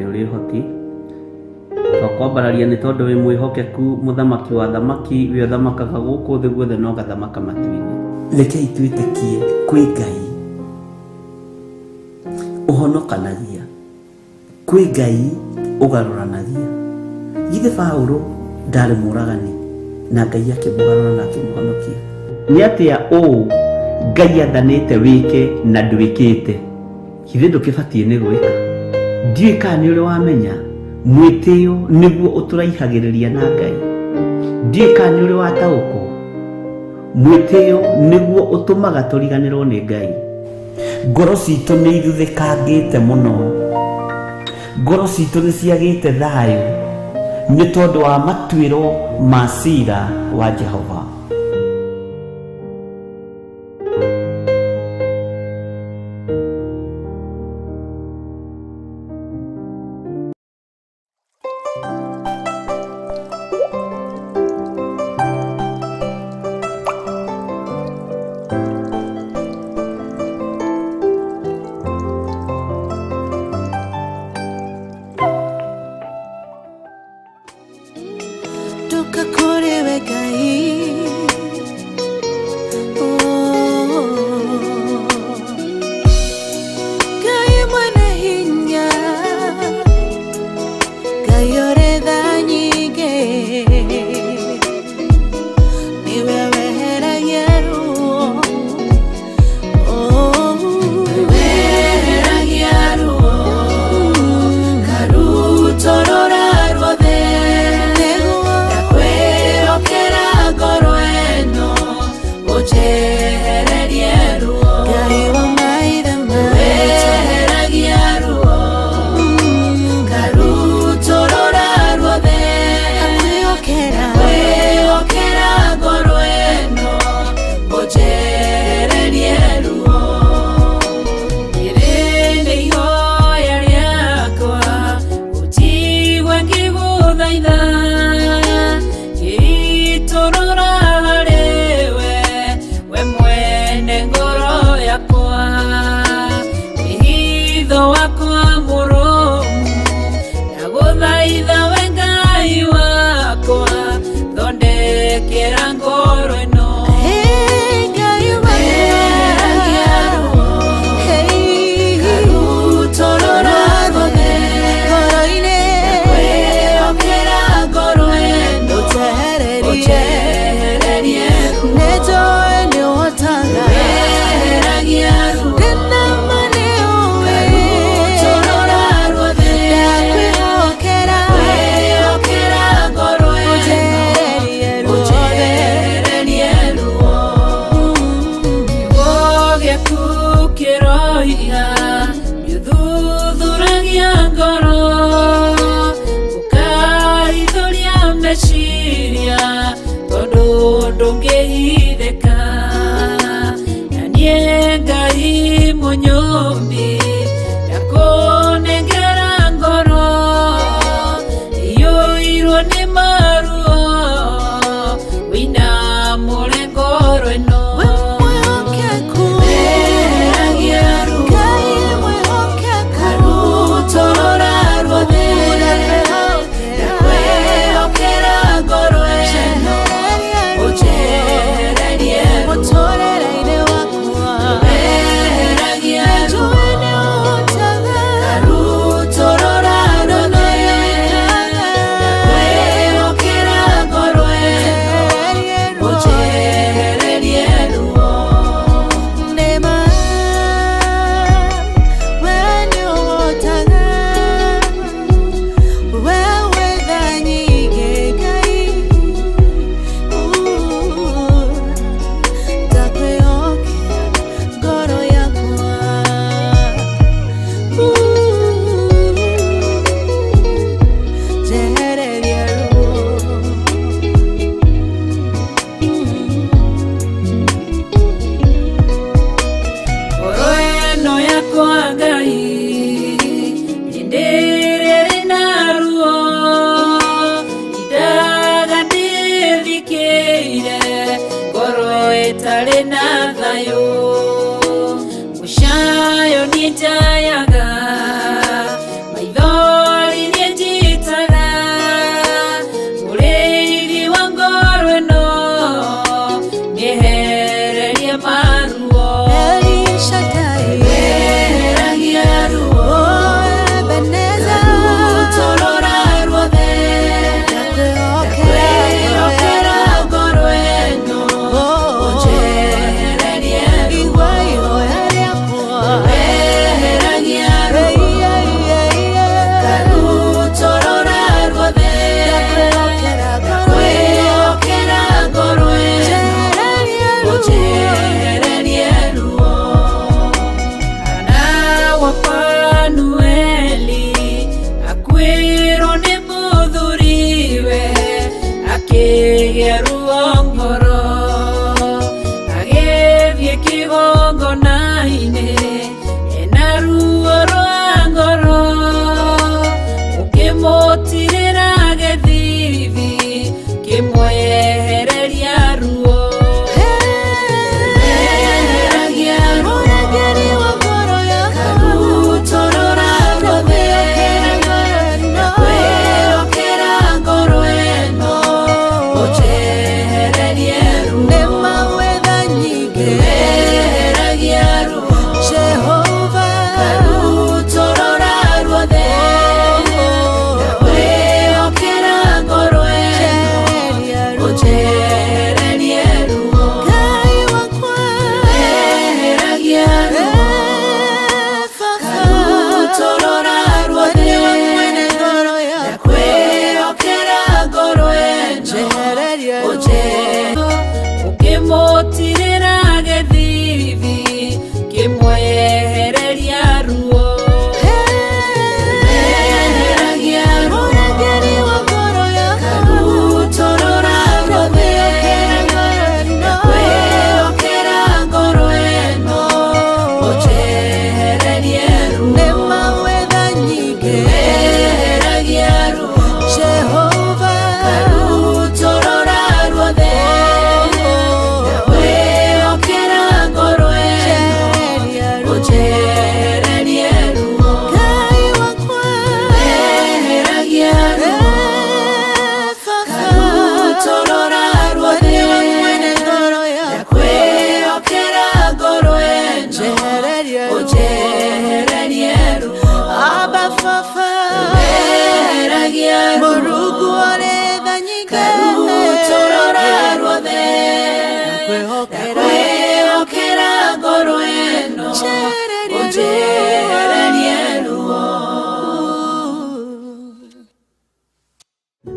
nĩ ũrĩ ũhoti. Twakwambararia nĩ tondũ wĩ mwĩhokeku, mũthamaki wa athamaki, we ũthamakaga gũkũ thĩ guothe na ũgathamaka matu-inĩ. Rekei twĩtĩkie kwĩ Ngai ũhonokanagia, kwĩ Ngai ũgarũranagia. Githĩ Paũlũ ndarĩ mũũragani na Ngai akĩmũgarũra na akĩmũhonokia? Nĩ atĩa ũũ Ngai athanĩte wĩke na ndwĩkĩte? Githĩ ndũkĩbatiĩ nĩ gwĩka? Ndiũĩ kana nĩ ũrĩ wamenya mwĩtĩo nĩguo ũtũraihagĩrĩria na Ngai. Ndiũĩ kana nĩ ũrĩ wataũkwo mwĩtĩo nĩguo ũtũmaga tũriganĩrwo nĩ Ngai. Ngoro citũ nĩ ithuthĩkangĩte mũno. Ngoro citũ nĩ ciagĩte thayũ nĩ tondũ wa matuĩro ma cira wa Jehova. Ndoka kũrĩ we Ngai. Oh. Ngai mwene hinya, Ngai ũrĩ tha nyingĩ, nĩwe weheragia ruo. Oh. Weheragia ruo, karutũrũra ruothe. Ndakwĩhokera ngoro ĩno, ũnjehererie ruo. Ngai wa maithe maitũ. Weheragia ruo, karutũrũra ruothe. Ndakwĩhokera ngoro ĩno, ũnjehererie ruo. Rĩrĩ nĩ ihoya rĩakwa, ũnjigue ngĩgũthaitha, ngĩitũrũra harĩ we, we mwene ngoro yakwa. Wĩhitho wakwa mũrũmu, ndagũthaitha we Ngai wakwa, thondekera ngoro ĩno. Weheragia ruo, karutũrũra ruothe. Ndakwĩhokera ngoro ĩno, ũnjehererie ruo. Weheragia ruo, karutũrũra ruothe. Ndakwĩhokera ngoro ĩno, ũnjehererie ruo. Kiugo gĩaku kĩroiga nĩũthuthuragia ngoro, ũkaithũria meciria, tondũ ndũngĩhithĩka. Na niĩ Ngai mũnyũmbi, ndakũnengera ngoro iyũirwo nĩ maruo, wĩinamũre ngoro ĩno. Weheragia ruo, karutũrũra ruothe. Ndakwĩhokera ngoro ĩno, ũnjehererie ruo. Weheragia ruo, Weheragia Mũrungu ũrĩ tha nyingĩ, karutũrũra ruothe. Ndakwĩhokera ngoro ĩno, ũnjehererie ruo.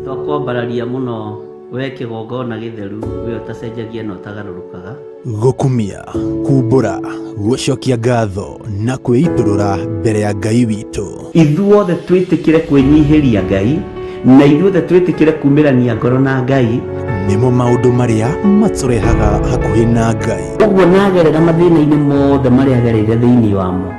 Twakwambararia mũno we kĩgongona gĩtheru, we ũtacenjagia na ũtagarũrũkaga. Gũkumia, kumbũra, gũcokia ngatho na kwĩitũrũra mbere ya Ngai witũ. Ithuothe twĩtĩkĩre kwĩnyihĩria Ngai, na ithuothe twĩtĩkĩre kumĩrania ngoro na Ngai. Nĩmo maũndũ marĩa matũrehaga hakuhĩ na Ngai. Ũguo nagerera mathĩna-inĩ mothe marĩa agereire thĩinĩ wamo,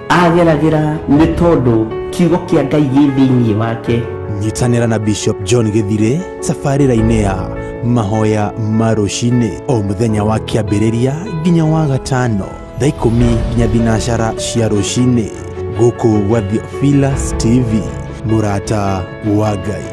ageragĩra nĩ tondũ kiugo kĩa Ngai gĩ thĩinĩ wake. Nyitanĩra na Bishop John Gĩthirĩ tabarĩra-inĩ ya mahoya ma rũcinĩ o mũthenya wa kĩambĩrĩria nginya wa gatano thaa 10 nginya 10 cia rũcinĩ gũkũ gwa Theophilus TV, mũrata wa Ngai.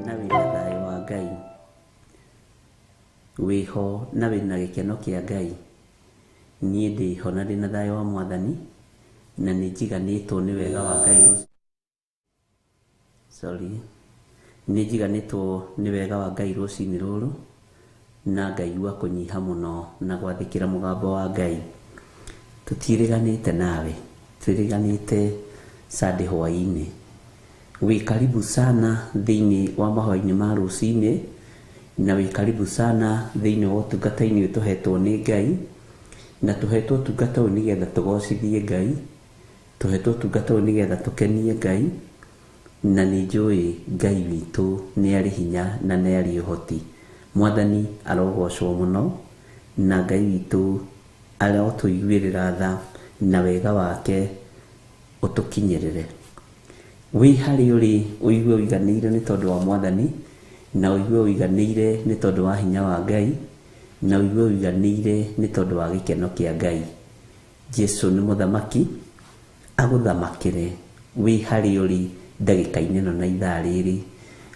Na wĩna thayũ wa Ngai, wĩho na wĩna gĩkeno kĩa Ngai. Niĩ ndĩho na ndĩna thayũ wa Mwathani, na nĩ njiganĩtwo nĩ wega wa Ngai. Sorry, nĩ njiganĩtwo nĩ wega wa Ngai rũcinĩ rũrũ, na ngaigua kũnyiha mũno na gwathĩkĩra mũgambo wa Ngai. Tũtiĩrĩganĩte nawe, twĩrĩganĩte Sunday hwaĩ-inĩ. Wĩ karibu sana thĩinĩ wa mahoya-inĩ ma rũcinĩ, na wĩ karibu sana thĩinĩ wa ũtungata-inĩ ũyũ tũhetwo nĩ Ngai, na tũhetwo ũtungata ũyũ nĩgetha tũgocithie Ngai, tũhetwo ũtungata ũyũ nĩgetha tũkenie Ngai, na nĩ njũĩ Ngai witũ nĩ arĩ hinya na nĩ arĩ ũhoti. Mwathani arogocwo mũno, na Ngai witũ arotũiguĩrĩra tha na wega wake ũtũkinyĩrĩre. Wĩ harĩ ũrĩ ũigue ũiganĩire nĩ tondũ wa Mwathani, na ũigue ũiganĩire nĩ tondũ wa hinya wa Ngai, na ũigue ũiganĩire nĩ tondũ wa gĩkeno kĩa Ngai. Jesu nĩ mũthamaki, agũthamakĩre wĩ harĩ ũrĩ ndagĩka-inĩ ĩno na ithaa rĩrĩ.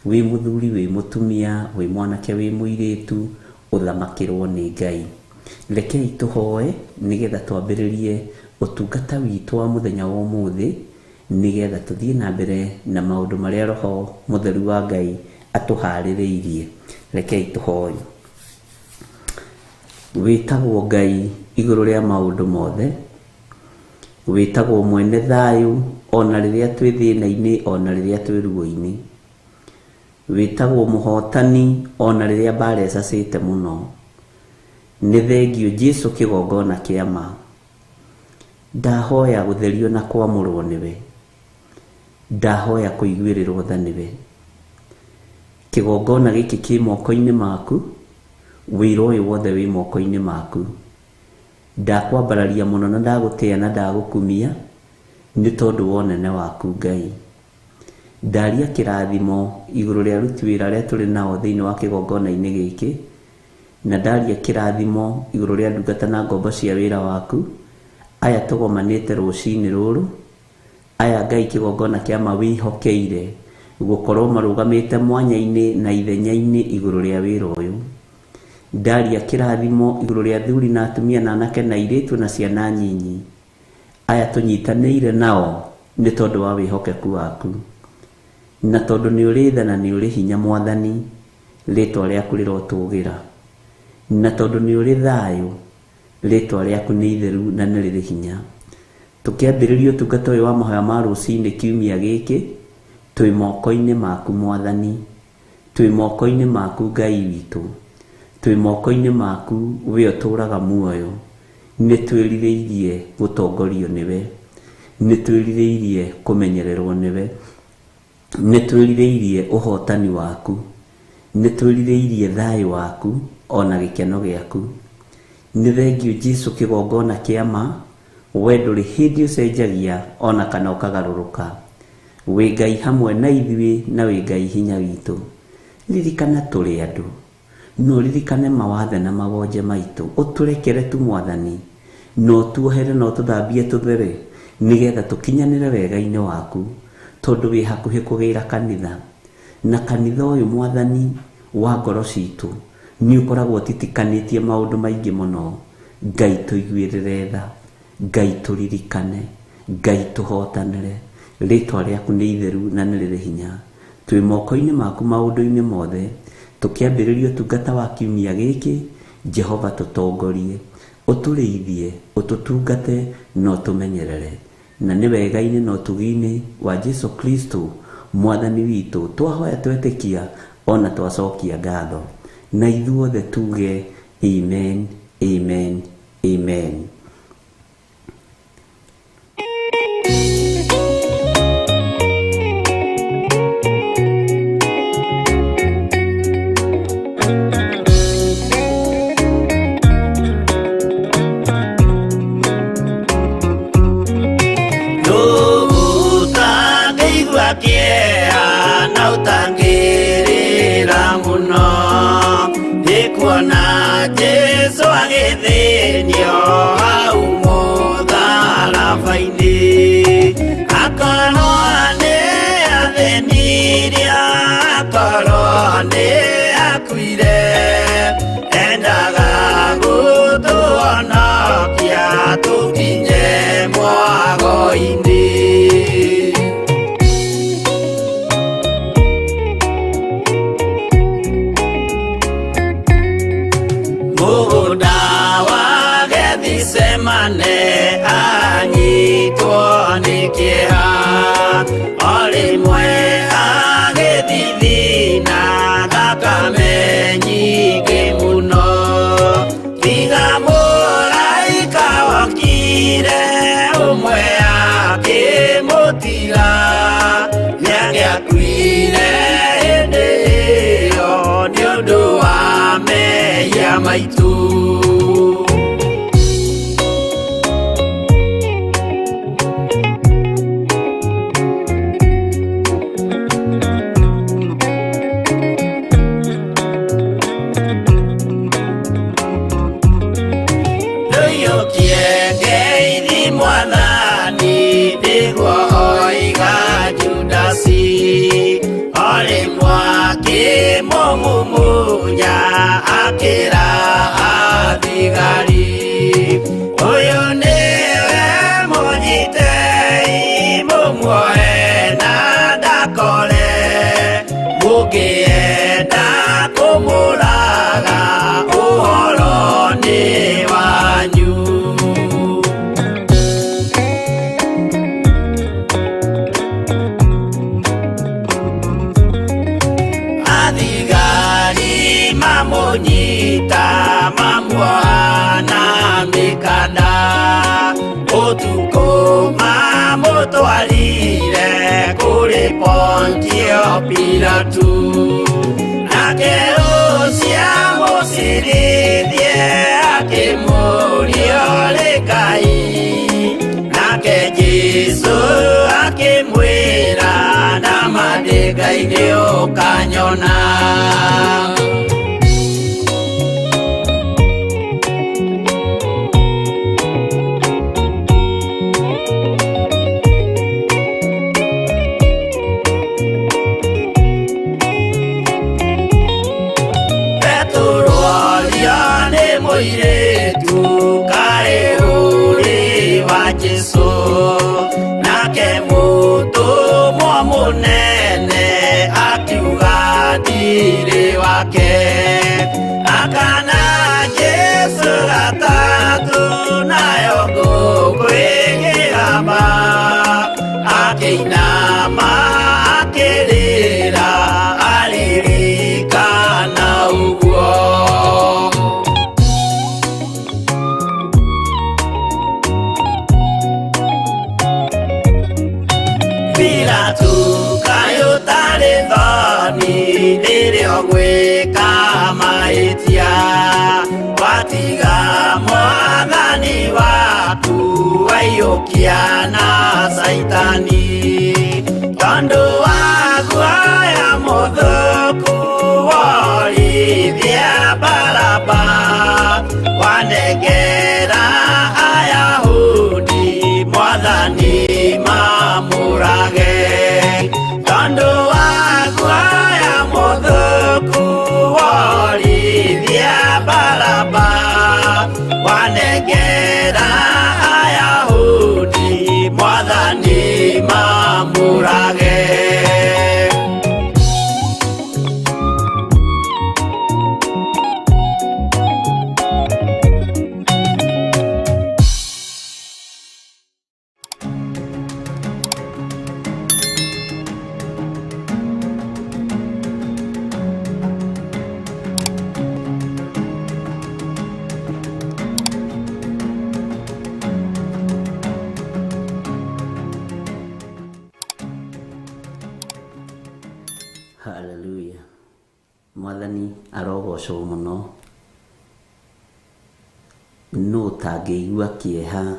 Wĩ mũthuri, wĩ mũtumia, wĩ mwanake, wĩ mũirĩtu, ũthamakĩrwo nĩ Ngai. Rekei tũhoe nĩgetha twambĩrĩrie ũtungata witũ wa mũthenya wa ũmũthĩ, nĩgetha tũthiĩ na mbere na maũndũ marĩa Roho Mũtheru wa Ngai atũharĩrĩirie. Rekei tũhoe. Wĩtagwo Ngai igũrũ rĩa maũndũ mothe, wĩtagwo mwene thayũ ona rĩrĩa twĩ thĩna-inĩ, ona rĩrĩa twĩ ruo-inĩ. Wĩtagwo mũhotani ona rĩrĩa mbara ĩcacĩte mũno. Nĩ thengio Jesu kĩgongona kĩa ma. Ndahoya gũtherio na kwamũrwo nĩwe, ndahoya kũiguĩrĩrwo tha nĩwe. Kĩgongona gĩkĩ kĩ moko-inĩ maku, wĩra ũyũ wothe wĩ moko-inĩ maku. Ndakwambararia mũno na ndagũtĩa na ndagũkumia nĩ tondũ wa ũnene waku Ngai. Ndaria kĩrathimo igũrũ rĩa aruti wĩra arĩa tũrĩ nao thĩinĩ wa kĩgongona-inĩ gĩkĩ, na ndaria kĩrathimo igũrũ rĩa ndungata na ngombo cia wĩra waku, aya tũgomanĩte rũcinĩ rũrũ, aya Ngai kĩgongona kĩa ma wĩhokeire gũkorwo marũgamĩte mwanya-inĩ na ithenya-inĩ igũrũ rĩa wĩra ũyũ. Ndaria kĩrathimo igũrũ rĩa athuri na atumia na anake na airĩtu na ciana nyinyi, aya tũnyitanĩire nao nĩ tondũ wa wĩhokeku waku, na tondũ nĩ ũrĩ tha na nĩ ũrĩ hinya Mwathani, rĩtwa rĩaku rĩrotũgĩra, na tondũ nĩ ũrĩ thayũ, rĩtwa rĩaku nĩ itheru na nĩ rĩrĩ hinya. Tũkĩambĩrĩria ũtungata ũyũ wa mahoya ma rũcinĩ kiumia gĩkĩ, twĩ moko-inĩ maku Mwathani, twĩ moko-inĩ maku Ngai witũ, twĩ moko-inĩ maku we ũtũũraga muoyo. Nĩ twĩrirĩirie gũtongorio nĩwe, nĩ twĩrirĩirie kũmenyererwo nĩwe, nĩ twĩrirĩirie ũhotani waku, nĩ twĩrirĩirie thayũ waku ona gĩkeno gĩaku. Nĩ thengio Jesu kĩgongona kĩa ma, we ndũrĩ hĩndĩ ũcenjagia ona kana ũkagarũrũka. Wĩ Ngai hamwe na ithuĩ na wĩ Ngai hinya witũ. Ririkana tũrĩ andũ, no ririkane mawathe na mawonje maitũ, ũtũrekere tu Mwathani, no tuohere na ũtũthambie tũthere, Nĩgetha tũkinyanĩre wega-inĩ waku, tondũ wĩ hakuhĩ kũgĩra kanitha. Na kanitha ũyũ Mwathani wa ngoro citũ, nĩ ũkoragwo ũtitikanĩtie maũndũ maingĩ mũno. Ngai tũiguĩrĩre tha, Ngai tũririkane, Ngai tũhotanĩre. Rĩtwa rĩaku nĩ itheru na nĩ rĩrĩ hinya. Twĩ moko-inĩ maku maũndũ-inĩ mothe. Tũkĩambĩrĩria ũtungata wa kiumia gĩkĩ, Jehova tũtongorie, ũtũrĩithie, ũtũtungate na ũtũmenyerere. Na nĩ wega-inĩ na ũtugi-inĩ wa Jesu Kristo Mwathani witũ twahoya twetĩkia ona twacokia ngatho. Na ithuothe tuge amen, amen, amen. Ũtangĩigua kĩeha na ũtangĩrĩra mũno nĩ kuona Jesũ agĩthĩnio hau mũtharaba-inĩ. Akorwo nĩ athĩnirie, akorwo nĩ akuire, endaga gũtũhonokia tũkinye mwago-inĩ. Mũgũnda wa Gethisemane anyitwo nĩ kĩeha, o rĩmwe agĩthithina thakame nyingĩ mũno. Tiga mũraika wokire ũmwe akĩmũtiga, nĩangĩakuire hĩndĩ ĩyo nĩ ũndũ wa mehia maitũ. Ndũiyũkie ngeithi Mwathani, nĩguo oiga Judasi, o rĩmwe akĩmũmumunya akĩra athigari, ũyũ nĩwe mũnyitei mũmuoe na ndakore, mũngĩenda kũmũraga ũhoro nĩ wanyu. Athigari mamũnyita mamuoha na mĩkanda, ũtukũ mamũtwarire kũrĩ Pontio Pilatu. Nake ũcio amũcirithie akĩmũũria ũrĩ Ngai, nake Jesũ akĩmwĩra nama ndĩ Ngai nĩ ũkanyona. Petero orio nĩ mũirĩtu kaĩ ũrĩ wa Jesũ, nake mũtũmwo mũnene akiuga ndirĩ wake. Akana Jesũ gatatũ nayo ngũkũ ĩkĩgamba, akĩinama akĩrĩra aririkana ũguo. Pilatu kaĩ ũtarĩ thoni rĩrĩa ũgwĩka mahĩtia, watiga Mwathani waku waiyũkia na Caitani, tondũ wa guoya mũthũku worithia Baraba, wanengera Ayahudi Mwathani Hallelujah. Mwathani arogocwo mũno. Nũ ũtangĩigua kĩeha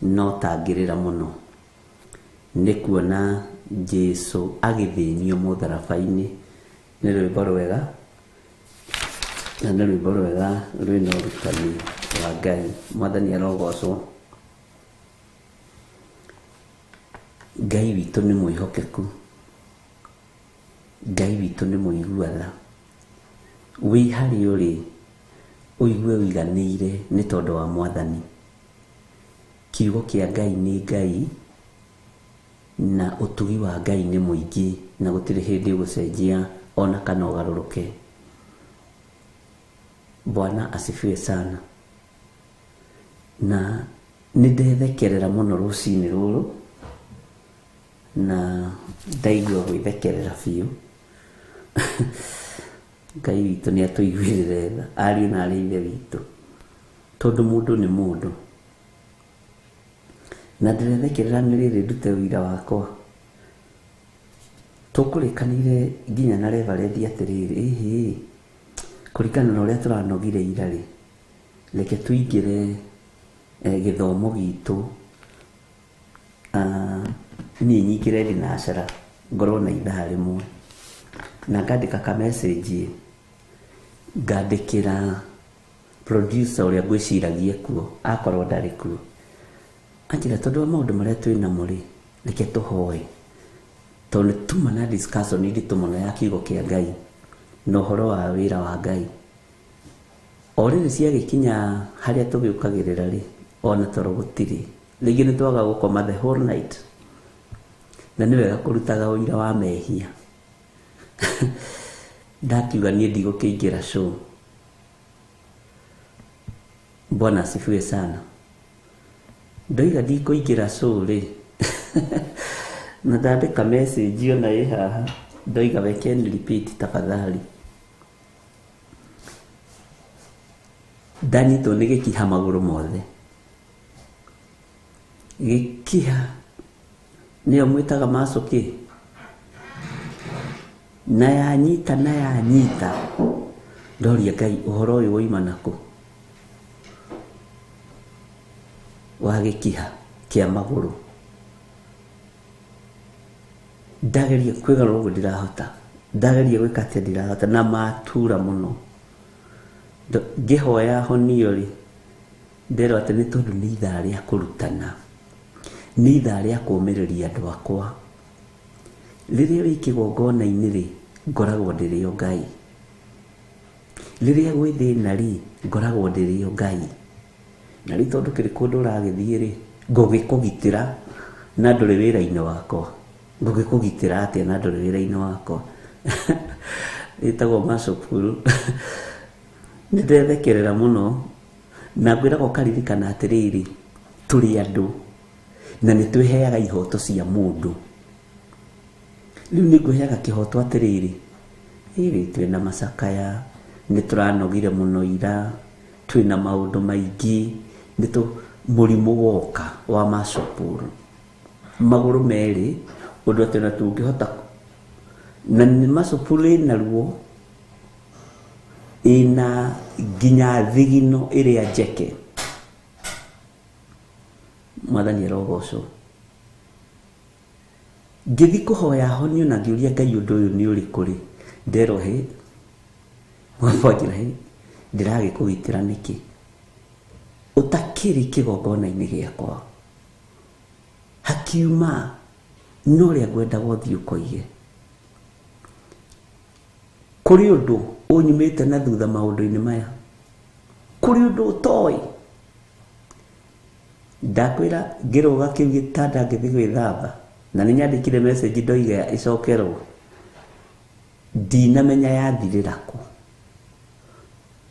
no tangĩrĩra mũno nĩ kuona Jesu agĩthĩnio mũtharaba-inĩ. Nĩ rwĩmbo rwega na nĩ rwĩmbo rwega rwĩna ũrutani wa Ngai. Mwathani arogocwo. Ngai witũ nĩ mwĩhokeku, Ngai witũ nĩ mũigua tha. Wĩ harĩa ũrĩ ũigue ũiganĩire nĩ tondũ wa Mwathani. Kiugo kĩa Ngai nĩ Ngai na ũtugi wa Ngai nĩ mũingĩ na gũtirĩ hĩndĩ ũgũcenjia ona kana ũgarũrũke. Bwana asifiwe sana. Na nĩ ndethekerera mũno rũcinĩ rũrũ na ndaigua gwĩthekerera biũ. Ngai witũ nĩ atũiguĩrĩre tha, ariũ na arĩ ithe witũ, tondũ mũndũ nĩ mũndũ. Na ndĩrethekerera nĩ rĩrĩ ndute ũira wakwa. Tũkũrĩkanĩire nginya na reverend atĩrĩrĩ, ĩhĩ, kũringana na ũrĩa tũranogire ira rĩ, reke tũingĩre gĩthomo gitũ. Niĩ nyingĩre thinacara ngorwo na ithaa rĩmwe na ngandĩka ka message ngandĩkĩra producer ũrĩa ngwĩciragia kuo akorwo ndarĩ kuo, anjĩra tondũ wa maũndũ marĩa twĩ namo rĩ, reke tũhoe tondũ nĩ tuma na discussion nditũ mũno ya kiugo kĩa Ngai na ũhoro wa wĩra wa Ngai. O rĩrĩ ciagĩkinya harĩa tũgĩũkagĩrĩra rĩ, ona toro gũtirĩ, rĩngĩ nĩ twaga gũkoma the whole night, na nĩ wega kũrutaga ũira wa mehia. Ndakiuga niĩ ndigũkĩingĩra show. Bwana asifiwe sana. Ndoiga ndikũingĩra show rĩ, na ndandĩka message ona ĩ haha, ndoiga we can repeat tafadhali. Ndanyitwo nĩ gĩkiha magũrũ mothe. Gĩkiha nĩyo mwĩtaga macũkĩ, na yanyita na yanyita, ndoria Ngai ũhoro ũyũ woima nakũ wa gĩkiha kĩa magũrũ. Ndageria kwĩgarũra ũguo ndirahota, ndageria gwĩka atĩa ndirahota, na matura mũno. Ngĩhoya honio rĩ, nderwo atĩ nĩ tondũ nĩ ithaa rĩa kũrutana, nĩ ithaa rĩa kũũmĩrĩria andũ akwa. Rĩrĩa wĩ kĩgongona-inĩ rĩ, ngoragwo ndĩrĩ o Ngai. Rĩrĩa gwĩ thĩna rĩ, ngoragwo ndĩrĩ o Ngai. Na rĩu tondũ kĩrĩ kũndũ ũragĩthiĩ rĩ, ngũgĩkũgitĩra na ndũrĩ wĩra-inĩ wakwa. Ngũgĩkũgitĩra atĩa na ndũrĩ wĩra-inĩ wakwa? Ĩtagwo macukuru. Nĩ ndethekerera mũno na ngwĩraga ũkaririkana atĩrĩrĩ, tũrĩ andũ na nĩ twĩheaga ihoto cia mũndũ. Rĩu nĩ ngwĩheaga kĩhoto atĩrĩrĩ, ĩrĩ twĩna macakaya, nĩ tũranogire mũno ira, twĩna maũndũ maingĩ, nĩ tũ mũrimũ woka wa macukuru magũrũ merĩ, ũndũ atĩ ona tũngĩhota na nĩ macukuru ĩna ruo, ĩna nginya thigino ĩrĩa njeke. Mwathani arogocwo. Ngĩthiĩ kũhoya honio na ngĩũria Ngai ũndũ ũyũ nĩ ũrĩkũ rĩ, nderwo hĩ, wanjĩra hĩ, ndĩragĩkũgitĩra nĩkĩ ũtakĩrĩ kĩgongona-inĩ gĩakwa? Hakiuma no ũrĩa ngwendaga ũthiĩ ũkoige. Kũrĩ ũndũ ũnyumĩte na thutha maũndũ-inĩ maya, kũrĩ ũndũ ũtoĩ. Ndakwĩra ngĩrũga kĩu gĩtanda ngĩthiĩ gwĩthamba, na nĩ nyandĩkire message ndoiga ĩcokerwo, ndinamenya yathirĩra kũ.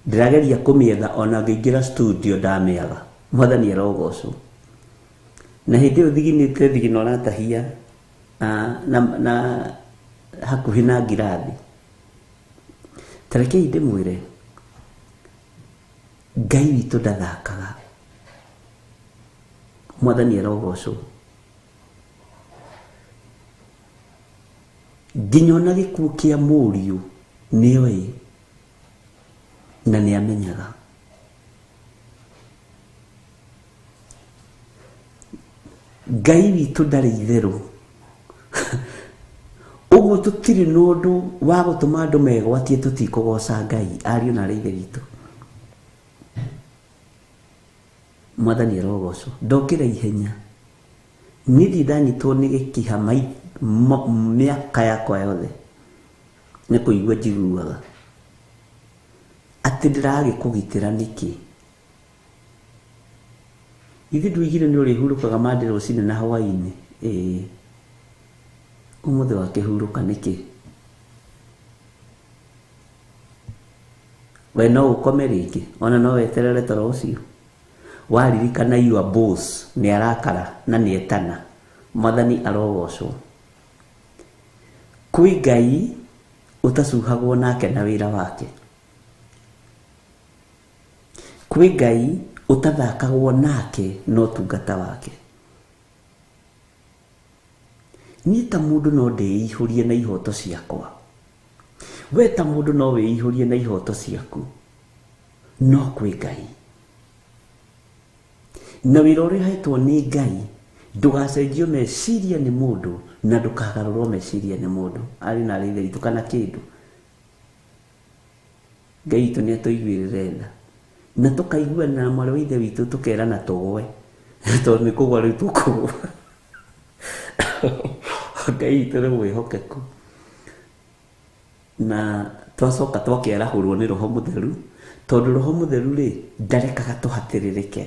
Ndĩrageria kũmĩetha ona ngĩingĩra studio ndamĩaga. Mwathani arogocwo. Na hĩndĩ ĩyo thiginĩte thigino ũratahia na hakuhĩ na ngirathi. Ta rekei ndĩmwĩre, Ngai witũ ndathakaga. Mwathani arogocwo. Nginya ona gĩkuũ kĩa mũriũ nĩoĩ na nĩamenyaga. Ngai witũ ndarĩ itherũ. Ũguo tũtirĩ na ũndũ wa gũtũma andũ megwatie tũtikũgoca Ngai, ariũ na arĩ ithe witũ. Mwathani arogocwo. Ndokĩra ihenya. Niĩ ndirĩ ndanyitwo nĩ gĩkiha mĩaka yakwa yothe. Nĩ kũigua njiguaga. Atĩ ndĩragĩkũgitĩra nĩkĩ? Githĩ ndwoigire nĩ ũrĩhurũkaga Monday rũcinĩ na hwaĩ-inĩ? Ĩĩ. Ũmũthĩ wakĩhurũka nĩkĩ? We no ũkome rĩngĩ? Ona no weterere toro ũcio? Waririkana your boss nĩ arakara na nĩ etana. Mwathani arogocwo. Kwĩ Ngai ũtacuhagwo nake na wĩra wake. Kwĩ Ngai ũtathakagwo nake na ũtungata wake. Niĩ ta mũndũ no ndĩihũrie na ihoto ciakwa. We ta mũndũ no wĩihũrie na ihoto ciaku. No kwĩ Ngai. Na wĩra ũrĩa ũhetwo nĩ Ngai ndũgacenjio meciria nĩ mũndũ na ndũkagarũrwo meciria nĩ mũndũ. Arĩ na arĩ ithe witũ kana kĩndũ. Ngai witũ nĩ atũiguĩrĩre tha. Na tũkaiguana na mwarĩ wa ithe witũ tũkerana tũgwe. Tondũ nĩ kũgwa rĩu tũkũgwa. Ngai witũ nĩ mwĩhokeku. Na twacoka twakĩarahũrwo nĩ Roho Mũtheru, tondũ Roho Mũtheru rĩ, ndarekaga tũhatĩrĩrĩke.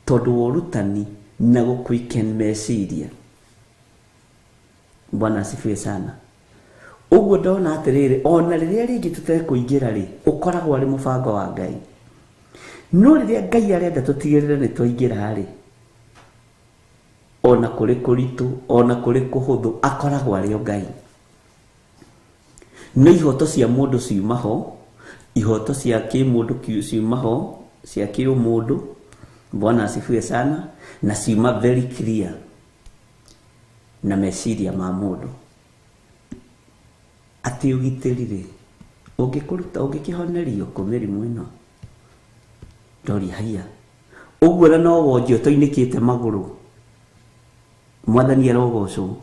Tondũ wa ũrutani na gũ quicken meciria. Bwana asifiwe sana. Ũguo ndona atĩrĩrĩ, ona rĩrĩa rĩngĩ tũtekũingĩra rĩ, ũkoragwo arĩ mũbango wa Ngai. No rĩrĩa Ngai arenda tũtigĩrĩre nĩ twaingĩra rĩ, ona kũrĩ kũritũ, ona kũrĩ kũhũthũ, akoragwo arĩ o Ngai. No ihoto cia mũndũ ciuma ho, ihoto cia kĩmũndũ ciuma ho, cia kĩũmũndũ, Bwana asifiwe sana, na ciuma very clear na meciria ma mũndũ. Atĩ ũgitĩri rĩ, ũngĩkũruta, ũngĩkĩhonerio kũ mĩrimũ ĩno? Ndoria haiya. Ũguo na no wonje ũtoinĩkĩte magũrũ. Mwathani arogocwo.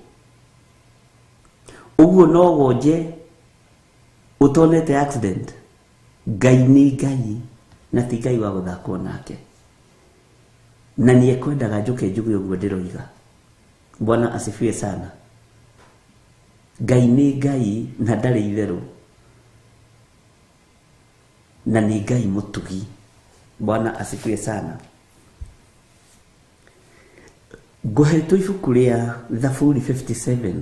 Ũguo no wonje ũtonete accident. Ngai nĩ Ngai na ti Ngai wa gũthakwo nake. Na nĩ ekwendaga njũke njuge ũguo ndĩroiga. Bwana asifiwe sana. Ngai nĩ Ngai na ndarĩ itherũ. Na nĩ Ngai mũtugi. Bwana asifiwe sana. Ngũhetwo ibuku rĩa Thaburi 57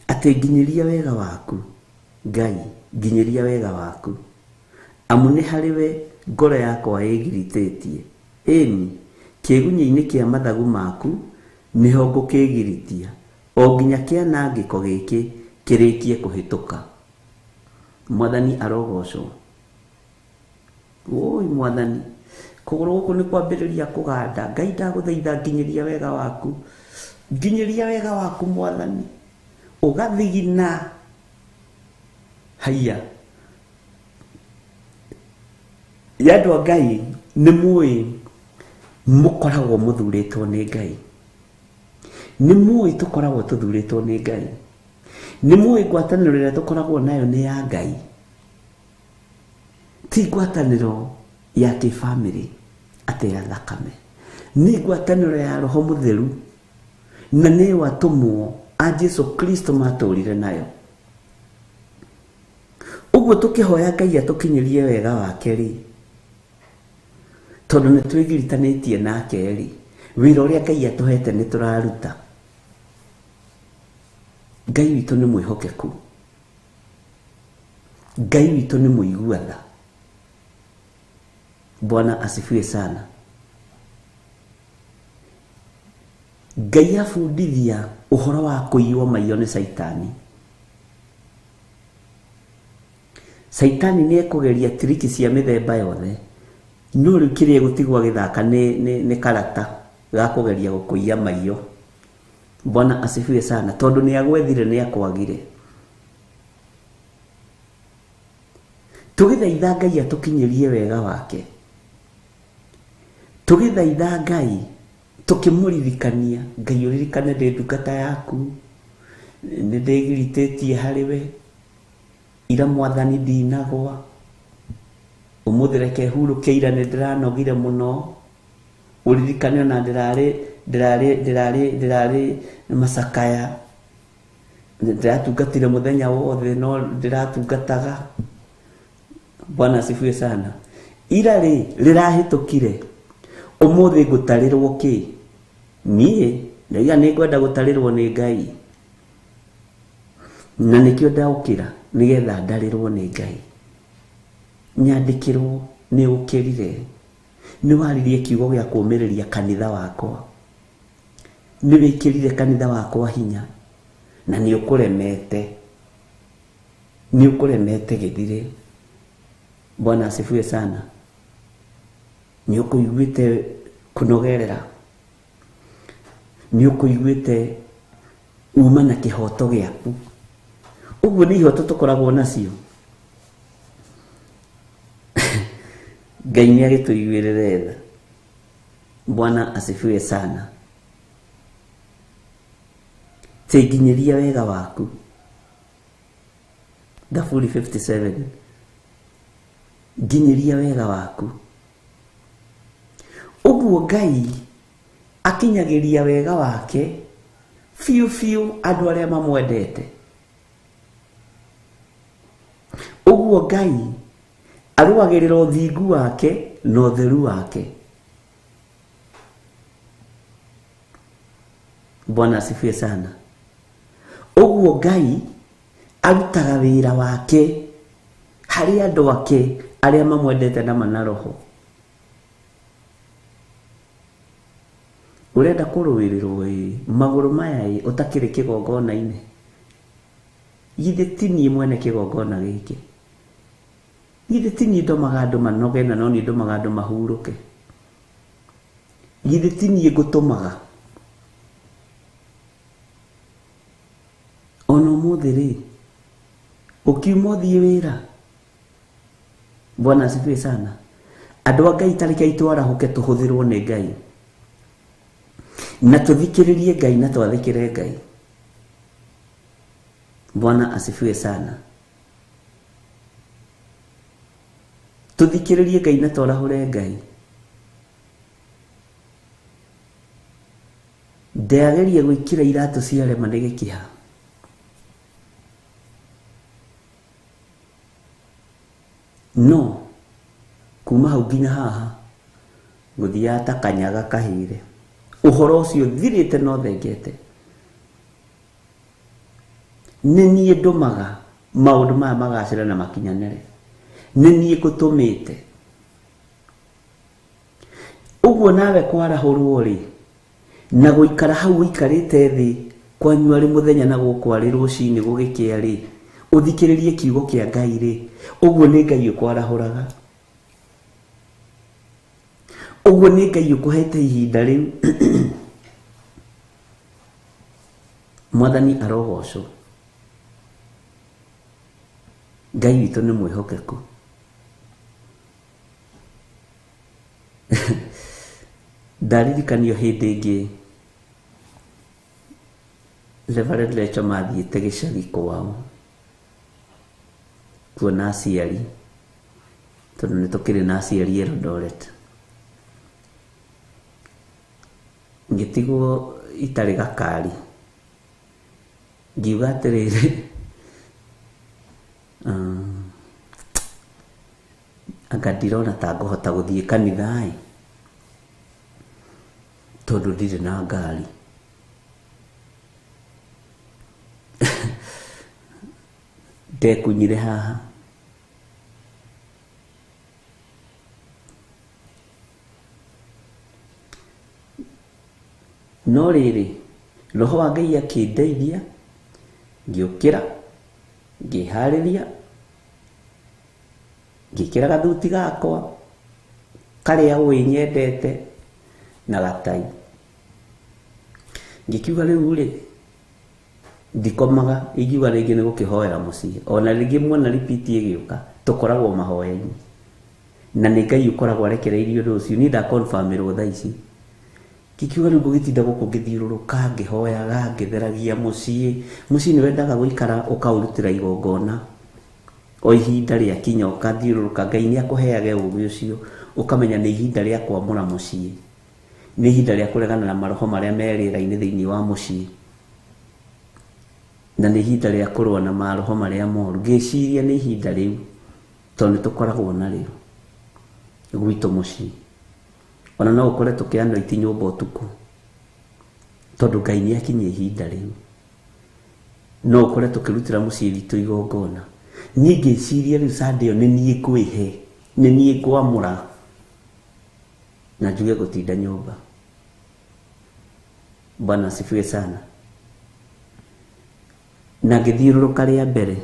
atĩ nginyĩria wega waku Ngai, nginyĩria wega waku, amu nĩ harĩ we ngoro yakwa ĩgiritĩtie. Ĩni, kĩgunyĩ-inĩ kĩa mathagu maku nĩho ngũkĩgiritia, o nginya kĩanangĩko gĩkĩ kĩrĩkie kũhĩtũka. Mwathani arogocwo. Woi Mwathani, kũgũrũ gũkũ nĩ kwambĩrĩria kũganda. Ngai ndagũthaitha nginyĩria wega waku. Nginyĩria wega waku Mwathani. Ũgathigina. Haiya. Ya andũ a Ngai nĩ mũĩ mũkoragwo mũthurĩtwo nĩ Ngai. Nĩ mũĩ tũkoragwo tũthurĩtwo nĩ Ngai. Nĩ mũĩ ngwatanĩro ĩrĩa tũkoragwo nayo nĩ ya Ngai. Ti ngwatanĩro ya kĩbamĩrĩ atĩ ya thakame. Nĩ ngwatanĩro ya Roho Mũtheru na nĩyo atũmwo a Jesu Kristo matũrire nayo. Ũguo tũkĩhoya Ngai atũkinyĩrie wega wake rĩ, tondũ nĩ twĩgiritanĩtie nake rĩ, wĩra ũrĩa Ngai atũhete nĩ tũraruta. Ngai witũ nĩ mwĩhokeku. Ngai witũ nĩ mũigua tha. Bwana asifiwe sana. Ngai abundithia ũhoro wa kũiywo maiyo nĩ Caitani. Caitani nĩ ekũgeria tiriki cia mĩthemba yothe, no rĩu kĩrĩa egũtigwo agĩthaka nĩ karata ga kũgeria gũkũiya maiyo. Bwana asifiwe sana. Tondu ni agwethire ni akwagire. Tugithaitha Ngai atukinyirie wega wake. Tugithaitha Ngai tukimuririkania, Ngai uririkane ndi ndungata yaku, ni ndigirititie hari we, ira mwathani ndinagwa, umuthi reke huruke, ira ni ndiranogire muno, uririkane ona ndirari macakaya, ndiratungatire muthenya wothe no ndiratungataga. Bwana asifiwe sana. Ira ri rirahitukire, umuthi ngutarirwo ki? Nie ndaiga ni ngwenda gutarirwo ni Ngai, na nikio ndaukira nigetha ndarirwo ni Ngai, nyandikirwo ni ukirire, ni waririe kiugo gĩa kũũmĩrĩria kanitha wakwa, ni wikirire kanitha wakwa hinya, na ni ukuremete, ni ukuremete githire. Bwana asifiwe sana. Ni ukuiguite kunogerera, ni ukuiguite uma na kihoto giaku. Uguo ni ihoto tukoragwo nacio. Ngai ni agituiguirire tha. Bwana asifiwe sana. Tinginyiria wega waku. Thaburi 57. Nginyiria wega waku. Uguo Ngai akinyagiria wega wake fiu fiu andu aria mamwendete. Uguo Ngai aruagirira uthingu wake na utheru wake. Bwana asifiwe sana. Uguo Ngai arutaga wira wake hari andu ake aria mamwendete na mana roho. Urenda kuruwirirwo ĩ maguru maya ĩ utakiri kigongona-inĩ, githĩ ti niĩ mwene kigongona gĩkĩ? Githĩ ti niĩ ndũmaga andũ manoge na no niĩ ndũmaga andũ mahurũke? Githĩ ti niĩ ngũtũmaga? Ona ũmũthĩ rĩ, ũkiuma ũthiĩ wĩra. Bwana asifiwe sana. Andũ a Ngai tareke twarahũke tũhũthĩrwo nĩ Ngai, na tuthikiririe Ngai na twathikire Ngai. Bwana asifiwe sana. Tuthikiririe Ngai na twarahure Ngai. Ndeageria gwikira iratu ciarema nĩ gĩkĩha. No kuma hau nginya haha ngũthiaga ta kanyaga kahire. Uhoro ucio thirite no thengete. Nĩ niĩ ndũmaga maũndũ maya magacĩra na makinyanĩre, nĩ niĩ ngũtũmĩte. Ũguo nawe kwarahũrwo rĩ, na gũikara hau ũikarĩte thĩ kwanyu arĩ mũthenya na gũkũ arĩ rũcinĩ gũgĩkĩa rĩ, ũthikĩrĩrie kiugo kĩa Ngai rĩ, ũguo nĩ Ngai ũkwarahũraga. Ũguo nĩ Ngai ũkũhete ihinda rĩu. Mwathani arogocwo. Ngai witũ nĩ mwĩhokeku. Ndaririkanio hĩndĩ ĩngĩ Reverend Lecho mathiĩte gĩcagi kwao kuona aciari, tondũ nĩ tũkĩrĩ na aciari Eldoret. Ngĩtigwo itarĩ gakari, ngiuga atĩrĩrĩ, anga ndirona ta ngũhota gũthiĩ kanitha ĩ, tondũ ndirĩ na ngari. Ndekunyire haha. No rĩrĩ, roho wa Ngai akĩndeithia, ngĩũkĩra, ngĩharĩria, ngĩkĩra gathuti gakwa karĩa ũĩ nyendete na gatai. Ngĩkiuga rĩu rĩ ndikomaga ingiuga rĩngĩ nĩ gũkĩhoera mũciĩ ona rĩngĩ muona repeat ĩgĩũka tũkoragwo mahoya-inĩ na nĩ Ngai ũkoragwo arekereirie ũndũ ũcio niĩ ndakonfirmĩrwo thaa ici. Ngĩkiuga rĩu ngũgĩtinda gũkũ ngĩthiũrũrũka ngĩhoyaga ngĩtheragia mũciĩ. Mũciĩ nĩ wendaga gũikara ũkaũrutĩra igongona o ihinda rĩakinya ũkathiũrũrũka. Ngai nĩ akũheage ũũgĩ ũcio ũkamenya nĩ ihinda rĩa kwamũra mũciĩ, nĩ ihinda rĩa kũregana na maroho marĩa me rĩera-inĩ thĩinĩ wa mũciĩ, na nĩ ihinda rĩa kũrũa na maroho marĩa moru. Ngĩciria nĩ ihinda rĩu tondũ nĩ tũkoragwo narĩo gwitũ mũciĩ. Ona no ũkore tũkĩanoiti nyũmba ũtukũ tondũ Ngai nĩ akinyia ihinda rĩu. No ũkore tũkĩrutĩra mũciĩ witũ igongona. Niĩ ngĩciria rĩu Sunday ĩyo nĩ niĩ ngwĩhe, nĩ niĩ ngwamũra na njuge gũtinda nyũmba. Bwana asifiwe sana. Na ngĩthiũrũrũka rĩa mbere,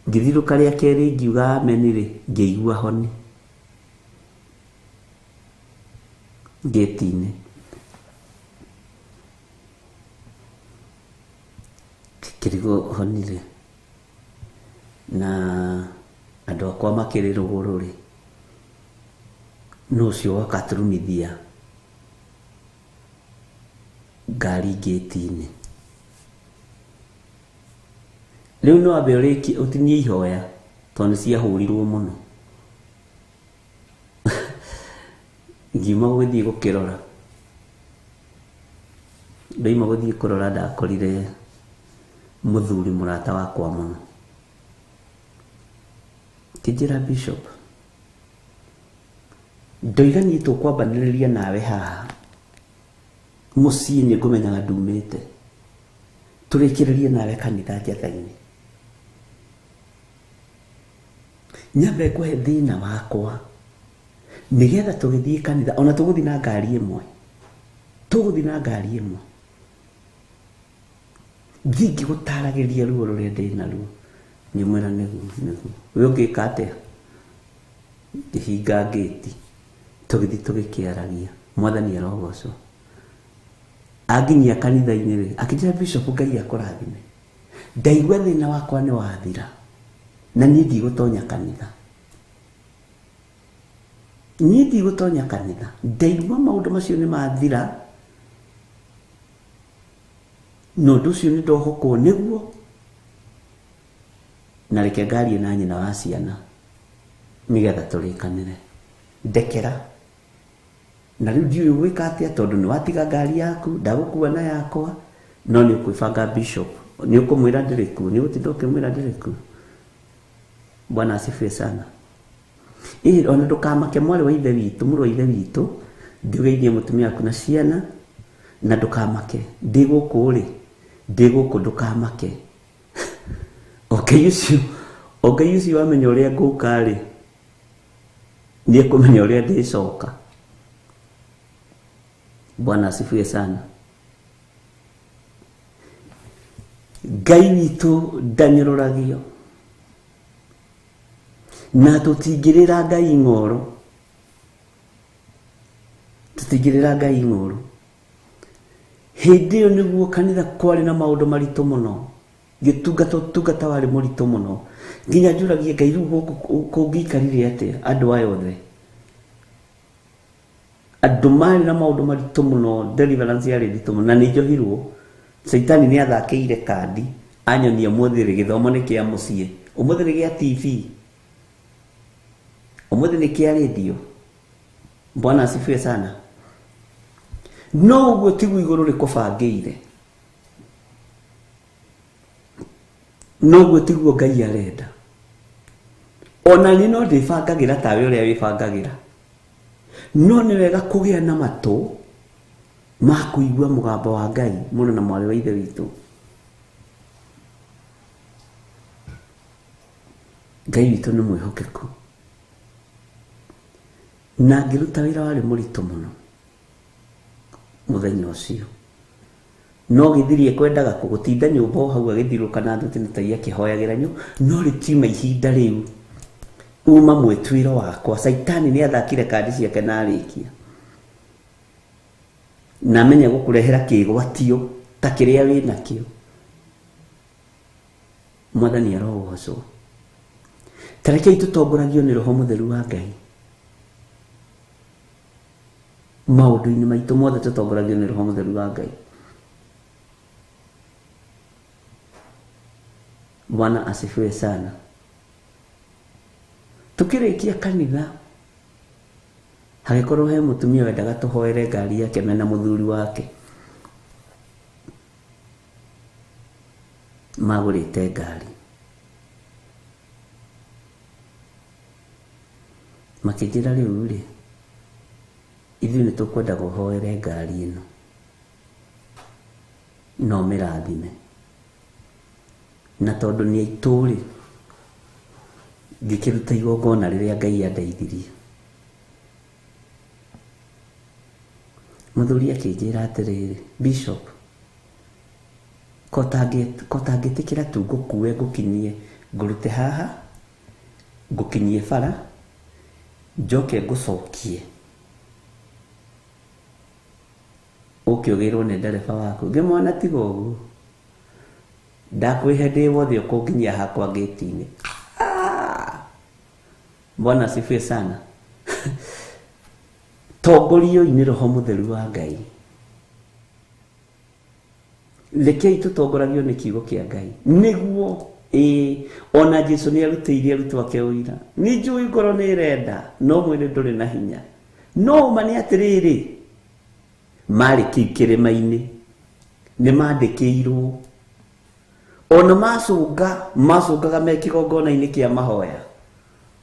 ngĩthiũrũrũka rĩa kerĩ ngiuga amen rĩ, ngĩigua honi ngĩti-inĩ. Ngĩrigwo honi rĩ, na andũ akwa makĩrĩ rũgũrũ rĩ, nũ ũcio woka aturumithia ngari ngĩti-inĩ. Rĩu no ambe ũrĩkie ũtinie ihoya tondũ nĩ ciahũrirwo mũno. Ngiuma gũgĩthiĩ gũkĩrora, ndoima gũthiĩ kũrora ndakorire mũthuri mũrata wakwa mũno. Akĩnjĩra Bishop, ndoiga niĩ tũkwambanĩrĩria nawe haha mũciĩ nĩ ngũmenyaga ndumĩte, tũrĩkĩrĩrie nawe kanitha njatha-inĩ. Nyambe ngũhe thĩna wakwa nĩgetha tũgĩthiĩ kanitha, ona tũgũthiĩ na ngari ĩmwe, tũgũthiĩ na ngari ĩmwe. Thiĩ ngĩgũtaragĩria ruo rũrĩa ndĩ naruo. Ngĩmwĩra nĩguo nĩguo. We ũngĩka atĩa? Ngĩhinga ngĩti, tũgĩthiĩ tũgĩkĩaragia. Mwathani arogocwo. Anginyia kanitha-inĩ rĩ, akĩnjĩra Bishop Ngai akũrathime. Ndaigua thĩna wakwa nĩ wathira na niĩ ndigũtonya kanitha. Niĩ ndigũtonya kanitha. Ndaigua maũndũ macio nĩ mathira na ũndũ ũcio nĩ ndohokwo nĩguo, na reke ngarie na nyina wa ciana nĩgetha tũrĩkanĩre. Ndekera. Na rĩu ndiũĩ gwĩka atĩa tondũ nĩ watiga ngari yaku, ndagũkua na yakwa, no nĩ ũkwĩbanga Bishop. Nĩ ũkũmwĩra ndĩrĩ kuo, nĩ ũgũtinda ũkĩmwĩra ndĩrĩ kuo. Bwana asifiwe sana. Ĩ ona ndũkamake mwarĩ wa ithe witũ, mũrũ wa ithe witũ, ndiũgeithie mũtumia waku na ciana, na ndũkamake. Ndĩ gũkũ rĩ, ndĩ gũkũ ndũkamake. O Ngai ũcio wamenya ũrĩa ngũka rĩ, nĩ ekũmenya ũrĩa ndĩcoka. Bwana asifiwe sana. Ngai witũ ndanyũrũragio na tũtingĩrĩra Ngai ng'oro, tũtingĩrĩra Ngai ng'oro. Hĩndĩ ĩyo nĩguo kanitha kwarĩ na maũndũ maritũ mũno, gĩtungata ũtungata warĩ mũritũ mũno, nginya njũragie Ngai rĩu gũkũ kũngĩikarire atĩa andũ aya othe. Andũ marĩ na maũndũ maritũ mũno, deliverance yarĩ nditũ mũno, na nĩ njohirwo. Caitani nĩ athakĩire kandi anyonia ũmũthĩ rĩ, gĩthomo nĩ kĩa mũciĩ, ũmũthĩ nĩ gĩa TV, ũmũthĩ nĩ kĩa radio. Bwana asifiwe sana. No ũguo tiguo igũrũ rĩkũbangĩire, no ũguo tiguo Ngai arenda. Ona niĩ no ndĩbangagĩra tawe ũrĩa wĩbangagĩra, no nĩ wega kũgĩa na matũ ma kũigua mũgambo wa Ngai mũrũ na mwarĩ wa ithe witũ. Ngai witũ nĩ mwĩhokeku. Na ngĩruta wĩra warĩ mũritũ mũno mũthenya ũcio. No gĩthirie kwendaga gũtinda nyũmba o hau agĩthiũrũrũka na thuti na tai akĩhoyagĩra nyũ, no rĩtiuma ihinda rĩu uma mwĩtuĩro wakwa. Caitani nĩ athakire kandi ciake na arĩkia. Na amenye gũkũrehera kĩgwatio ta kĩrĩa wĩ nakĩo. Mwathani arogocwo. Ta rekei tũtongoragio nĩ Roho Mũtheru wa Ngai. Maũndũ-inĩ maitũ mothe tũtongoragio nĩ Roho Mũtheru wa Ngai. Bwana asifiwe sana. Tukĩrĩkia kanitha hagĩkorwo he mũtumia wendaga tũhoere ngari yake mena mũthuri wake. Magũrĩte ngari. Makĩnjĩra rĩu rĩ, ithuĩ nĩ tũkwenda gũhoere ngari ĩno no mĩrathime. Na tondũ nĩ aitũ rĩ, ngĩkĩruta igongona rĩrĩa Ngai andeithirie. Mũthuri akĩnjĩra atĩrĩrĩ, Bishop, ko tangĩtĩkĩra tu ngũkue ngũkinyie, ngũrute haha, ngũkinyie bara, njoke ngũcokie. Ũke ũgĩrwo nĩ ndereba waku. Ngĩmwona tiga ũguo. Ndakwĩhe ndĩ wothe ũkũnginyia hakwa gate-inĩ. Bwana asifiwe sana. Tongorio nĩ Roho Mũtheru wa Ngai. Rekei tũtongoragio nĩ kiugo kĩa Ngai. Nĩguo ĩĩ ona Jesu nĩ arutĩire arutwo ake ũira. Nĩ njũĩ ngoro nĩ ĩrenda no mwĩrĩ ndũrĩ na hinya. No ma nĩ atĩrĩrĩ, marĩ kĩu kĩrĩma-inĩ nĩ mandĩkĩirwo. Ona macũnga macũngaga me kĩgongona-inĩ kĩa mahoya.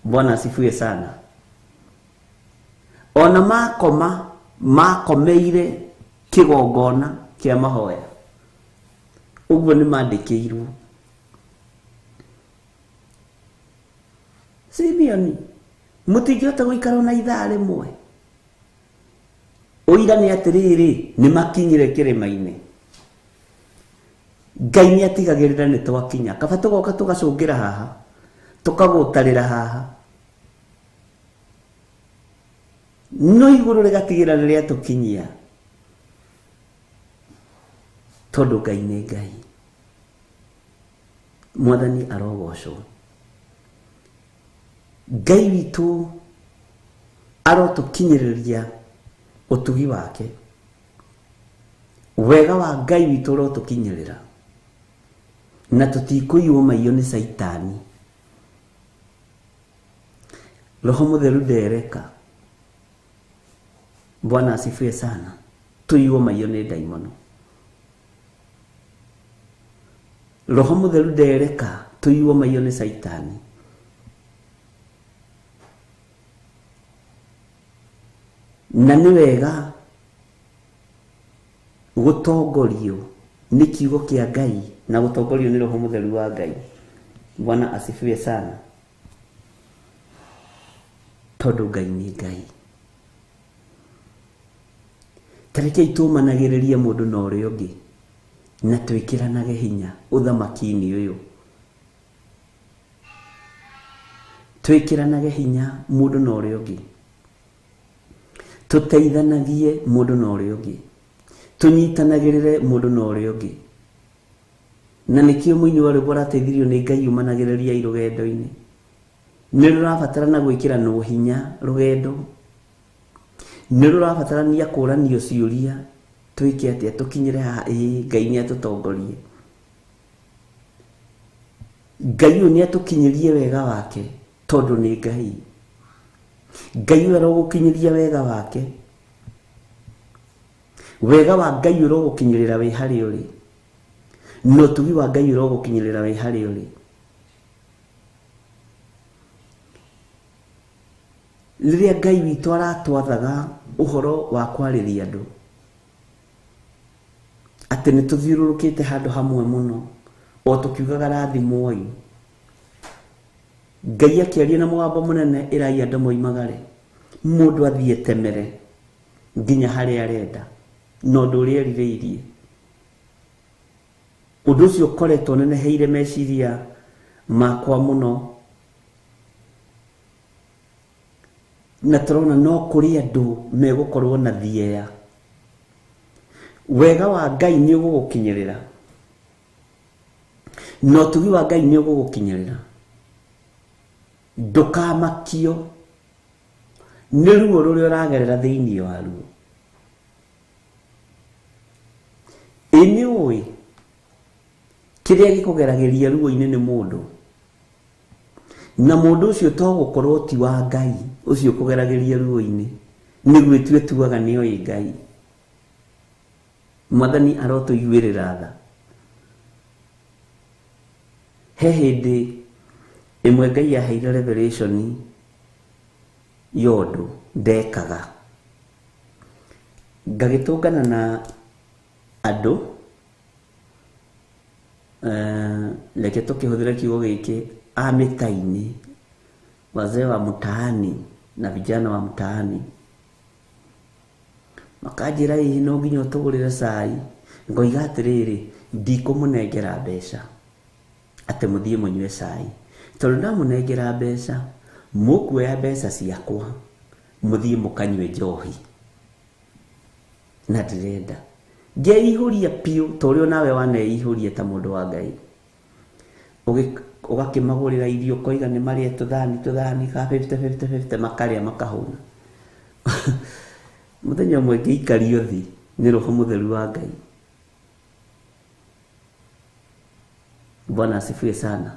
Bwana asifiwe sana. Ona makoma makomeire kĩgongona kĩa mahoya. Ũguo nĩ mandĩkĩirwo. Simeoni, mũtingĩhota gũikara ona ithaa rĩmwe. Ũira nĩ atĩrĩrĩ, nĩ makinyire kĩrĩma-inĩ. Ngai nĩ atigagĩrĩra nĩ twakinya. Kaba tũgoka tũgacũngĩra haha, tũkagũtarĩra haha. No igũrũ rĩgatigĩra nĩ rĩatũkinyia. Tondũ Ngai nĩ Ngai. Mwathani arogocwo. Ngai witũ arotũkinyĩrĩria ũtugi wake. Wega wa Ngai witũ ũrotũkinyĩrĩra. Na tũtikũiywo maiyo nĩ Caitani. Roho Mũtheru ndereka. Bwana asifiwe sana. Tũiywo maiyo nĩ ndaimono. Roho Mũtheru ndereka tũiywo maiyo nĩ Caitani. Na nĩ wega gũtongorio nĩ kiugo kĩa Ngai na gũtongorio nĩ Roho Mũtheru wa Ngai. Bwana asifiwe sana. Tondũ Ngai nĩ Ngai. Ta rekei tũmanagĩrĩrie mũndũ na ũrĩa ũngĩ na twĩkĩranage hinya ũthamaki-inĩ ũyũ. Twĩkĩranage hinya mũndũ na ũrĩa ũngĩ. Tũteithanagie mũndũ na ũrĩa ũngĩ. Tũnyitanagĩrĩre mũndũ na ũrĩa ũngĩ. Na nĩkĩo mũini wa rwĩmbo arateithirio nĩ Ngai ũmanagĩrĩria rũgendo-inĩ. Nĩ rũrabatarana gwĩkĩranwo hinya rũgendo. Nĩ rũrabatarania kũranio ciũria twĩke atĩa tũkinyĩre haha, ĩĩ Ngai nĩ atũtongorie. Ngai ũyũ nĩ atũkinyĩrie wega wake tondũ nĩ Ngai. Ngai ũyũ arogũkinyĩria wega wake. Wega wa Ngai ũrogũkinyĩrĩra wĩ harĩa ũrĩ. Na ũtugi wa Ngai ũrogũkinyĩrĩra wĩ harĩa ũrĩ. Rĩrĩa Ngai witũ aratwathaga ũhoro wa kwarĩria andũ atĩ nĩ tũthiũrũrũkĩte handũ hamwe mũno o tũkiugaga rathimwoi. Ngai akĩaria na mũgambo mũnene ĩrai andũ moimagare. Mũndũ athiĩ temere nginya harĩa arenda na ũndũ ũrĩa erirĩirie. Ũndũ ũcio ũkoretwo ũneneheire meciria makwa mũno. Na tũrona no kũrĩ andũ megũkorwo na thieya. Wega wa Ngai nĩ ũgũgũkinyĩrĩra. Na ũtugi wa Ngai nĩ ũgũgũkinyĩrĩra. Ndũkamakio nĩ ruo rũrĩa ũragerera thĩinĩ wa ruo. Ĩ nĩ ũĩ kĩrĩa gĩkũgeragĩria ruo-inĩ nĩ mũndũ. Na mũndũ ũcio to gũkorwo ti wa Ngai ũcio ũkũgeragĩria ruo-inĩ nĩguo itue tuaga nĩoĩ Ngai. Mwathani arotũiguĩrĩra tha. He hĩndĩ ĩmwe Ngai aheire revelation ya ũndũ ndekaga. Ngagĩtũngana na andũ reke tũkĩhũthĩre kiugo gĩkĩ a mĩta-inĩ, wazee wa mtaani na vijana wa mtaani. Makanjĩra ĩĩ no nginya ũtũgũrĩre cai. Ngoiga atĩrĩrĩ, ndikũmũnengera mbeca atĩ mũthiĩ mũnyue cai. Tondũ ndamũnengera mbeca, mũkuoya mbeca ciakwa mũthiĩ mũkanyue njohi. Na ndĩrenda ngeihũria piũ ta ũrĩa nawe waneihũria ta mũndũ wa Ngai. Ũgakĩmagũrĩra irio ũkoiga nĩ marĩe tũthani tũthani ka 50 50 50 makarĩa makahũna. Mũthenya ũmwe ngĩikario thĩ nĩ Roho Mũtheru wa Ngai. Bwana asifiwe sana.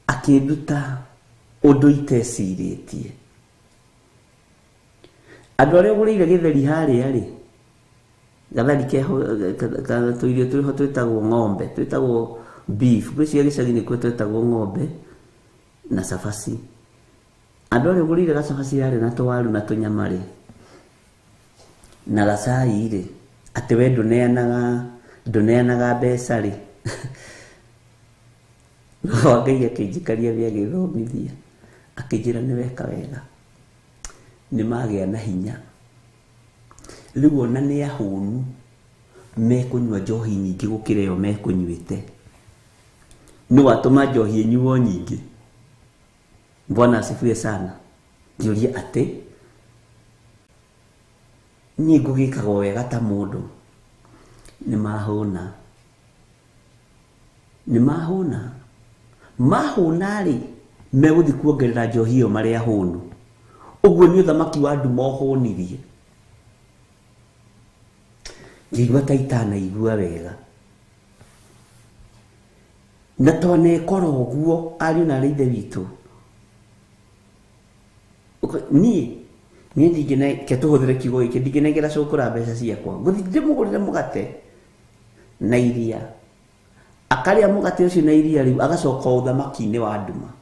Akĩnduta ũndũ itecirĩtie. Andũ arĩa ũgũrĩire gĩtheri harĩa rĩ, gathari keho tũirio tũrĩho twĩtagwo ng'ombe, twĩtagwo beef, ngwĩciria gĩcagi nĩkuo twĩtagwo ng'ombe na cabaci. Andũ arĩa ũgũrĩire gacabaci harĩa na tũwaru na tũnyama rĩ, na gacai rĩ, atĩ we ndũneanaga mbeca rĩ. Roho wa Ngai akĩnjikaria thĩ agĩthomithia, akĩnjĩra nĩ weka wega, nĩ magĩa na hinya. Rĩu ona nĩ ahũnu mekũnyua njohi nyingĩ gũkĩra ĩyo mekũnyuĩte. Nĩ watũma njohi ĩnyuo nyingĩ. Bwana asifiwe sana. Ngĩũria atĩ niĩ ngũgĩkagwo wega ta mũndũ. Nĩ mahũna. Nĩ mahũna. Mahũna rĩ, megũthiĩ kuongerera njohi ĩyo marĩ ahũnu. Ũguo nĩ ũthamaki wa nduma ũhũnirie. Ngĩigua ta itanaigua wega. Na twanekora ũguo ariũ na aarĩ a Ithe witũ. Niĩ ndingĩne, tũhũthĩre kiugo gĩkĩ, ndingĩnengera cũkũra mbeca ciakwa. Ngũthiĩ ndĩmũgũrĩre mũgate na iria. Akarĩa mũgate ũcio na iria rĩu agacoka ũthamaki-inĩ wa nduma.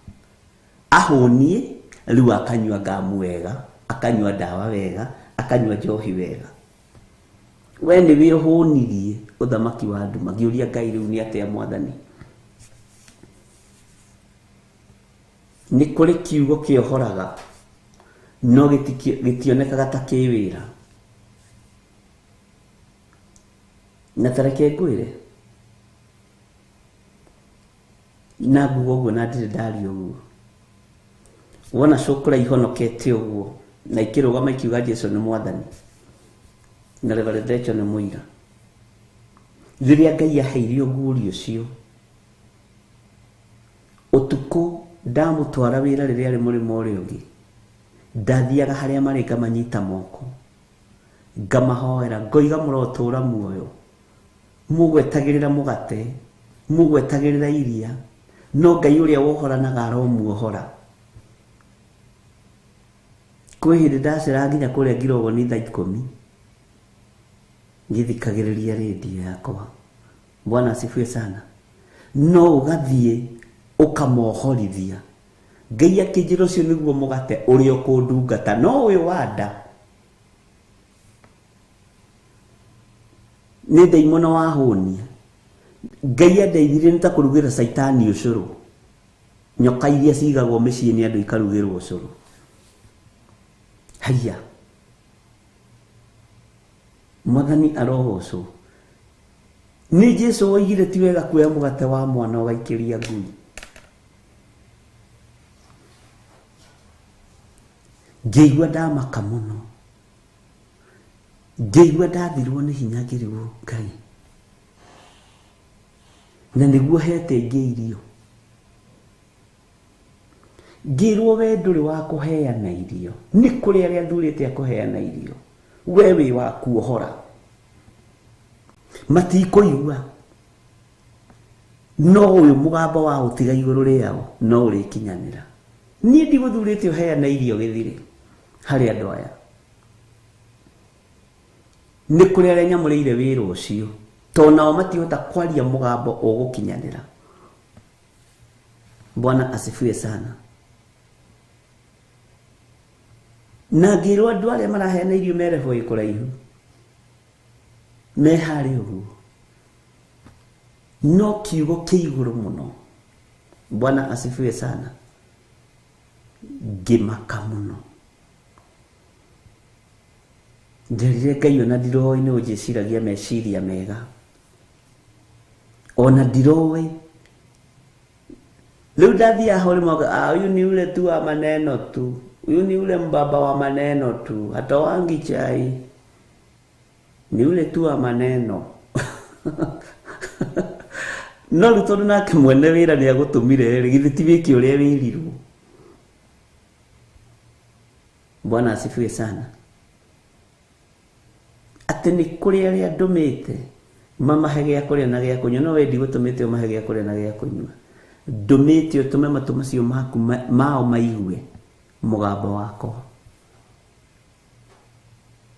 Ahũnie rĩu akanyua ngamu wega, akanyua ndawa wega, akanyua njohi wega. We nĩ wĩhũnirie ũthamaki wa nduma. Ngĩũria Ngai rĩu nĩ atĩa Mwathani. Nĩ kũrĩ kiugo kĩohoraga no gĩtionekaga ta kĩ wĩra. Na ta reke ngwĩre, na nguga ũguo na ndirĩ ndaria ũguo. Wona cũkũra ihonokete ũguo na ikĩrũgama ikiuga Jesũ nĩ Mwathani na Reverend Rachel nĩ mũira. Rĩrĩa Ngai aheire ũguũrio ũcio, ũtukũ ndamũtwara wĩra rĩrĩa arĩ mũrĩmo ũrĩa ũngĩ, ndathiaga harĩa marĩ ngamanyita moko, ngamahoera, ngoiga mũrotũra muoyo, mũgwetagĩrĩra mũgate, mũgwetagĩrĩra iria, no Ngai ũrĩa wohoranaga aromuohora. Kwĩ hĩndĩ ndaceraga nginya kũrĩa Ngirogoni thaa 10 ngĩthikagĩrĩria rĩndiũ yakwa. Bwana asifiwe sana. No ũgathiĩ ũkamohorithia. Ngai akĩnjĩra ũcio nĩguo mũgate ũrĩa ũkũndungata, no ũyũ wa nda nĩ ndaimono wahũnia. Ngai andeithirie nĩ ta kũrugĩra caitani ũcũrũ. Nyoka iria cigagwo mĩciĩ nĩ andũ ikarugĩrwo ũcũrũ. Haiya. Mwathani arogocwo. Nĩ Jesũ woigire ti wega kuoya mũgate wa mwana ũgaikĩria ngui. Ngĩigua ndamaka mũno. Ngĩigua ndathirwo nĩ hinya ngĩrigwo Ngai na nĩguo hete ingĩ irio. Ngĩrwo we ndũrĩ wa kũheana irio, nĩ kũrĩ arĩa thurĩte a kũheana irio, we wĩ wa kuohora matikũigua no ũyũ mũgambo wa ũtiga igũrũ rĩao no ũrĩkinyanĩra. Niĩ ndigũthurĩte ũheana irio gĩthirĩ harĩ andũ aya, nĩ kũrĩ arĩa nyamũrĩire wĩra ũcio tondũ nao matihota kwaria mũgambo ũgũkinyanĩra. Bwana asifiwe sana. Na ngĩrwo andũ arĩa maraheana irio mereho ĩ kũraihu me harĩ ũguo, no kiugo kĩ igũrũ mũno. Bwana asifiwe sana. Ngĩmaka mũno, nderire Ngai ona ndiroĩ nĩ ũnjĩciragia meciria mega, ona ndiroĩ. Rĩu ndathiaga ho rĩmwe huyu ni ule tu wa maneno tu, huyu ni ule mbaba wa maneno tu, hatoangi chai, ni ule tu wa maneno. No rĩu tondũ nake mwene wĩra nĩ agũtũmire rĩ, githĩ ti wĩke ũrĩa wĩrirwo. Bwana asifiwe sana. Atĩ nĩ kũrĩ arĩa ndũmĩte mamahe gĩa kũrĩa na gĩa kũnyua, no we ndigũtũmĩte ũmahe gĩa kũrĩa na gĩa kũnyua, ndũmĩte ũtũme matũ macio maku mao maigue mũgambo wakwa.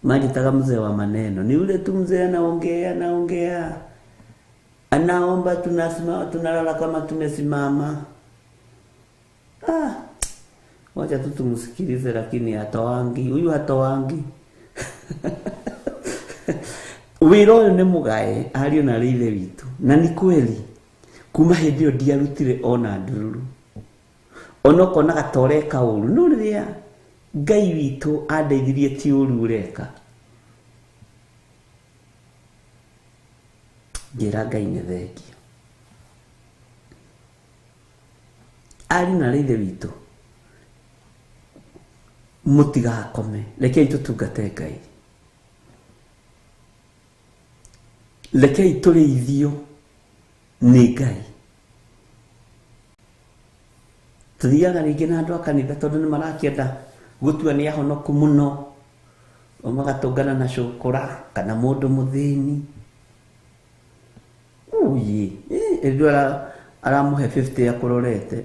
Manjitaga mzee wa maneno, ni ule tu mzee anaongea anaongea, anaomba, tunasimama tunalala kama tumesimama. Wacha tu tumsikilize, lakini hatoangi huyu, hatoangi. Wĩra ũyũ nĩ mũgae ariũ na arĩ ithe witũ, na nĩ kweli kuma hĩndĩ ĩyo ndiarutire ona ndururu, ona ũkonaga ta ũreka ũru, no rĩrĩa Ngai witũ andeithirie ti ũru ũreka, ngĩra Ngai nĩ thengio. Ariũ na arĩ ithe witũ, mũtigakome, rekei tũtungate Ngai, rekei tũrĩithio nĩ Ngai. Tũthiaga rĩngĩ na andũ a kanitha tondũ nĩ marakĩenda gũtua nĩ ahonoku mũno, o magatũngana na cũkũra kana mũndũ mũthĩni. Uyi, rĩu aramũhe 50 akũrorete.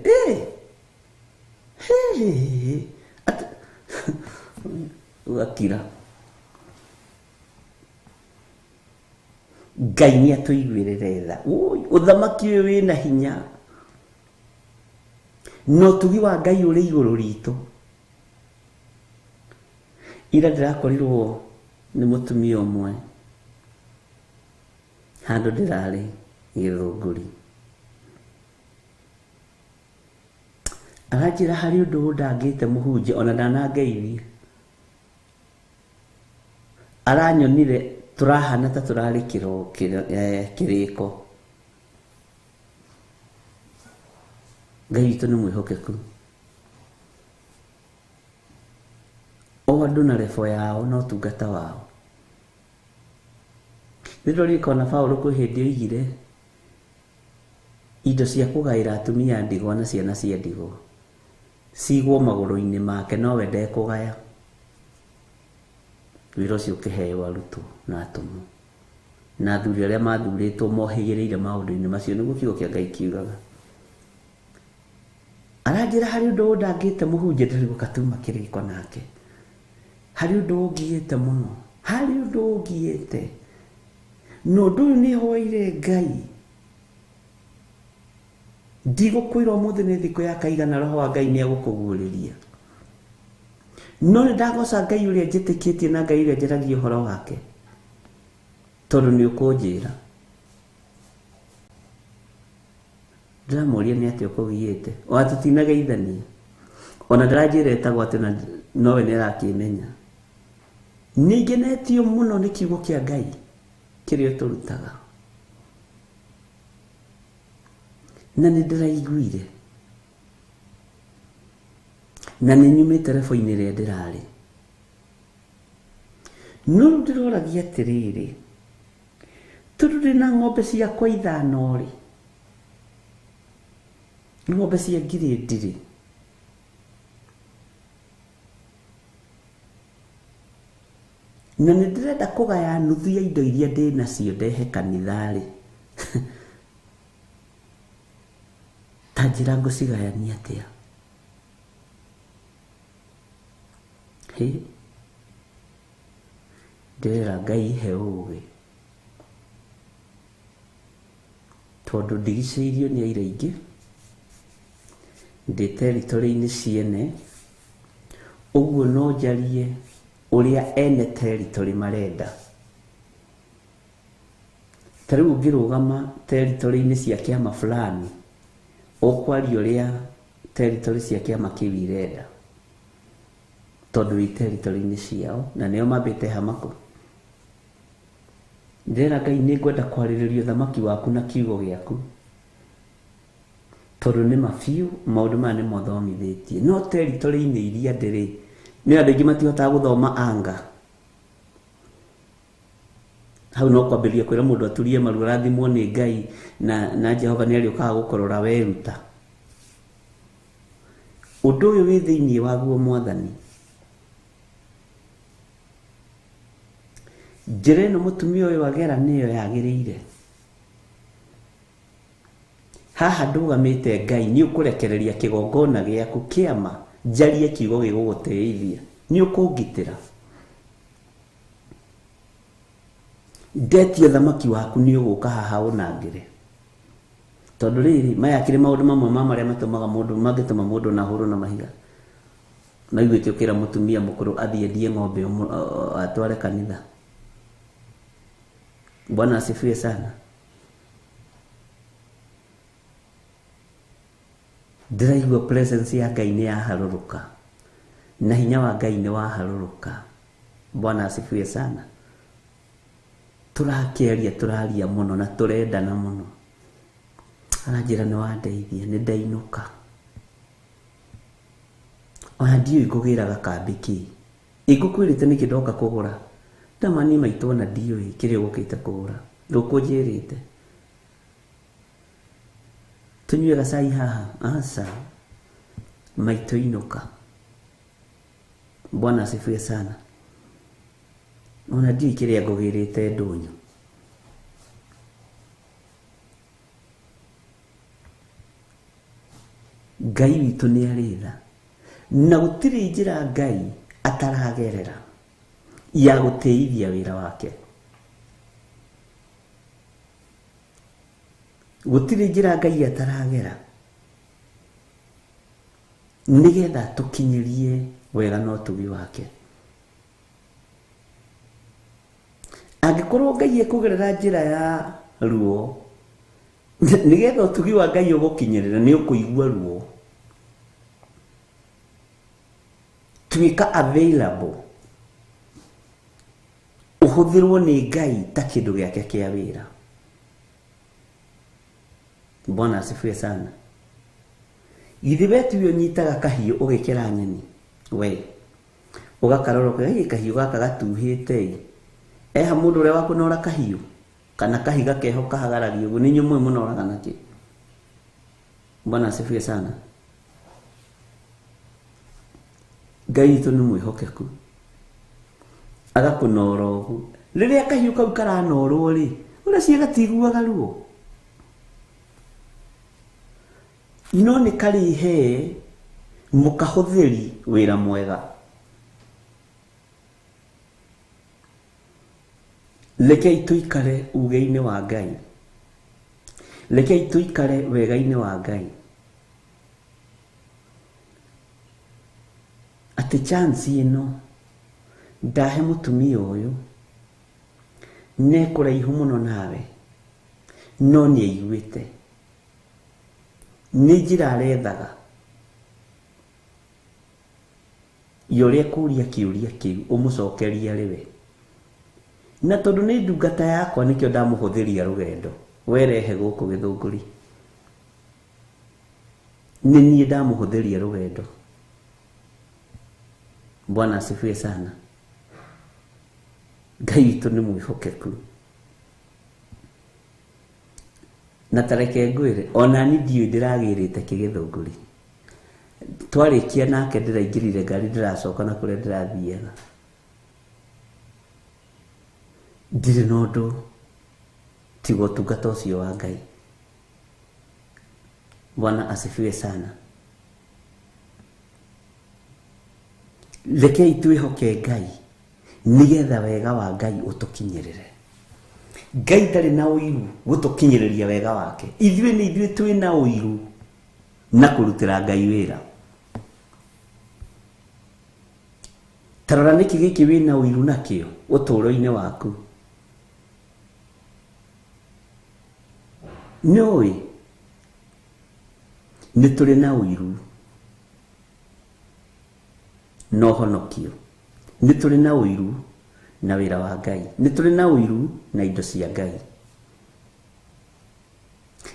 Ũgakira. Ngai nĩ atũiguĩrĩre tha. Ũthamaki ũyũ wĩna hinya, na ũtugi wa Ngai ũrĩ igũrũ ritũ. Ira ndĩrakorirwo nĩ mũtumia ũmwe handũ ndĩrarĩ Gĩthũngũri, aranjĩra harĩ ũndũ ũndangĩte mũhunjia ona ndanangeithia. Aranyonire tũrahana ta tũrarĩ kĩrĩko. Ngai witũ nĩ mwĩhokeku, o andũ na rebo yao na ũtungata wao. Nĩ ndĩrorikona Paũlũ kwĩ hĩndĩ oigire indo cia kũgaĩra atumia a ndigwa na ciana cia ndigwa cigwo magũrũ-inĩ make, nowe ndekũgaya. Wĩra ũcio ũkĩheo arutwo na atũmwo na athuri arĩa mathurĩtwo mohĩgĩrĩire maũndũ-inĩ macio, nĩguo kiugo kĩa Ngai kiugaga. Aranjĩra harĩ ũndũ ũndangĩte mũhunjia, ndĩrigwo katuma kĩrĩko nake, harĩ ũndũ ũngiĩte mũno, harĩ ũndũ ũngiĩte, na ũndũ ũyũ nĩ hoire Ngai. Ndigũkwĩra ũmũthĩ nĩ thikũ ya kaigana roho wa Ngai nĩ egũkũguũrĩria, no nĩ ndagoca Ngai ũrĩa njĩtĩkĩtie na Ngai ũrĩa njaragia ũhoro wake, tondũ nĩ ũkũnjĩra. Ndĩramũria nĩ atĩa ũkũgiĩte, ona tũtinageithania, ona ndaranjĩra etagwo atĩ nowe nĩ arakĩmenya. Nĩ ngenetio mũno nĩ kiugo kĩa Ngai kĩrĩa ũtũrutaga, na nĩ ndĩraiguire, na nĩ nyumĩte rebo-inĩ ĩrĩa ndĩrarĩ. No rĩu ndĩroragia atĩrĩrĩ, tondũ ndĩna ng'ombe ciakwa ithano rĩ, ng'ombe cia ngirĩndi rĩ, na nĩ ndĩrenda kũgaya nuthu ya indo iria ndĩ nacio ndehe kanitha rĩ, ta njĩra ngũcigayania atĩa? Hĩ, ndĩrera Ngai he ũũgĩ, tondũ ndigicĩirio nĩ aira aingĩ, ndĩ territory-inĩ ciene, ũguo no njarie ũrĩa ene territory marenda. Ta rĩu ũngĩrũgama territory-inĩ cia kĩama fulani, ũkwaria ũrĩa territory cia kĩama kĩu irenda, tondũ wĩ territory-inĩ ciao na nĩo mambĩte hama kũ. Ndĩrera Ngai nĩ ngwenda kwarĩrĩria ũthamaki waku na kiugo gĩaku, tondũ nĩ ma biũ maũndũ maya nĩ mothomithĩtie. No territory-inĩ iria ndĩrĩ, nĩ andũ aingĩ matihotaga gũthoma anga. Hau no kwambĩrĩria kwĩra mũndũ aturie maru arathimwo nĩ Ngai na Jehova nĩ arĩũkaga gũkũrora weruta. Ũndũ ũyũ wĩ thĩinĩ waguo Mwathani. Njĩra ĩno mũtumia ũyũ agera nĩyo yagĩrĩire. Haha ndũgamĩte Ngai nĩ ũkũrekereria kĩgongona gĩaku kĩama, njarie kiugo gĩgũgũteithia, nĩ ũkũngitĩra. Ndetie ũthamaki waku nĩ ũgũka haha ũnangĩre. Tondũ rĩrĩ, maya akĩrĩ maũndũ mamwe ma marĩa matũmaga mũndũ, mangĩtũma mũndũ na ahũrwo na mahiga. Maiguĩte ũkĩra mũtumia mũkũrũ athiĩ endie ng'ombe atware kanitha. Bwana asifiwe sana. Ndĩraigua presence ya Ngai nĩ yaharũrũka, na hinya wa Ngai nĩ waharũrũka. Bwana asifiwe sana. Tũrakĩaria, tũraria mũno na tũrendana mũno. Aranjĩra nĩ wandeithia, nĩ ndainũka. Ona ndiũĩ ngũgĩra gakambĩ kĩ. Ingũkwĩrĩte nĩkĩ ndoka kũgũra. Ndamani maitũ ona ndiũĩ kĩrĩa ũgũkĩte kũgũra. Ndũkũnjĩrĩte. Tũnyue gacai haha? Aca. Maitũ inũka. Bwana asifiwe sana. Ona ndiũĩ kĩrĩa ngũgĩrĩte ndũnyũ. Ngai witũ nĩ arĩ tha, na gũtirĩ njĩra Ngai ataragerera ya gũtĩithia wĩra wake. Gũtirĩ njĩra Ngai ataragera nĩgetha tũkinyĩrie wega na ũtugi wake. Angĩkorwo Ngai ekũgerera njĩra ya ruo nĩgetha ũtugi wa Ngai ũgũkinyĩrĩra, nĩ ũkũigua ruo. Tuĩka available, ũhũthĩrwo nĩ Ngai ta kĩndũ gĩake kĩa wĩra. Bwana asifiwe sana. Githĩ we tiwe ũnyitaga kahiũ ũgĩkera nyeni? We ũgakarora ũkauga, kahiũ gaka gatuhĩte ĩ. Eha mũndũ ũrĩa wa kũnora kahiũ kana kahiga keho kahagaragia ũguo, nĩ inyuĩ mũĩ mũnoraga nakĩ? Bwana asifiwe sana. Ngai witũ nĩ mwĩhokeku, agakũnora ũguo. Rĩrĩa kahiũ kau karanorwo rĩ, ũreciria gatiguaga ruo? No nĩ karĩhe mũkahũthĩri wĩra mwega. Rekei tũikare uge-inĩ wa Ngai. Rekei tũikare wega-inĩ wa Ngai. Atĩ chance ĩno ndahe mũtumia ũyũ nĩ kũraihu mũno nawe, no nĩ aiguĩte, nĩ njĩra arethaga ya ũrĩa kũria kĩũria kĩu ũmũcokerie arĩ we. Na tondũ nĩ ndungata yakwa nĩkĩo ndamũhũthĩria rũgendo, werehe gũkũ Gĩthũngũri. Nĩ niĩ ndamũhũthĩria rũgendo. Bwana asifiwe sana. Ngai witũ nĩ mwĩhokeku. Na tareke ngwĩre ona ni ndiũĩ ndĩragĩrĩte kĩgĩthũngũri. Twarĩkia nake ndĩraingĩrire ngari ndĩracoka na kũrĩa ndĩrathiaga. Ndirĩ na ũndũ tiga ũtungata ũcio wa Ngai. Bwana asifiwe sana. Rekei twĩhoke Ngai nĩgetha wega wa Ngai ũtũkinyĩrĩre. Ngai ndarĩ na ũiru gũtũkinyĩrĩria wega wake. Ithuĩ nĩ ithuĩ twĩ na ũiru na kũrutĩra Ngai wĩra. Ta rora nĩkĩ gĩkĩ wĩna ũiru nakĩo ũtũũro-inĩ waku. Nĩũĩ nĩ tũrĩ na ũiru na ũhonokio, nĩ tũrĩ na ũiru na wĩra wa Ngai, nĩ tũrĩ na ũiru na indo cia Ngai.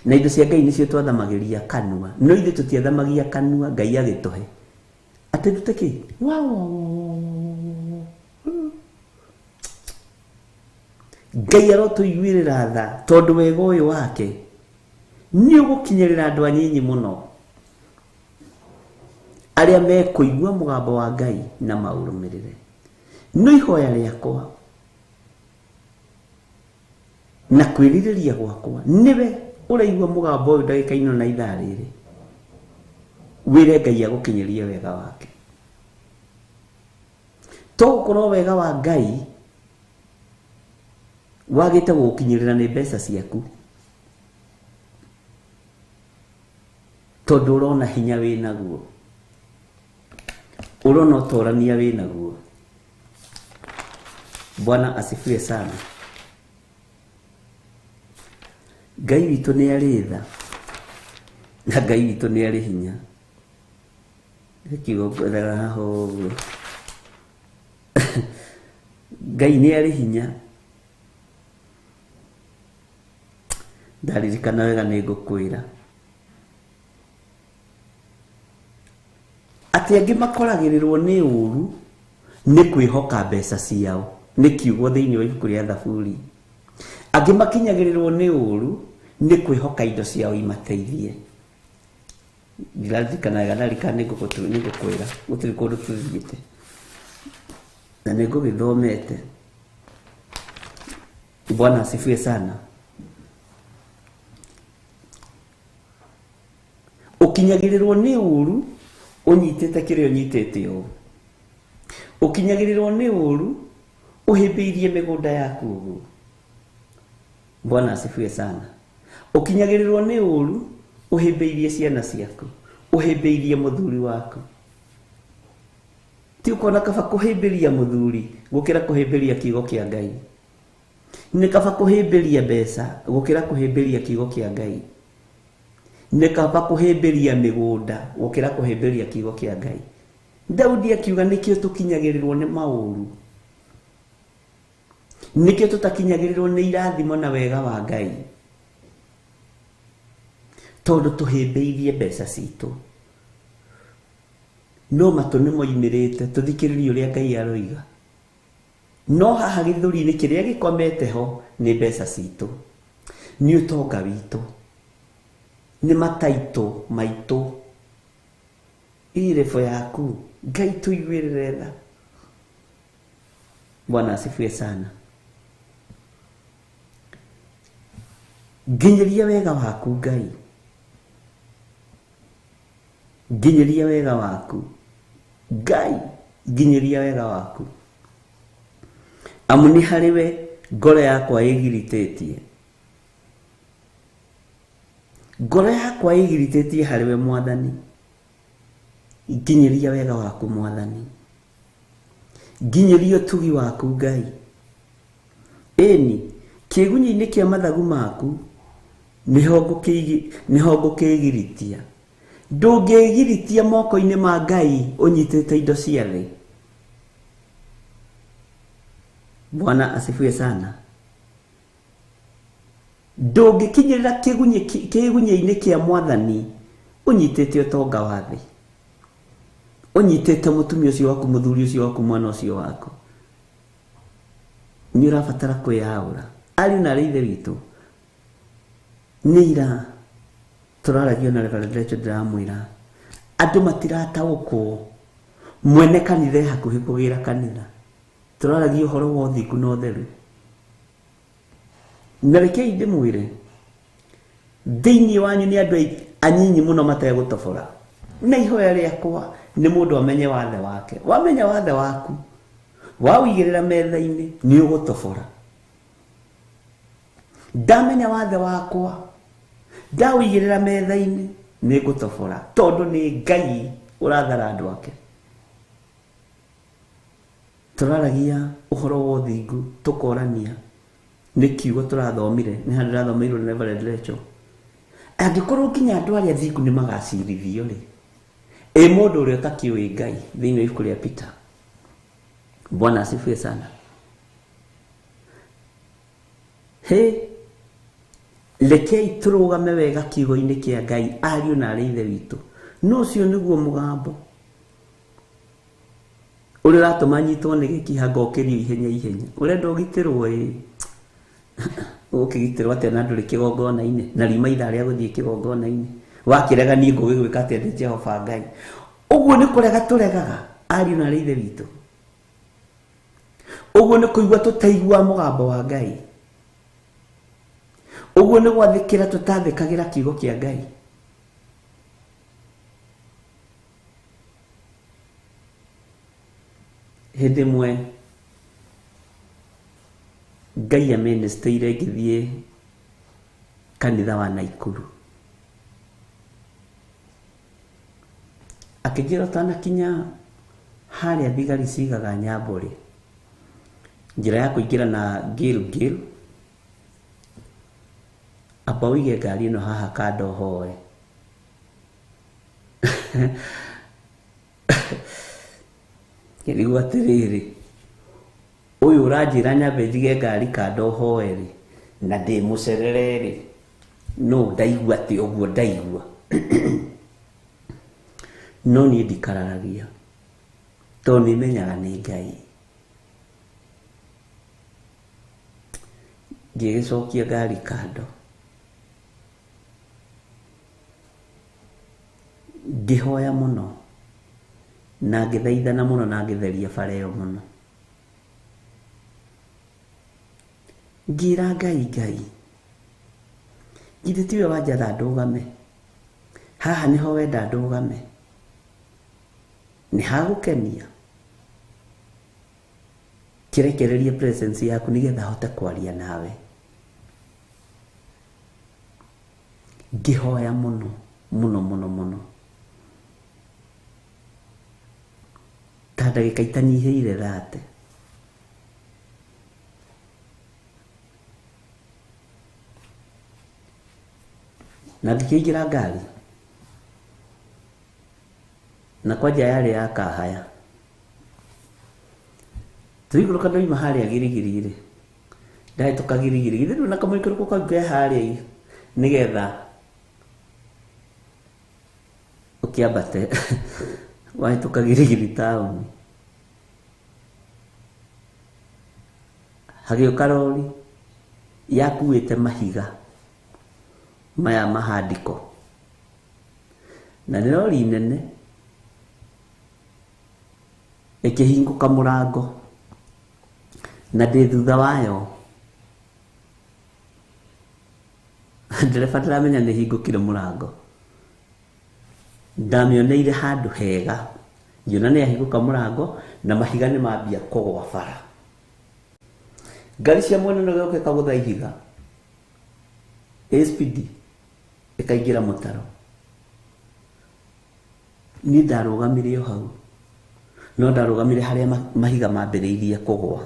Na indo cia Ngai nĩcio twathamagĩria kanua, no ithuĩ tũtiathamagia kanua Ngai agĩtũhe. Atĩ ndute kĩ? Wow. Ngai arotũiguĩrĩra tha tondũ wega ũyũ wake nĩ ũgũkinyĩrĩra andũ anyinyi mũno arĩa mekũigua mũgambo wa Ngai na maũrũmĩrĩre. No ihoya rĩakwa na kwĩrirĩria gwakwa nĩwe ũraigua mũgambo ũyũ ndagĩka ĩno na ithaa rĩrĩ, wĩre Ngai agũkinyĩrie wega wake. To gũkorwo wega wa Ngai wagĩte gũgũkinyĩrĩra nĩ mbeca ciaku, tondũ ũrona hinya wĩ naguo, ũrona ũtorania wĩ naguo. Bwana asifiwe sana. Ngai witũ nĩ arĩ tha na Ngai witũ nĩ arĩ hinya. Kiugo ngwethaga haha ũguo. Ngai nĩ arĩ hinya. Ndaririkana wega nĩ ngũkwĩra atĩ angĩ makoragĩrĩrwo nĩ ũru nĩ kwĩhoka mbeca ciao, nĩ kiugo thĩinĩ wa ibuku rĩa Thaburi. Angĩ makinyagĩrĩrwo nĩ ũru nĩ kwĩhoka indo ciao imateithie. Ndiririkana wega, ndarikana nĩ ngũkwĩra gũtirĩ kũndũ tũthiĩte na nĩ ngũgĩthomete. Bwana asifiwe sana. Ũkinyagĩrĩrwo nĩ ũru ũnyitĩte kĩrĩa ũnyitĩte ũũ. Ũkinyagĩrĩrwo nĩ ũru ũhĩmbĩirie mĩgũnda yaku ũguo. Bwana asifiwe sana. Ũkinyagĩrĩrwo nĩ ũru ũhĩmbĩirie ciana ciaku, ũhĩmbĩirie mũthuri waku. Ti ũkona kaba kũhĩmbĩria mũthuri gũkĩra kũhĩmbĩria kiugo kĩa Ngai. Nĩ kaba kũhĩmbĩria mbeca gũkĩra kũhĩmbĩria kiugo kĩa Ngai. Nĩ kaba kũhĩmbĩria mĩgũnda gũkĩra kũhĩmbĩria kiugo kĩa Ngai. Daudi akiuga nĩkĩo tũkinyagĩrĩrwo nĩ maũru, nĩkĩo tũtakinyagĩrĩrwo nĩ irathimo na wega wa Ngai, tondũ tũhĩmbĩirie mbeca citũ. No matũ nĩ moimĩrĩte tũthikĩrĩrie ũrĩa Ngai aroiga. No haha gĩthũri-inĩ kĩrĩa gĩkomete ho nĩ mbeca citũ, nĩ ũtonga witũ, nĩ mataitũ maitũ. Irebo yaku Ngai tũiguĩrĩre tha. Bwana asifiwe sana. Nginyĩria wega waku Ngai, nginyĩria wega waku Ngai, nginyĩria wega waku. Amu nĩ harĩ we ngoro yakwa ĩgiritĩtie, ngoro yakwa ĩgiritĩtie harĩ we Mwathani. Nginyĩria wega waku Mwathani, nginyĩria ũtugi waku Ngai. Ĩni kĩgunyĩ-inĩ kĩa mathagu maku nĩho ngũkĩgiritia. Ndũngĩgiritia moko-inĩ ma Ngai ũnyitĩte indo cia thĩ. Bwana asifiwe sana. Ndũngĩkinyĩrĩra kĩgunyĩ-inĩ kĩa Mwathani ũnyitĩte ũtonga wa thĩ, ũnyitĩte mũtumia ũcio waku, mũthuri ũcio waku, mwana ũcio waku. Nĩ ũrabatara kwĩyaũra. Ariũ na arĩ ithe witũ, nĩ ira tũraragio na Reverend Rachel ndĩramwĩra andũ matirataũkwo mwene kanitha e hakuhĩ kũgĩra kanitha. Tũraragia ũhoro wa ũthingu na ũtheru. Na rekei ndĩmwĩre, thĩinĩ wanyu nĩ andũ anyinyi mũno mategũtobora. Na ihoya rĩakwa nĩ mũndũ amenye wathe wake. Wamenya wathe waku, waũigĩrĩra metha-inĩ, nĩ ũgũtobora. Ndamenya wathe wakwa, ndaũigĩrĩra metha-inĩ, nĩ ngũtobora, tondũ nĩ Ngai ũrathara andũ ake. Tũraragia ũhoro wa ũthingu, tũkorania nĩ kiugo tũrathomire, nĩ handũ ndĩrathomeirwo nĩ Reverend Rachel. Angĩkorwo nginya andũ arĩa athingu nĩ magacirithio rĩ, ĩ mũndũ ũrĩa ũtakĩũĩ Ngai thĩinĩ wa ibuku rĩa Peter. Bwana asifiwe sana. He, rekei tũrũgame wega kiugo-inĩ kĩa Ngai, ariũ na arĩ ithe witũ. No ũcio nĩguo mũgambo ũrĩa ũratũma nyitwo nĩ gĩkiha ngokĩrio ihenya ihenya. Ũrenda ũgitĩrwo ĩ, ũgũkĩgitĩrwo atĩa na ndũrĩ kĩgongona-inĩ, na riuma ithaa rĩa gũthiĩ kĩgongona-inĩ. Wakĩrega niĩ ngũgĩgwĩka atĩa ndĩ Jehova Ngai. Ũguo nĩ kũrega tũregaga, ariũ na arĩ ithe witũ. Ũguo nĩ kũigua tũtaigua mũgambo wa Ngai. Ũguo nĩ gwathĩkĩra tũtathĩkagĩra kiugo kĩa Ngai. Hĩndĩ ĩmwe Ngai amĩnĩstĩire ngĩthiĩ kanitha wa Naikuru. Akĩnjĩra ũtanakinya harĩa thigari cigaga nyambo rĩ, njĩra ya kũingĩra na Gilgil, amba ũige ngari ĩno haha kando hoe. Ngĩrigwo atĩrĩrĩ, ũyũ ũranjĩra nyambe njige ngari kando hoe rĩ, na ndĩ mũcerere rĩ, no ndaigua atĩ ũguo ndaigua. No niĩ ndikararagia, tondũ nĩmenyaga nĩ Ngai. Ngĩgĩcokia ngari kando, ngĩhoya mũno na ngĩthaithana mũno na ngĩtheria bara ĩyo mũno. Ngĩra Ngai, Ngai, githĩ tiwe wanjatha ndũgame haha, nĩho wenda ndũgame, nĩ hagũkenia, kĩrekererie presence yaku nĩgetha hote kwaria nawe. Ngĩhoya mũno mũno mũno mũno ta ndagĩka itanyihĩire 30. Na ngĩkĩingĩra ngari, na kwanja yarĩ ya kahaya. Tũikũrũka ndoima harĩa Girigiri rĩ, ndahĩtũka Girigiri, githĩ ndũrĩ na kamũikũrũko kau ke harĩa nĩgetha ũkĩambate wahĩtũka Girigiri taũni. Hagĩũka rori yakuĩte mahiga maya mahandĩko, na nĩ rori nene, ĩkĩhingũka mũrango, na ndĩ thutha wayo. Ndereba ndĩramenya nĩ hingũkire mũrango, ndamĩoneire handũ hega, ngĩona nĩ yahingũka mũrango na mahiga nĩ mambia kũgũa bara. Ngari cia mwena ũyũ ĩgoka ĩkagũtha ihiga, SPD ĩkaingĩra mũtaro. Niĩ ndarũgamire o hau, no ndarũgamire harĩa mahiga mambĩrĩirie kũgũa.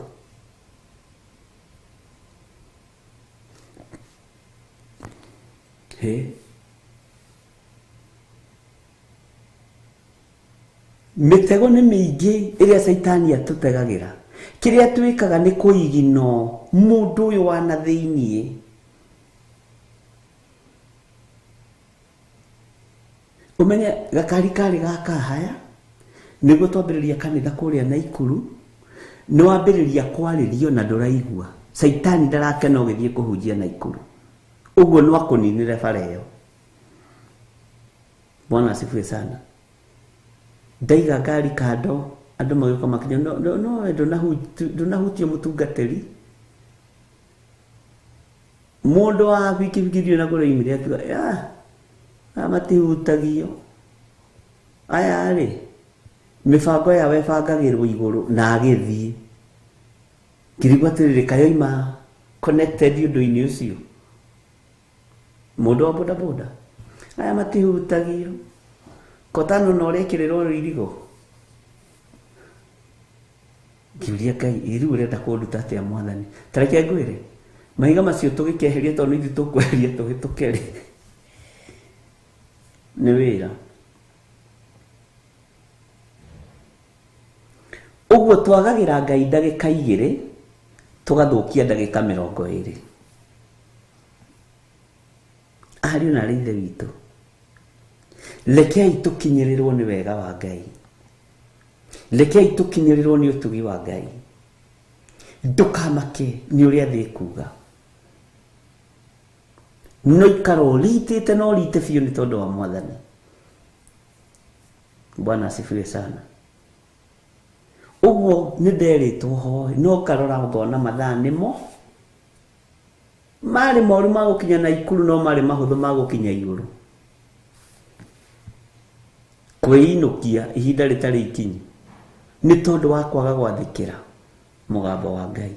He, mĩtego nĩ mĩingĩ ĩrĩa caitani atũtegagĩra. Kĩrĩa twĩkaga nĩ kũigino mũndũ ũyũ wa na thĩiniĩ. Ũmenye gakari karĩ ga kahaya, nĩguo twambĩrĩria kanitha kũrĩa Naikuru, Nĩ wambĩrĩria kwarĩrio na ndũraigua. Caitani ndarakena ũgĩthiĩ kũhunjia Naikuru. Ũguo no akũninĩre bara ĩyo. Bwana asifiwe sana. Ndaiga ngari kando, andũ magĩũka makĩnjĩra, no no no ndũnahutia mũtungatĩri. Mũndũ wa bikibiki ndiũĩ na kũrĩa oimire akiuga, aya matihutagio. Aya rĩ, mĩbango yao ĩbangagĩrwo igũrũ na agĩthiĩ. Ngĩrigwo atĩrĩrĩ, kaĩ oima connected ũndũ-inĩ ũcio. Mũndũ wa bodaboda. Aya matihutagio. Kotano no ũrekĩrĩrwo rũirigo. Ngĩũria Ngai, rĩu ũrenda kũnduta atĩa mwathani? Ta reke ngwĩre, mahiga macio tũgĩkeheria tondũ nĩ ithuĩ tũkweheria tũhĩtũke rĩ. Nĩ wĩra. Ũguo twagagĩra Ngai ndagĩka 2, tũgathũkia ndagĩka 20. Ariũ na aarĩ a Ithe witũ, rekei tũkinyĩrĩrwo nĩ wega wa Ngai. Rekei tũkinyĩrĩrwo nĩ ũtugi wa Ngai. Ndũkamake nĩ ũrĩa thĩ ĩkuga. No ikara ũritĩte na ũrite biũ nĩ tondũ wa Mwathani. Bwana asifiwe sana. Ũguo nĩ nderĩtwo hoe, no ngarora ngona mathaa nĩmo marĩ moru ma gũkinya Naikuru, no marĩ mahũthũ ma gũkinya igũrũ. Kwĩinũkia ihinda rĩtarĩ ikinyu nĩ tondũ wa kwaga gwathĩkĩra mũgambo wa Ngai,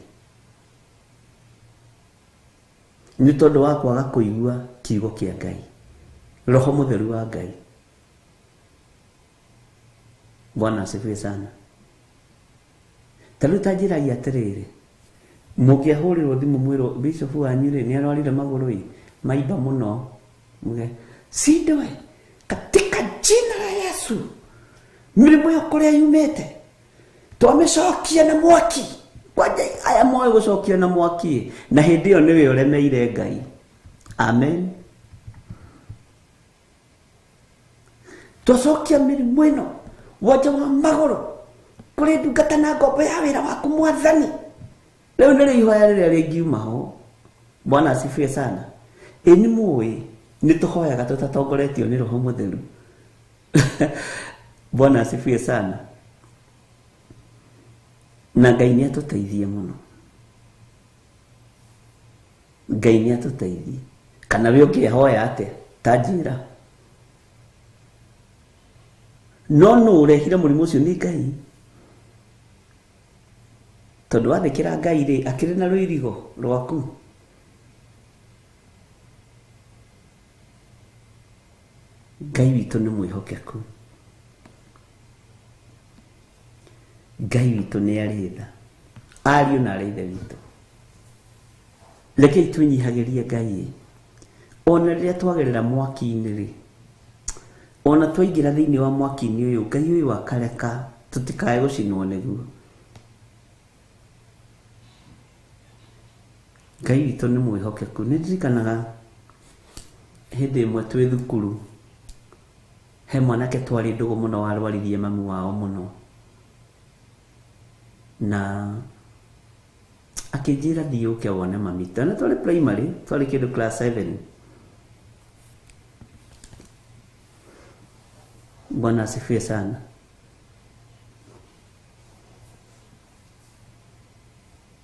nĩ tondũ wa kwaga kũigua kiugo kĩa Ngai, Roho Mũtheru wa Ngai. Bwana asifiwe sana. Ta rĩu ta njĩragia atĩrĩrĩ, mũngĩahũrĩrwo thimũ mwĩrwo bishop wanyu rĩ nĩ arwarire magũrũ ĩ, maimba mũno, muge sindwe katika jina la Yesu, mĩrimũ ĩyo kũrĩa yumĩte twamĩcokia na mwaki. Kwanja aya moĩ gũcokia na mwaki, na hĩndĩ ĩyo nĩwe ũremeire Ngai. Amen. Twacokia mĩrimũ ĩno wanja wa magũrũ kũrĩ ndungata na ngombo ya wĩra waku Mwathani. Rĩu nĩrĩo ihoya rĩrĩa rĩngiuma ho. Bwana asifiwe sana. Ĩ nĩ mũĩ nĩ tũhoyaga tũtatongoretio nĩ Roho Mũtheru. Bwana asifiwe sana. Na Ngai nĩ atũteithie mũno. Ngai nĩ atũteithie. Kana we ũngĩhoya atĩa? Ta njĩra. No nũ ũrehire mũrimũ ũcio? Nĩ Ngai. Tondũ wathĩkĩra Ngai rĩ, akĩrĩ na rũirigo rwaku. Ngai witũ nĩ mwĩhokeku. Ngai witũ nĩ arĩ tha. Ariũ na aarĩ a Ithe witũ, rekei twĩnyihagĩrie Ngai. Ona rĩrĩa twagerera mwaki-inĩ rĩ, ona twaingĩra thĩinĩ wa mwaki-inĩ ũyũ, Ngai ũyũ akareka tũtikae gũcinwo nĩguo. Ngai witũ nĩ mwĩhokeku. Nĩ ndirikanaga hĩndĩ ĩmwe twĩ thukuru, he mwanake twarĩ ndũgũ mũno warwaririe mamu wao mũno, na akĩnjĩra thiĩ ũke wone mami. Twana twarĩ primary, twarĩ kĩndũ class 7. Bwana asifiwe sana.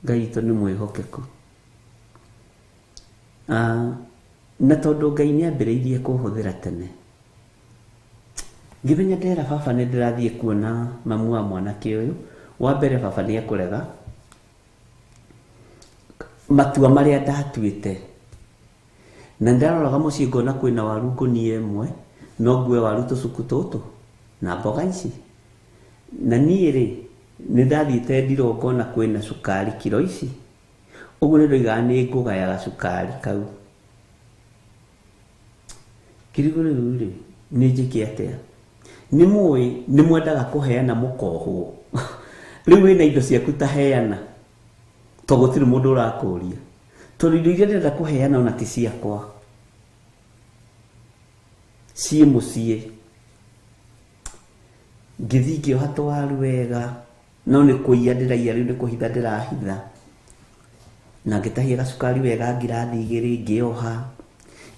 Ngai witũ nĩ mwĩhokeku. Na tondũ Ngai nĩ ambĩrĩirie kũhũthĩra tene, ngĩmenya ndera baba nĩ ndĩrathiĩ kuona mamu wa mwanake ũyũ. Wa mbere baba nĩ ekũrega matua marĩa ndatuĩte, na ndaroraga mũciĩ ngona kwĩna waru ngũnia ĩmwe, no ngue waru tũcuku tũtũ na mboga ici. Na niĩ rĩ, nĩ ndathiĩte ndirwo ngona kwĩna cukari kiro ici, ũguo nĩ ndoigaga nĩ ngũgaya gacukari kau. Kĩrigũ rĩu rĩ, nĩ njĩke atĩa? Nĩ mũĩ nĩ mwendaga kũheana mũkohwo. Rĩu wĩna indo ciaku ta heana, tondũ gũtirĩ mũndũ ũrakũria. Tondũ indo iria ndĩrenda kũheana ona ti ciakwa, ciĩ mũciĩ. Ngĩthiĩ ngĩoha tũwaru wega, No nĩ kũiya ndĩraiya rĩu nĩ kũhitha ndĩrahitha. Na ngĩtahia gacukari wega ngirathi igĩrĩ ngĩoha,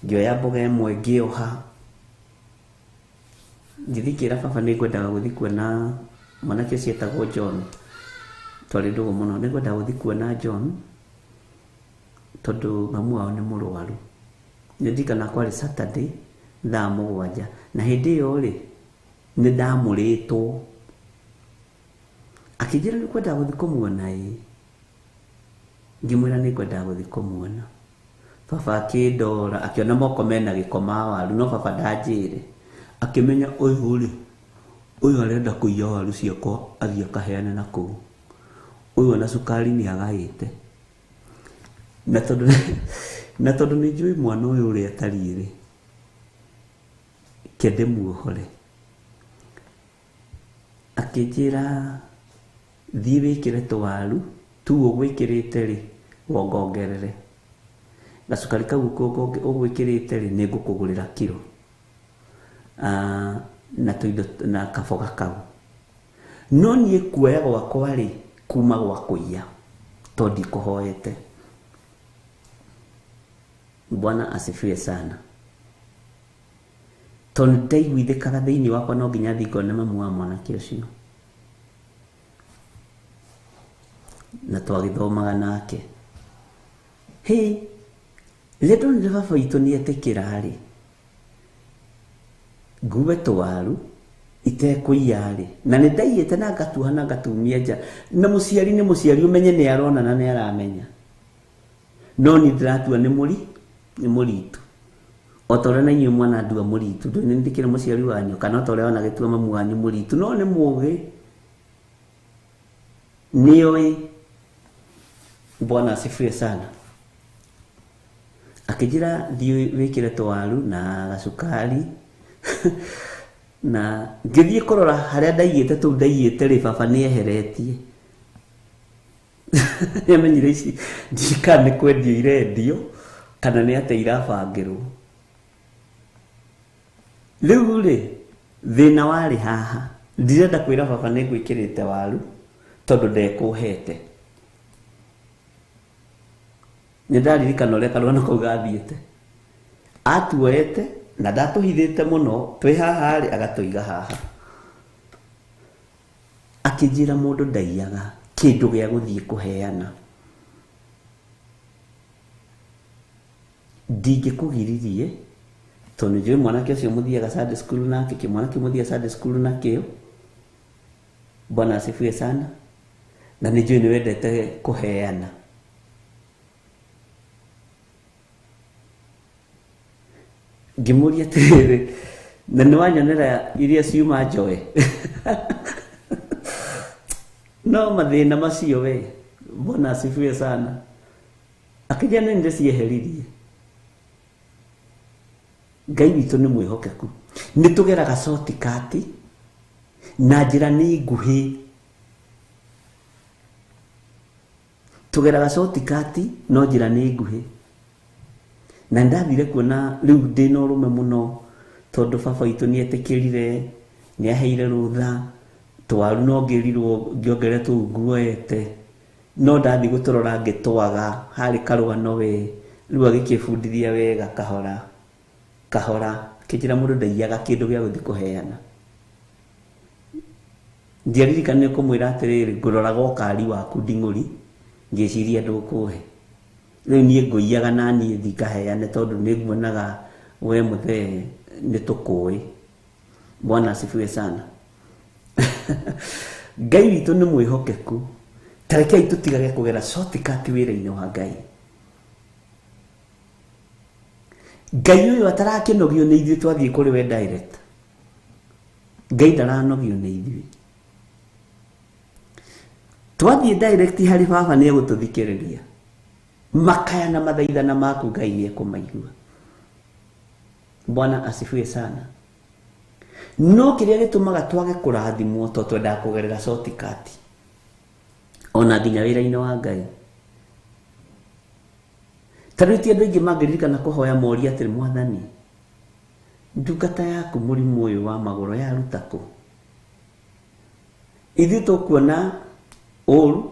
ngĩoya mboga ĩmwe ngĩoha. Ngĩthiĩ ngĩra baba nĩ ngwendaga gũthiĩ kuona mwanake ũcio etagwo John. Twarĩ ndũgũ mũno, nĩ ngwendaga gũthiĩ kuona John tondũ mamu wao nĩ mũrwaru. Nĩ ndirikanaga kwarĩ Saturday thaa 7 na hĩndĩ ĩyo rĩ nĩ ndamũrĩtwo. Akĩnjĩra nĩ kwendaga gũthiĩ kũmuona ĩ. Ngĩmwĩra nĩ ngwendaga gũthiĩ kũmuona. Baba akĩndora akĩona moko mena gĩko ma waru no baba ndanjĩre. Akĩmenya ũyũ rĩ, ũyũ arenda kũiya waru ciakwa athiĩ akaheane na kũu. Ũyũ ona cukari nĩ agaĩte. Na tondũ nĩ njũĩ mwana ũyũ ũrĩa atariĩ rĩ, ke ndĩmuohore. Akĩnjĩra thiĩ wĩkĩre tũwaru tu ũgwĩkĩrĩte rĩ wongongerere. Gacukari kau ũgwĩkĩrĩte rĩ nĩ ngũkũgũrĩra kiro. Na tũindo na kaboga kau. No niĩ kuoya gwakwa rĩ kuma gwa kũiya tondũ ndikũhoete. Bwana asifiwe sana. Tondũ ndaiguithĩkaga thĩinĩ wakwa no nginya thiĩ ngone mamu wa mwanake ũcio. Na twagĩthomaga nake. Hĩ, rĩrĩa ndonire baba witũ nĩ etĩkĩra rĩ, ngue tũwaru itekũiya rĩ, na nĩ ndaiyĩte na ngatuoha na ngatumia nja. Na mũciari nĩ mũciari ũmenye nĩ arona na nĩ aramenya. No niĩ ndĩratua nĩ mũritu. O ta ũrĩa na inyuĩ mwana ndua mũritu, ndũĩ nĩ ndĩkĩrĩ mũciari wanyu, kana o ta ũrĩa ona gĩtua mamu wanyu mũritu, no nĩ mũũgĩ. Nĩoĩ. Bwana asifiwe sana. Akĩnjĩra thiĩ wĩkĩre tũwaru na gacukari. Na ngĩthiĩ kũrora harĩa ndaiyĩte tũu ndaiyĩte rĩ, baba nĩ eheretie. Nĩamenyire ici ndiũĩ kana nĩ kwendio irendio kana nĩ atĩa irabangĩrwo. Rĩu rĩ, thĩna warĩ haha. Ndirenda kwĩra baba nĩ ngwĩkĩrĩte waru tondũ ndekũhete. Nĩ ndaririkana ũrĩa karũgano kau gathiĩte. Atuoete na ndatũhithĩte mũno, twĩ haha rĩ agatũiga haha. Akĩnjĩra mũndũ ndaiyaga kĩndũ gĩa gũthiĩ kũheana. Ndingĩkũgiririe tondũ njũĩ mwanake ũcio mũthiaga Sunday school nake, kĩmwana kĩu mũthiaga Sunday school nakĩo. Bwana asifiwe sana. Na nĩ njũĩ nĩ wendete kũheana. Ngĩmũria atĩrĩrĩ, na nĩ wanyonera iria ciuma njoe. No mathĩna macio we, Bwana asifiwe sana. Akĩnjĩra nĩ ndĩcieheririe. Ngai witũ nĩ mwĩhokeku. Nĩ tũgeraga shortcut na njĩra nĩ nguhĩ. Tũgeraga shortcut no njĩra nĩ nguhĩ. Na ndathire kuona rĩu ndĩna ũrũme mũno tondũ baba witũ nĩ etĩkĩrire, nĩ aheire rũtha, tũwaru no ngĩrirwo ngĩongerere tũu nguoete. No ndathiĩ gũtũrora ngĩtwaga, harĩ karũgano we, rĩu agĩkĩbundithia wega kahora kahora, akĩnjĩra mũndũ ndaiyaga kĩndũ gĩa gũthiĩ kũheana. Ndiaririkanire kũmwĩra atĩrĩrĩ, ngũroraga ũkari waku nding'ũri, ngĩciria ndũkũhe. Rĩu niĩ ngũiyaga na niĩ thiĩ ngaheane tondũ nĩ nguonaga we mũthee nĩ tũkũĩ. Bwana asifiwe sana. Ngai witũ nĩ mwĩhokeku. Ta rekei tũtigage kũgera shortcut wĩra-inĩ wa Ngai. Ngai ũyũ atarakĩnogio nĩ ithuĩ twathiĩ kũrĩ we direct. Ngai ndaranogio nĩ ithuĩ. Twathiĩ direct harĩ baba nĩ egũtũthikĩrĩria. Makaya na mathaithana maku Ngai nĩ ekũmaigua. Bwana asifiwe sana. No kĩrĩa gĩtũmaga twage kũrathimwo to twendaga kũgerera shortcut. Ona nginya wĩra-inĩ wa Ngai. Ta rĩu ti andũ aingĩ mangĩririkana kũhoya moria atĩrĩ, Mwathani, ndungata yaku mũrimũ ũyũ wa magũrũ yaruta kũ? Ithuĩ tũkuona Ũru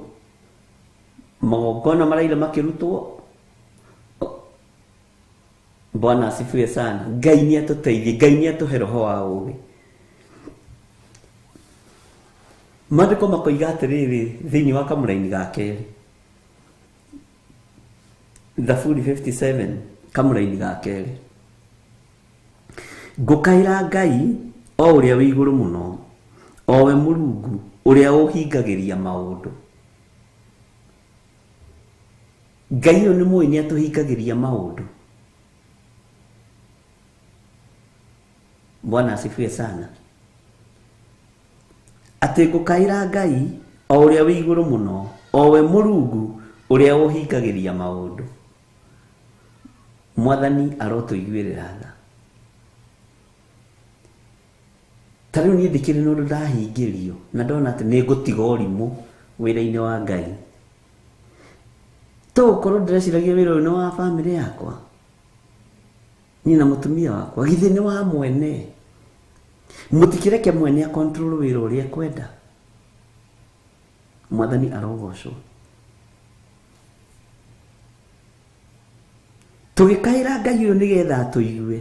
magongona maraire makĩrutwo. Bwana asifiwe sana. Ngai nĩ atũteithie, Ngai nĩ atũhe roho wa ũũgĩ. Maandĩko makoiga atĩrĩrĩ thĩinĩ wa kamũraini ga kerĩ, Thaburi 57 kamũraini ga kerĩ, ngũkaĩra Ngai o ũrĩa wĩ igũrũ mũno, o we Mũrungu ũrĩa ũhingagĩria maũndũ. Ngai ũyũ nĩ mũĩ nĩ atũhingagĩria maũndũ. Bwana asifiwe sana. Atĩ ngũkaĩra Ngai o ũrĩa wĩ igũrũ mũno, o we Mũrungu ũrĩa ũhingagĩria maũndũ. Mwathani arotũiguĩrĩra tha. Ta rĩu niĩ ndĩkĩrĩ na ũndũ ndahingĩrio na ndona atĩ nĩ ngũtiga ũrimũ wĩra-inĩ wa Ngai. To gũkorwo ndĩreciragia wĩra ũyũ nĩ wa bamĩrĩ yakwa, niĩ na mũtumia wakwa, githĩ nĩ wa mwene. Mũtikĩreke mwene a control wĩra ũrĩa ekwenda. Mwathani arogocwo. Tũgĩkaĩra Ngai ũyũ nĩgetha atũigue,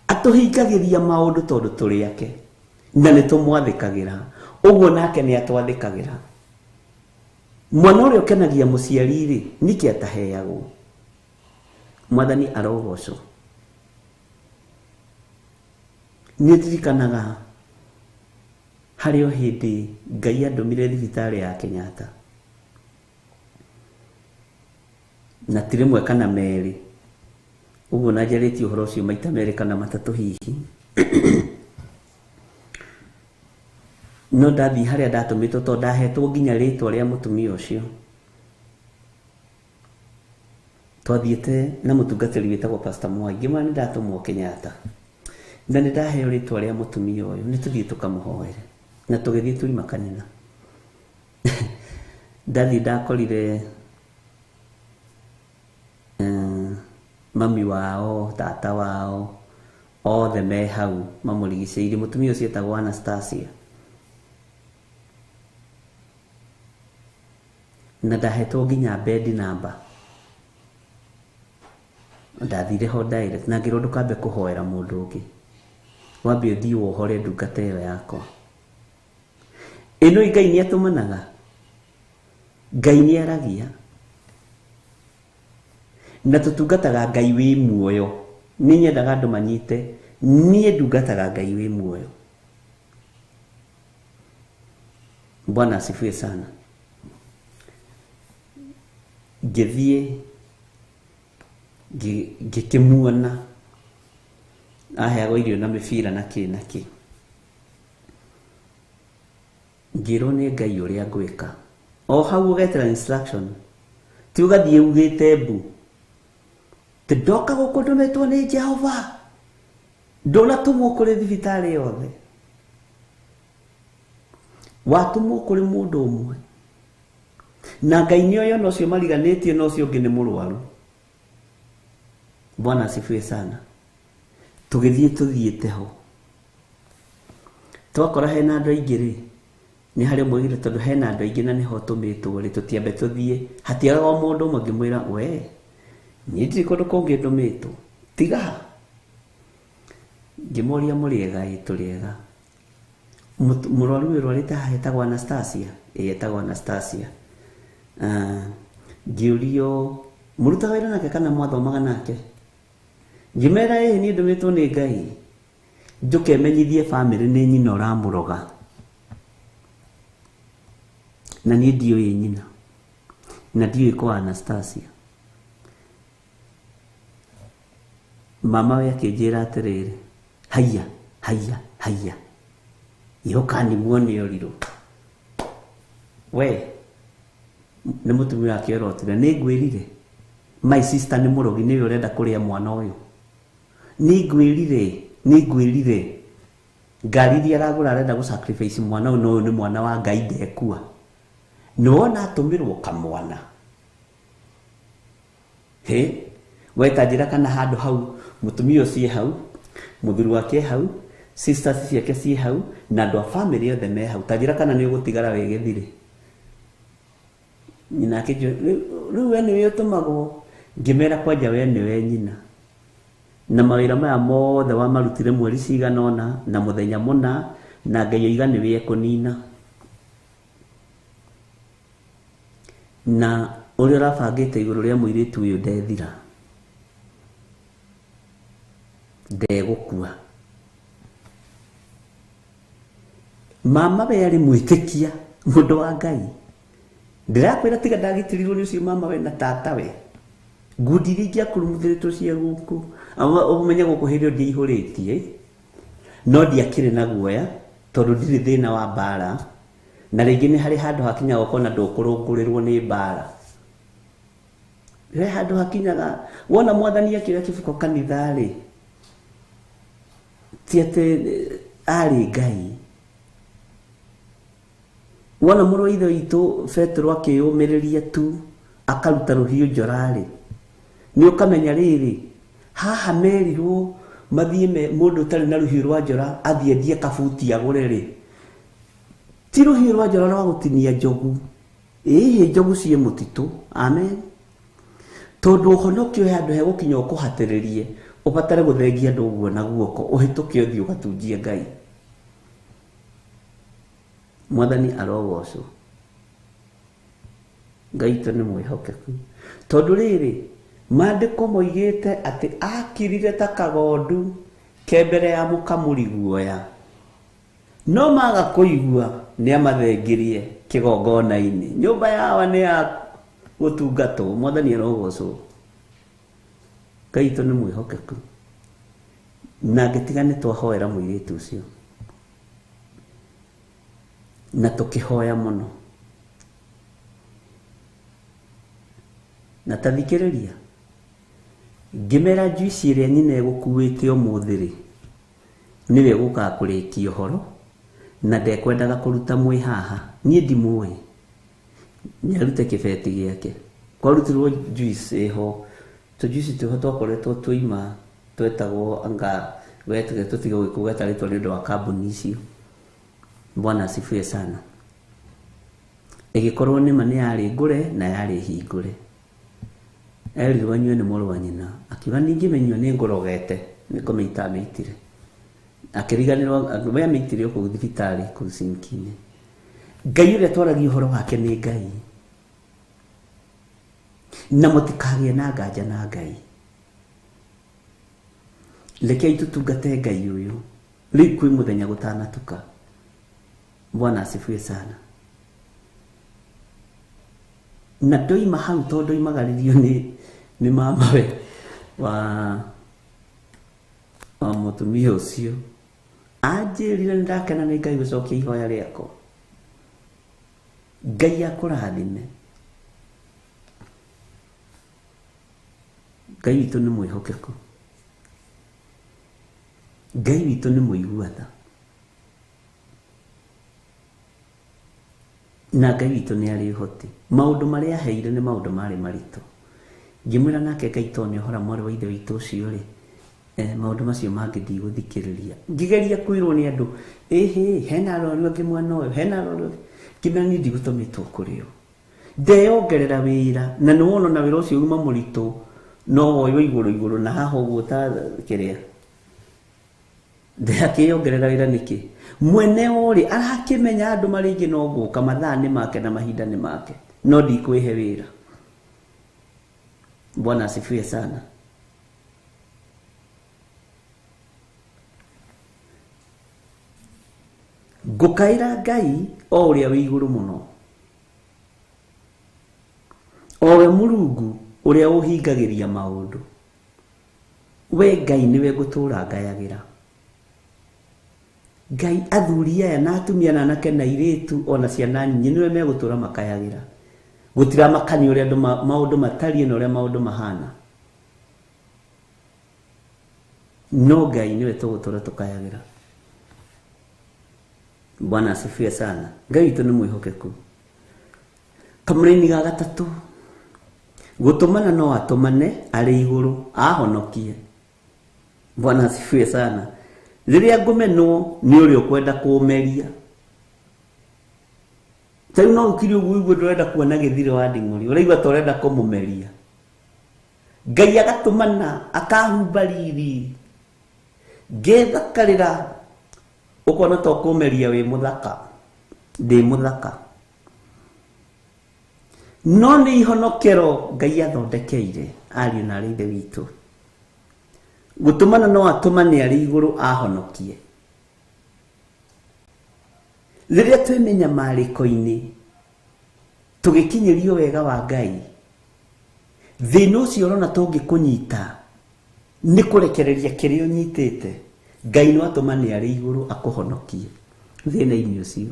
atũhingagĩria maũndũ tondũ tũrĩ ake na nĩ tũmwathĩkagĩra, ũguo nake nĩ atwathĩkagĩra. Mwana ũrĩa ũkenagia mũciari rĩ, nĩkĩ ataheagwo? Mwathani arogocwo. Niĩ ndirikanaga harĩ o hĩndĩ Ngai andũmire thibitarĩ ya Kenyatta, na ti rĩmwe kana merĩ, ũguo na njarĩtie ũhoro ũcio maita merĩ kana matatũ hihi. No ndathiĩ harĩa ndatũmĩtwo tondũ ndahetwo nginya rĩtwa rĩa mũtumia ũcio. Twathiĩte na mũtungatĩri wĩtagwo Pastor Mwai, ngĩmwĩra nĩ ndatũmwo Kenyatta na nĩ ndaheo rĩtwa rĩa mũtumia ũyũ, nĩ tũthiĩ tũkamũhoere. Na tũgĩthiĩ turima kanitha. Ndathiĩ ndakorire mami wao, tata wao, othe me hau mamũrigicĩirie. Mũtumia ũcio etagwo Anastasia. Na ndahetwo nginya bed number. Ndathire ho direct na ngĩrwo ndũkambe kũhoera mũndũ ũngĩ, wambe ũthiĩ wohore ndungata ĩyo yakwa. Ĩno Ngai nĩ atũmanaga, Ngai nĩ aragia, na tũtungataga Ngai wĩ muoyo. Nĩ nyendaga andũ manyite niĩ ndungataga Ngai wĩ muoyo. Bwana asifiwe sana. Ngĩthiĩ ngĩkĩmuona aheagwo irio na mĩbira na kĩ na kĩ. Ngĩrwo nĩ Ngai ũrĩa ngwĩka. O hau ũgetera instruction, ti ũgathiĩ ugĩte mbu ti ndoka gũkũ ndũmĩtwo nĩ Jehova, ndũnatũmwo kũrĩ thibitarĩ yothe, watũmwo kũrĩ mũndũ ũmwe. Na Ngai nĩ oĩ ona ũcio mariganĩtie na ũcio ũngĩ nĩ mũrwaru. Bwana asifiwe sana. Tũgĩthiĩ tũthiĩte ho, twakora hena andũ aingĩ rĩ, nĩ harĩ ũmwe oigire tondũ hena andũ aingĩ na nĩho tũmĩtwo rĩ, tũtiambe tũthiĩ. Hatiagaga o mũndũ ũmwe. Ngĩmwĩra we niĩ ndirĩ kũndũ kũngĩ ndũmĩtwo, tiga. Ngĩmoria mũrĩega? Ĩ tũrĩega. Mũrwaru ũyũ ũrwarĩte haha etagwo Anastasia? Ĩ etagwo Anastasia. Ngĩũrio mũrutaga wĩra nake kana mwathomaga nake? Ngĩmera ĩ niĩ ndũmĩtwo nĩ Ngai njũke menyithie bamĩrĩ nĩ nyina ũramũroga, na niĩ ndiũĩ nyina na ndiũĩ kwa Anastasia. Mama we akĩnjĩra atĩrĩrĩ, haiya haiya haiya, ihoka nĩ muone ũrirũ. We nĩ mũtumia wake ũrotire, nĩ ngwĩrire my sister nĩ mũrogi, nĩwe ũrenda kũrĩa mwana ũyũ. Nĩ ngwĩrire, nĩ ngwĩrire ngari iria aragũra arenda gũ sacrifice mwana ũyũ, no ũyũ nĩ mwana wa Ngai ndekua. Nĩ wona atũmĩrwo kamwana. Hĩ, we ta njĩra kana handũ hau mũtumia ũcio hau, mũthuri wake hau, sisters ciake ciĩ hau, na andũ a family othe me hau. Ta njĩra kana nĩ ũgũtigara wĩ gĩthirĩ. Nyina akĩnjũria, rĩu we nĩwe ũtũmagwo? Ngĩmera kwanja we nĩwe nyina. Na mawĩra maya mothe wamarutire mweri cigana ũna na mũthenya mũna, na Ngai oiga nĩwe ekũnina. Na ũrĩa ũrabangĩte igũrũ rĩa mũirĩtu ũyũ ndethira, ndegũkua. Mama we arĩ mwĩtĩkia mũndũ wa Ngai. Ndĩrakwĩra tiga ndagitĩrirwo nĩ ũcio mama we na tata we. Ngundi iria ingĩakurumuthĩrĩtwo cia gũkũ, ũmenye gũkũ hĩndĩ ĩyo ndiaihũrĩtie, no ndiakĩrĩ na guoya tondũ ndirĩ thĩna wa mbara, na rĩngĩ nĩ harĩ handũ hakinyaga ũkona ndũkũrũngũrĩrwo nĩ mbara. He handũ hakinyaga wona mwathani akĩoya kĩbuko kanitha-rĩ, ti atĩ arĩ Ngai. Wona mũrũ wa ithe witũ Petero akĩyũmĩrĩria tu akaruta rũhiũ njora-rĩ, nĩ ũkamenya rĩrĩ, haha merirwo mathiĩ mũndũ ũtarĩ na rũhiũ rwa njora athiĩ endie kabuti agũre-rĩ, ti rũhiũ rwa njora rwa gũtinia njogu. Ĩhĩ, njogu ciĩ mũtitũ. Amen. Tondũ ũhonokio he handũ hegũkinya ũkũhatĩrĩrie, ũbatare gũthengia andũ ũguo na guoko, ũhĩtũke ũthiĩ ũgatunjie Ngai. Mwathani arogocwo. Ngai witũ nĩ mwĩhokeku. Tondũ rĩrĩ, maandĩko moigĩte atĩ akirire ta kagondu ke mbere ya mũkamuri guoya, no maga kũigua nĩ amathengirie kĩgongona-inĩ. Nyũmba yawa nĩ ya gũtungatwo. Mwathani arogocwo. Ngai witũ nĩ mwĩhokeku. Na ngĩtiga nĩ twahoera mũirĩtu ũcio, na tũkĩhoya mũno. Na ta thikĩrĩria, ngĩmera njuici ĩrĩa nyina egũkuĩte ũmũthĩ rĩ, nĩwe ũgũkaga kũrĩkia ũhoro, na ndekwendaga kũruta mwĩ haha. Niĩ ndimũĩ, nĩarute kĩbeti gĩake. Kwarutirwo juice ĩho, tũjuici twĩho twakoretwo tũima, twetagwo anga wetege tũtige gũkũgweta rĩtwa nĩ ũndũ wa kambuni icio. Bwana asifiwe sana. Ĩgĩkorwo nĩma nĩ yarĩ ngũre na yarĩ hingũre. Erirwo anyue nĩ mũrũ wa nyina, akiuga ningĩmĩnyua nĩ ngũrogete, nĩ kũmĩita amĩitire. Akĩriganĩrwo we amĩitire o kũu thibitarĩ kũu sinki-inĩ. Ngai ũrĩa twaragia ũhoro wake nĩ Ngai. Na mũtikagĩe na nganja na Ngai. Rekei tũtungate Ngai ũyũ rĩu kwĩ mũthenya gũtanatuka. Bwana asifiwe sana. Na ndoima hau tondũ ndoimagaririo nĩ mama we wa mũtumia ũcio, anjĩrire nĩ ndakena nĩ Ngai gũcokia ihoya rĩakwa. Ngai akũrathime. Ngai witũ nĩ mwĩhokeku. Ngai witũ nĩ mũigua tha. Na Ngai witũ nĩ arĩ ũhoti. Maũndũ marĩa aheire nĩ maũndũ marĩ maritũ. Ngĩmwĩra nake Ngai tondũ nĩ ohora mwarĩ wa ithe witũ ũcio rĩ, maũndũ macio mangĩ ndigũthikĩrĩria. Ngĩgeria kwĩrwo nĩ andũ, ĩhĩ, hena arwaru angĩ mwena ũyũ, hena arwaru angĩ. Ngĩmera niĩ ndigũtũmĩtwo kũrĩ o. Ndeyongerera wĩra, na nĩ wona ona wĩra ũcio uma mũritũ, no woywo igũrũ igũrũ na haha ũguo ta kĩrĩa. Ndakĩyongerera wĩra nĩkĩ? Mwene ũrĩ arakĩmenya andũ marĩ aingĩ no ngũka, mathaa nĩ make na mahinda nĩ make, no ndikwĩhe wĩra. Bwana asifiwe sana. Ngũkaĩra Ngai o ũrĩa wĩ igũrũ mũno, o we Mũrungu ũrĩa ũhingagĩria maũndũ. We Ngai nĩwe ngũtũũra ngayagĩra. Ngai athuri aya na atumia na anake na airĩtu ona ciana nyinyi nĩwe megũtũũra makayagĩra. Gũtiramakania ũrĩa andũ maũndũ matariĩ na ũrĩa maũndũ mahana. No Ngai nĩwe tũgũtũũra tũkayagĩra. Bwana asifiwe sana. Ngai witũ nĩ mwĩhokeku. Kamũraini ga gatatũ, gũtũmana no atũmane arĩ igũrũ ahonokie. Bwana asifiwe sana. Rĩrĩa ngũmenwo nĩ ũrĩa ũkwenda kũũmeria. Ta rĩu no ũkiri ũguo ũigue ndũrenda kuona Gĩthirĩ wa Nding'ũri, ũraigua ta ũrenda kũmũmeria. Ngai agatũmana akahumba riri, ngethakarĩra, ũkona ta ũkũmeria wĩ mũthaka, ndĩ mũthaka. No nĩ ihonokero Ngai athondekeire ariũ na arĩ ithe witũ. Gũtũmana no atũmane arĩ igũrũ ahonokie. Rĩrĩa twĩ mĩnyamarĩko-inĩ tũgĩkinyĩrio wega wa Ngai, thĩna ũcio ũrona tũngĩkũnyita nĩ kũrekereria kĩrĩa ũnyitĩte, Ngai no atũmane arĩ igũrũ akũhonokie thĩna-inĩ ũcio.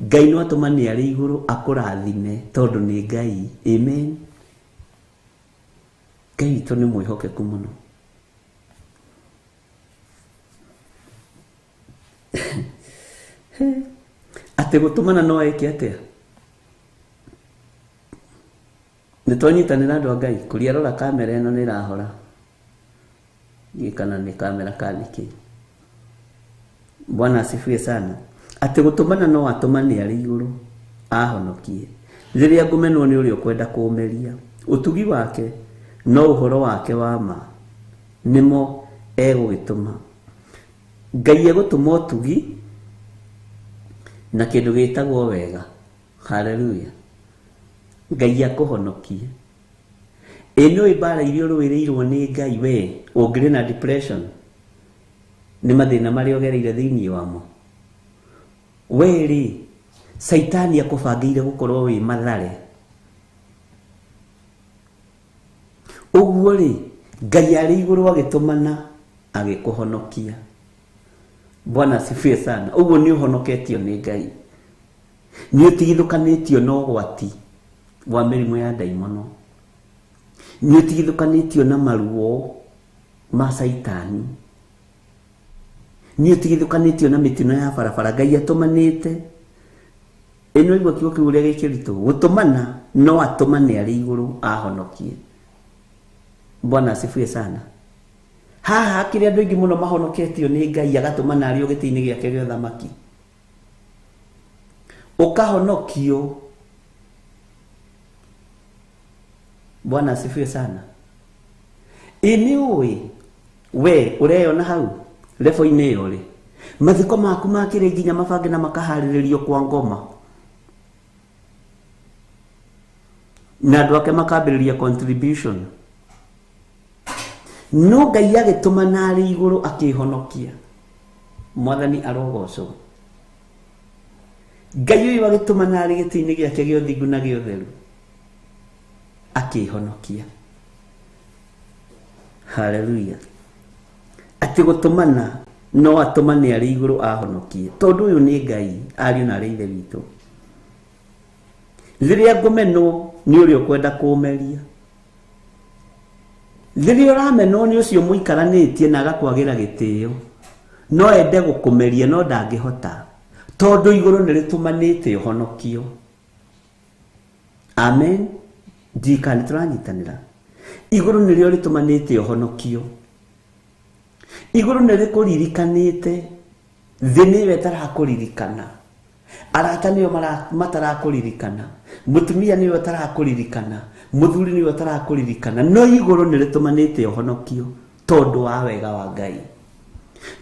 Ngai no atũmane arĩ igũrũ akũrathime tondũ nĩ Ngai. Amen. Ngai witũ nĩ mwĩhokeku mũno. Atĩ gũtũmana no eke atĩa? Nĩ twanyitanĩra andũ a Ngai, kũria rora kamera ĩno nĩ ĩrahora. Ndiũĩ kana nĩ kamera kana nĩ kĩ. Bwana asifiwe sana. Atĩ gũtũmana no atũmane arĩ igũrũ ahonokie. Rĩrĩa ngũmenwo nĩ ũrĩa ũkwenda kũũmeria, ũtugi wake no ũhoro wake wa ma nĩmo egũgĩtũma. Ngai egũtũma ũtugi na kĩndũ gĩtagwo wega. Hallelujah. Ngai akũhonokie. Ĩ nĩũĩ mbara iria ũrũĩrĩirwo nĩ Ngai we ũngĩrĩ na depression nĩ mathĩna marĩa ũgereire thĩinĩ wamo. We rĩ, Caitani akũbangĩire gũkorwo wĩ mathare. Ũguo rĩ, Ngai arĩ igũrũ agĩtũmana agĩkũhonokia. Bwana asifiwe sana. Ũguo nĩ ũhonoketio nĩ Ngai. Nĩ ũtigithũkanĩtio na ũgwati wa mĩrimũ ya ndaimono. Nĩ ũtigithũkanĩtio na maruo ma Caitani. Nĩ ũtigithũkanĩtio na mĩtino ya barabara. Ngai atũmanĩte. Ĩno igua kiugo kĩu ũrĩa gĩkĩritũ. Gũtũmana no atũmane arĩ igũrũ ahonokie. Bwana asifiwe sana. Haha hakĩrĩ andũ aingĩ mũno mahonoketio nĩ Ngai agatũmana arĩ o gĩtĩ-inĩ gĩake gĩa ũthamaki. Ũkahonokio. Bwana asifiwe sana. Ĩ nĩ ũĩ we ũreyona hau lebo-inĩ ĩyo rĩ, mathiko maku makĩrĩ nginya mabange na makaharĩrĩrio kwa ngoma. Na andũ ake makambĩrĩria contribution. No Ngai agĩtũmana arĩ igũrũ akĩhonokia. Mwathani arogocwo. Ngai ũyũ agĩtũmana arĩ gĩtĩ-inĩ gĩake gĩa ũthingu na gĩa ũtheru akĩhonokia. Hallelujah. Atĩ gũtũmana no atũmane arĩ igũrũ ahonokie, tondũ ũyũ nĩ Ngai ariũ na arĩ ithe witũ. Rĩrĩa ngũmenwo nĩ ũrĩa ũkwenda kũũmeria. Rĩrĩa ũramenwo nĩ ũcio mũikaranĩtie na agakwagĩra gĩtĩo, no ende gũkũmeria no ndangĩhota, tondũ igũrũ nĩ rĩtũmanĩte ũhonokio. Amen. Ndika nĩ tũranyitanĩra. Igũrũ nĩrĩo rĩtũmanĩte ũhonokio. Igũrũ nĩ rĩkũririkanĩte, thĩ nĩyo ĩtarakũririkana. Arata nĩo matarakũririkana, mũtumia nĩwe ũtarakũririkana, mũthuri nĩwe ũtarakũririkana, no igũrũ nĩ rĩtũmanĩte ũhonokio tondũ wa wega wa Ngai.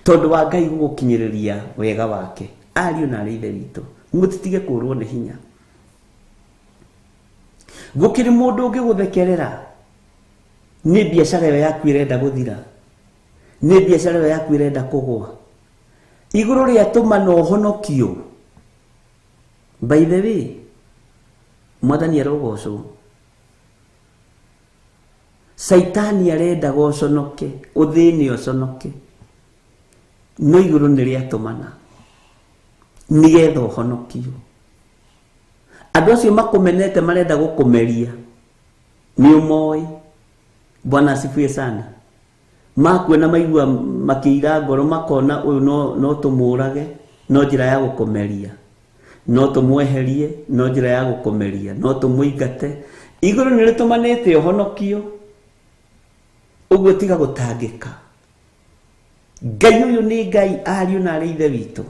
Tondũ wa Ngai gũgũkinyĩrĩria wega wake. Ariũ na arĩ ithe witũ, mũtitige kũrwo nĩ hinya. Gũkĩrĩ mũndũ ũngĩgũthekerera nĩ biacara ĩyo yaku ĩrenda gũthira, nĩ biacara ĩyo yaku ĩrenda kũgũa. Igũrũ rĩatũmana ũhonokio. By the way, Mwathani arogocwo. Caitani arendaga ũconoke, ũthĩne ũconoke, no igũrũ nĩ rĩatũmana nĩgetha ũhonokio. Andũ acio makũmenete marenda gũkũmeria, nĩ ũmoĩ. Bwana asifiwe sana. Makuona maigua makĩira ngoro, makona ũyũ no tũmũrage, no njĩra ya gũkũmeria, no tũmweherie, no njĩra ya gũkũmeria, no tũmũingate. Igũrũ nĩ rĩtũmanĩte ũhonokio. Ũguo tiga gũtangĩka. Ngai ũyũ nĩ Ngai ariũ na arĩ ithe witũ.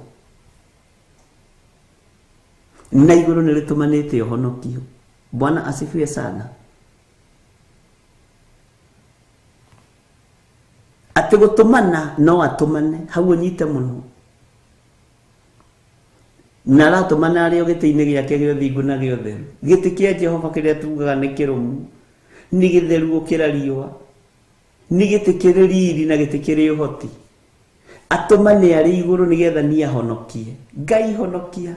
Na igũrũ nĩ rĩtũmanĩte ũhonokio. Bwana asifiwe sana. Atĩ gũtũmana no atũmane, hau ũnyite mũno. Na aratũmana arĩ o gĩtĩ-inĩ gĩake gĩa ũthingu na gĩa ũtheru. Gĩtĩ kĩa Jehova kĩrĩa tugaga nĩ kĩrũmu, nĩ gĩtheru gũkĩra riũa, nĩ gĩtĩ kĩrĩ riri na gĩtĩ kĩrĩ ũhoti. Atũmane arĩ igũrũ nĩgetha niĩ ahonokie. Ngai honokia.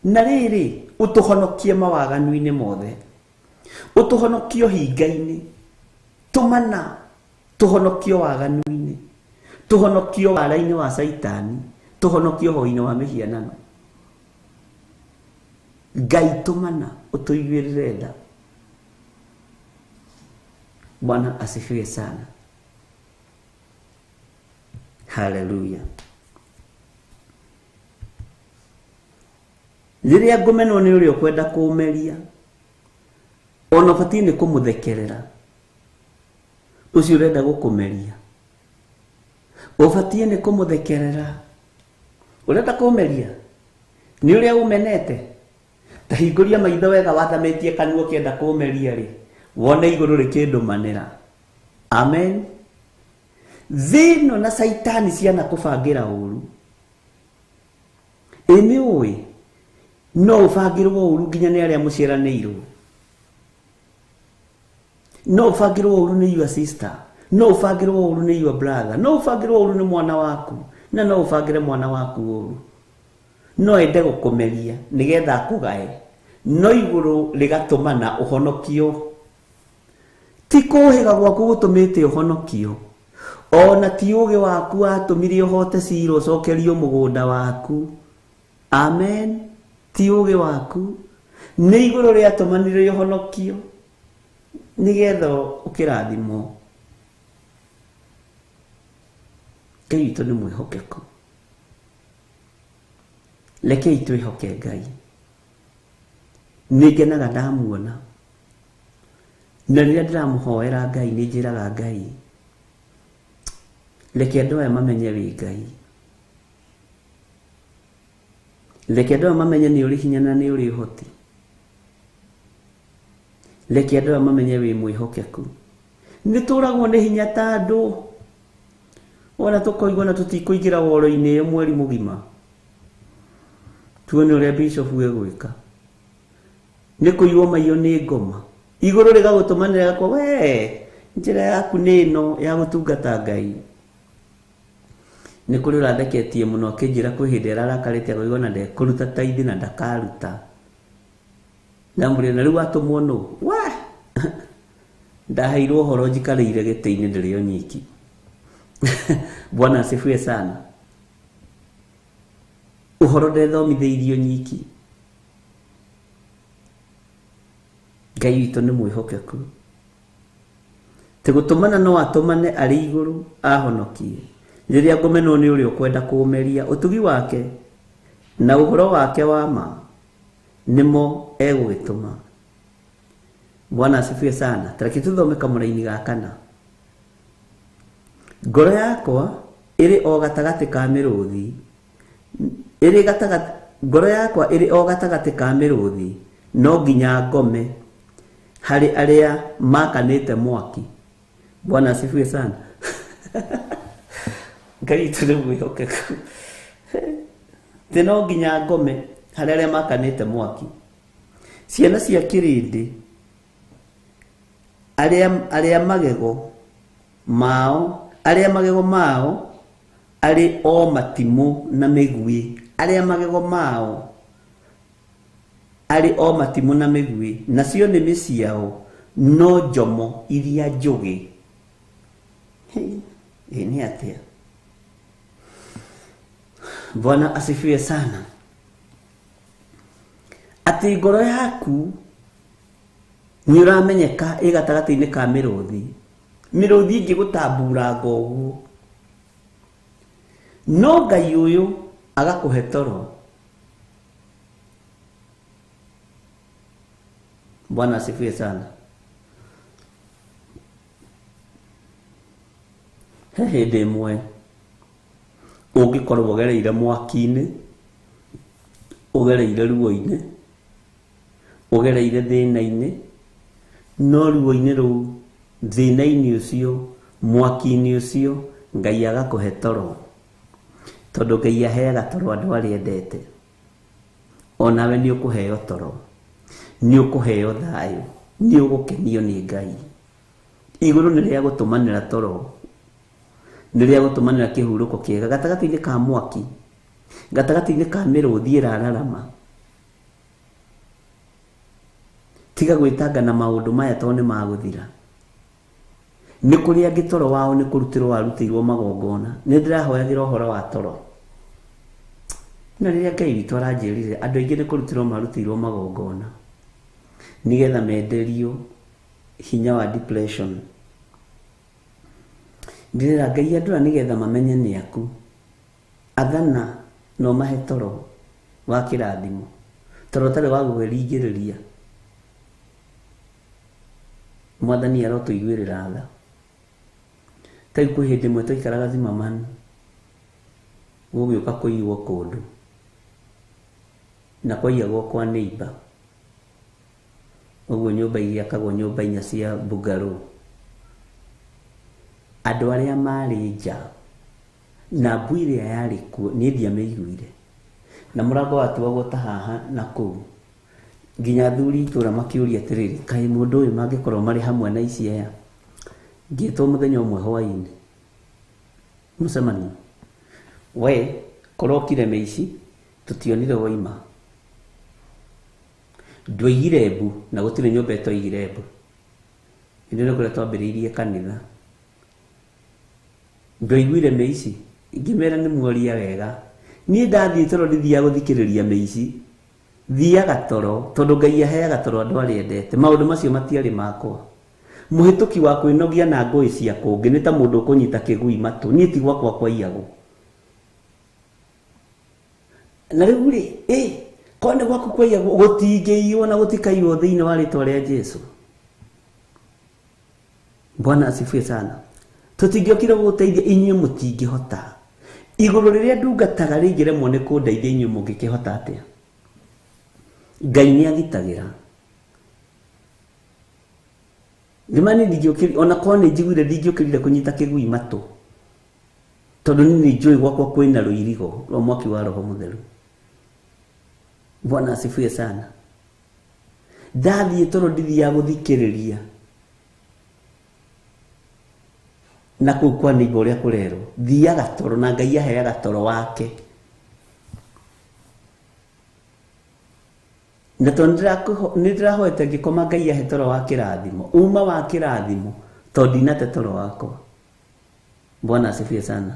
Na rĩrĩ, ũtũhonokie mawaganu-inĩ mothe, ũtũhonokie ũhinga-inĩ. Tũmana tũhonokio waganu-inĩ, tũhonokio wara-inĩ wa Caitani, tũhonokio ũhoi-inĩ wa mĩhianano. Ngai tũmana ũtũiguĩrĩre tha. Bwana asifiwe sana. Haleluya. Rĩrĩa ngũmenwo nĩ ũrĩa ũkwenda kũũmeria, ona ũbatiĩ nĩ kũmũthekerera ũcio ũrenda gũkũmeria. Ũbatiĩ nĩ kũmũthekerera. Ũrenda kũmeria nĩ ũrĩa ũmenete. Ta hingũria maitho wega wathamĩtie kanua ũkĩenda kũmeria rĩ, wone igũrũ rĩkĩndũmanĩra. Amen. Thĩ ĩno na Caitani ciana kũbangĩra ũru. Ĩ nĩ ũĩ no ũbangĩrwo ũru nginya nĩ arĩa mũciaranĩirwo. No ũbangĩrwo ũru nĩ your sister, no ũbangĩrwo ũru nĩ your brother, no ũbangĩrwo ũru nĩ mwana waku, na no ũbangĩre mwana waku ũru. No ende gũkũmeria nĩgetha akũgae, no igũrũ rĩgatũmana ũhonokio. Ti kũhĩga gwaku gũtũmĩte ũhonokio, ona ti ũgĩ waku watũmire ũhote cira ũcokerio mũgũnda waku. Amen. Ti ũgĩ waku, nĩ igũrũ rĩatũmanire ũhonokio nĩgetha ũkĩrathimwo. Ngai witũ nĩ mwĩhokeku. Rekei twĩhoke Ngai. Nĩ ngenaga ndamuona, na rĩrĩa ndĩramũhoera Ngai nĩ njĩraga Ngai, reke andũ aya mamenye wĩ Ngai, reke andũ aya mamenye nĩ ũrĩ hinya na nĩ ũrĩ ũhoti, reke andũ aya mamenye wĩ mwĩhokeku. Nĩ tũragwo nĩ hinya ta andũ, ona tũkoigua na tũtikũingĩra woro-inĩ ĩyo mweri mũgima. Tuone ũrĩa bishop egwĩka. Nĩ kũiywo maiyo nĩ ngoma. Igũrũ rĩgagũtũmanĩra kwa we, njĩra yaku nĩ ĩno ya gũtungata Ngai. Nĩ kũrĩ ũratheketie mũno akĩnjĩra kwĩ hĩndĩ ararakarĩte akoiga ona ndekũruta taithi na ndakaruta. Ndamũria na rĩu watũmwo nũ? We! Ndaheirwo ũhoro njikarĩire gĩtĩ-inĩ ndĩrĩ o nyiki. Bwana asifiwe sana. Ũhoro ndethomithĩirio nyiki. Ngai witũ nĩ mwĩhokeku. Ti gũtũmana no atũmane arĩ igũrũ ahonokie. Rĩrĩa ngũmenwo nĩ ũrĩa ũkwenda kũũmeria, ũtugi wake na ũhoro wake wa ma nĩmo egũgĩtũma. Bwana asifiwe sana. Tareke tũthome kamũraini ga kana. Ngoro yakwa ĩrĩ o gatagatĩ ka mĩrũthi, ĩrĩ gatagatĩ, ngoro yakwa ĩrĩ o gatagatĩ ka mĩrũthi, no nginya ngome harĩ arĩa makanĩte mwaki. Bwana asifiwe sana. Ngai witũ nĩ mwĩhokeku. Tĩ no nginya ngome harĩ arĩa makanĩte mwaki. Ciana cia kĩrĩndĩ, arĩa magego mao, arĩa magego mao arĩ o matimũ na mĩguĩ, arĩa magego mao arĩ o matimũ na mĩguĩ, nacio nĩmĩ ciao no njomo iria njũgĩ. Ĩ nĩ atĩa? Bwana asifiwe sana. Atĩ ngoro yaku nĩ ũramenyeka ĩ gatagatĩ-inĩ ka mĩrũthi, mĩrũthi ĩngĩgũtamburanga ũguo, no Ngai ũyũ agakũhe toro. Bwana asifiwe sana. He hĩndĩ ĩmwe ũngĩkorwo ũgereire mwaki-inĩ Ũgereire ruo-inĩ, ũgereire thĩna-inĩ, no ruo-inĩ rũu, thĩna-inĩ ũcio, mwaki-inĩ ũcio, Ngai agakũhe toro. Tondũ Ngai aheaga toro andũ arĩa endete. Onawe nĩ ũkũheo toro, nĩ ũkũheo thayũ, nĩ ũgũkenio nĩ Ngai. Igũrũ nĩ rĩa gũtũmanĩra toro, nĩ rĩa gũtũmanĩra kĩhurũko kĩega gatagatĩ-inĩ ka mwaki, gatagatĩ-inĩ ka mĩrũthi ĩrararama. Tiga gwĩtanga na maũndũ maya tondũ nĩ magũthira. Nĩ kũrĩ angĩ toro wao nĩ kũrutĩrwo warutĩirwo magongona. Nĩ ndĩrahoyagĩra ũhoro wa toro. Na rĩrĩa Ngai witũ aranjĩrire andũ aingĩ nĩ kũrutĩrwo marutĩirwo magongona nĩgetha menderio hinya wa depression. Ndĩrera Ngai andũ aya nĩgetha mamenye nĩ aku. Athana na ũmahe toro wa kĩrathimo, toro ũtarĩ wa gũkwĩringĩrĩria. Mwathani arotũiguĩrĩra tha. Ta rĩu kwĩ hĩndĩ ĩmwe twaikaraga Zimmerman, gũgĩũka kũiywo kũndũ, na kwaiyagwo kwa neighbor. Ũguo nyũmba igĩakagwo nyũmba inya cia bungalow. Andũ arĩa marĩ nja na mbu ĩrĩa yarĩ kuo niĩ ndiamĩiguire, na mũrango watuagwo ta haha na kũu, nginya athuri itũra makĩũria atĩrĩrĩ, kaĩ mũndũ ũyũ mangĩkorwo marĩ hamwe na ici aya. Ngĩtwo mũthenya ũmwe hwaĩ-inĩ mũcemanio, we korokire mĩici tũtionire waima, ndwaigire mbu na gũtirĩ nyũmba ĩtoigire mbu. Hĩndĩ ĩyo kũrĩa twambĩrĩirie kanitha, ndwaiguire mĩici, ngĩmera nĩ muoria wega. Niĩ ndathiĩ toro ndithiaga gũthikĩrĩria mĩici, thiaga toro tondũ Ngai aheaga toro andũ arĩa endete. Maũndũ macio matiarĩ makwa. Mũhĩtũki wa kwĩnogia na ngũĩ cia kũngĩ nĩ ta mũndũ ũkũnyita kĩgui matũ. Niĩ ti gwakwa kwaiyagwo. Na rĩu rĩ, korwo nĩ gwaku kwaiyagwo, gũtingĩiywo na gũtikaiywo thĩinĩ wa rĩtwa rĩa Jesu. Bwana asifiwe sana. Tũtingĩokire gũgũteithia, inyuĩ mũtingĩhota. Igũrũ rĩrĩa ndungataga rĩngĩremwo nĩ kũndeithia, inyuĩ mũngĩkĩhota atĩa? Ngai nĩ agitagĩra. Nĩma niĩ ndingĩũkĩrire, ona korwo nĩ njiguire ndingĩũkĩrire kũnyita kĩgui matũ, tondũ niĩ nĩ njũĩ gwakwa kwĩna rũirigo rwa mwaki wa Roho Mũtheru. Bwana asifiwe sana. Ndathiĩ toro ndithiaga gũthikĩrĩria na kũu kwa neighbor ũrĩa kũrerwo, thiaga toro na Ngai aheaga toro wake. Na tondũ nĩ ndĩrahoete ngĩkoma Ngai ahe toro wa kĩrathimo, uma wa kĩrathimo, tondũ ndinate toro wakwa. Bwana asifiwe sana.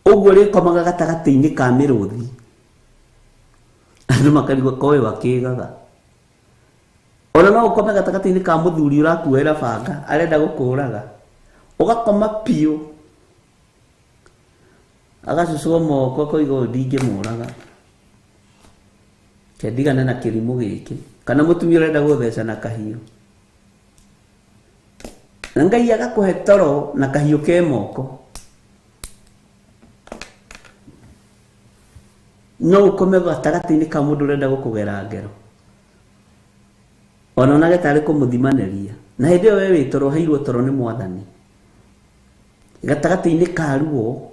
Ũguo rĩkomaga gatagatĩ-inĩ ka mĩrũthi, andũ makarigwo koĩ wakĩgaga. Ona no ũkome gatagatĩ-inĩ ka mũthuri ũrakuoera banga arenda gũkũraga, ũgakoma piũ, agacucwo moko akoiga ũyũ ndingĩmũraga, ke ndigane na kĩrimũ gĩkĩ, kana mũtumia ũrenda gũtheca na kahiũ, na Ngai agakũhe toro na kahiũ ke moko. No ũkome gatagatĩ-inĩ ka mũndũ ũrenda gũkũgera ngero, ona onage tarĩ kũmũthimanĩria, na hĩndĩ ĩyo we wĩ toro, ũheirwo toro nĩ Mwathani. Gatagatĩ-inĩ ka ruo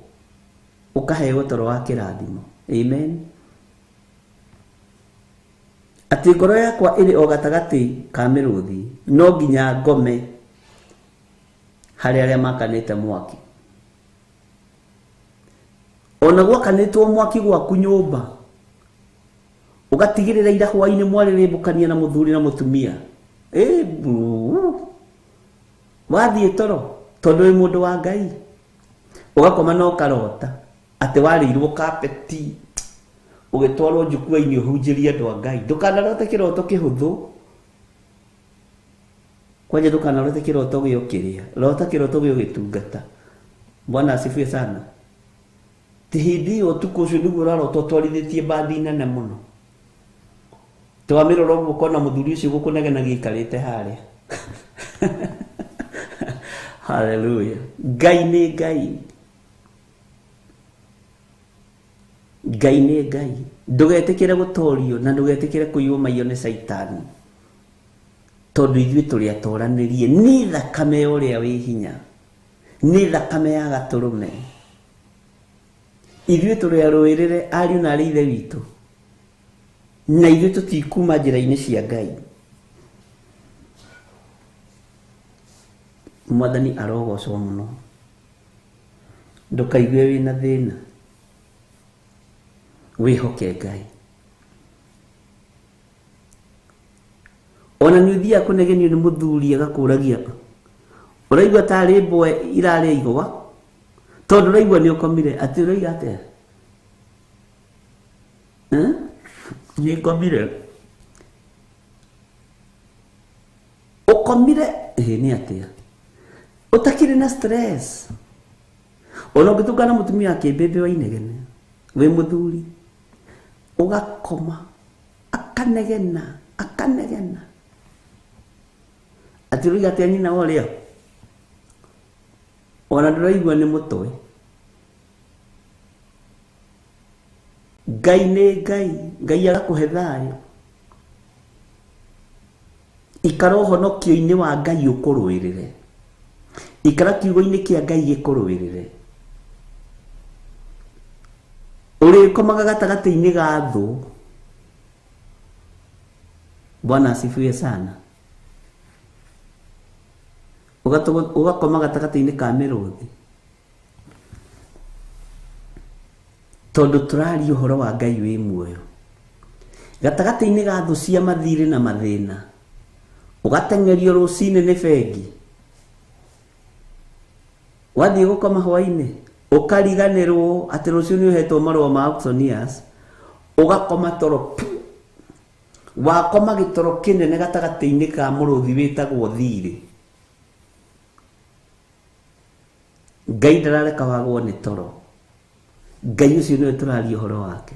ũkaheo toro wa kĩrathimo. Amen. Atĩ ngoro yakwa ĩrĩ o gatagatĩ ka mĩrũthi, no nginya ngome harĩ arĩa makanĩte mwaki. Ona gwakanĩtwo mwaki gwaku nyũmba, ũgatigĩrĩra ira hwaĩ-inĩ mwarĩrĩmbũkania na mũthuri na mũtumia, wathiĩ toro tondũ wĩ mũndũ wa Ngai, ũgakoma na ũkarota atĩ warĩirwo kapeti ũgĩtwarwo njukua-inĩ ũhunjĩrie andũ a Ngai. Ndũkanarote kĩroto kĩhũthũ, kwanja ndũkanarote kĩroto gĩokĩrĩa, rota kĩroto gĩũgĩtungata. Bwana asifiwe sana. Ti hĩndĩ ĩyo ũtukũ ũcio nĩguo ũrarota ũtwarithĩtie mbathi nene mũno, twamĩrora ũguo ũkona mũthuri ũcio gũkũnegenagia aikarĩte harĩa. Hallelujah. Ngai nĩ Ngai. Ngai nĩ Ngai. Ndũgetĩkĩre gũtorio na ndũgetĩkĩre kũiywo maiyo nĩ Caitani. Tondũ ithuĩ tũrĩ atoranĩrie nĩ thakame ya ũrĩa wĩ hinya, nĩ thakame ya gatũrũme. Ithuĩ tũrĩ arũĩrĩre ariũ na arĩ ithe witũ, na ithuĩ tũtikuma njĩra-inĩ cia Ngai. Mwathani arogocwo mũno. Ndũkaigue wĩna thĩna, wĩhoke Ngai. Ona nĩ ũthiaga kũnegenio nĩ mũthuri agakũragia, ũraigua tarĩ mbwe irarĩa igwa, tondũ ũraigua nĩ ũkomire. Atĩ ũroiga atĩa? Nĩ ngomire. Ũkomire ĩ nĩ atĩa? Ũtakĩrĩ na stress. Ona ũngĩtũngana mũtumia akĩmbĩmbĩ wa inegene, wĩ mũthuri, ũgakoma, akanegena, akanegena. Atĩ ũroiga atĩa nyina wa ũrĩa? Ona ndũraigua nĩ mũtwe. Ngai nĩ Ngai, Ngai agakũhe thayũ. Ikara ũhonokio-inĩ wa Ngai ũkũrũĩrĩre. Ikara kiugo-inĩ kĩa Ngai gĩkũrũĩrĩre. Ũrĩkomaga gatagatĩ-inĩ ga thũ. Bwana asifiwe sana. Ũgakoma gatagatĩ-inĩ ka mĩrũthi. Tondũ tũraria ũhoro wa Ngai wĩ muoyo. Gatagatĩ-inĩ ga thũ cia mathirĩ na mathĩna. Ũgateng'erio rũcinĩ nĩ bengi. Wathiĩ gũkoma hwaĩ-inĩ, ũkariganĩrwo atĩ rũciũ nĩ ũhetwo marũa ma auctioneers, ũgakoma toro pu. Wakoma gĩtoro kĩnene gatagatĩ-inĩ ka mũrũthi wĩtagwo thirĩ. Ngai ndarareka wagwo nĩ toro. Ngai ũcio nĩwe tũraria ũhoro wake.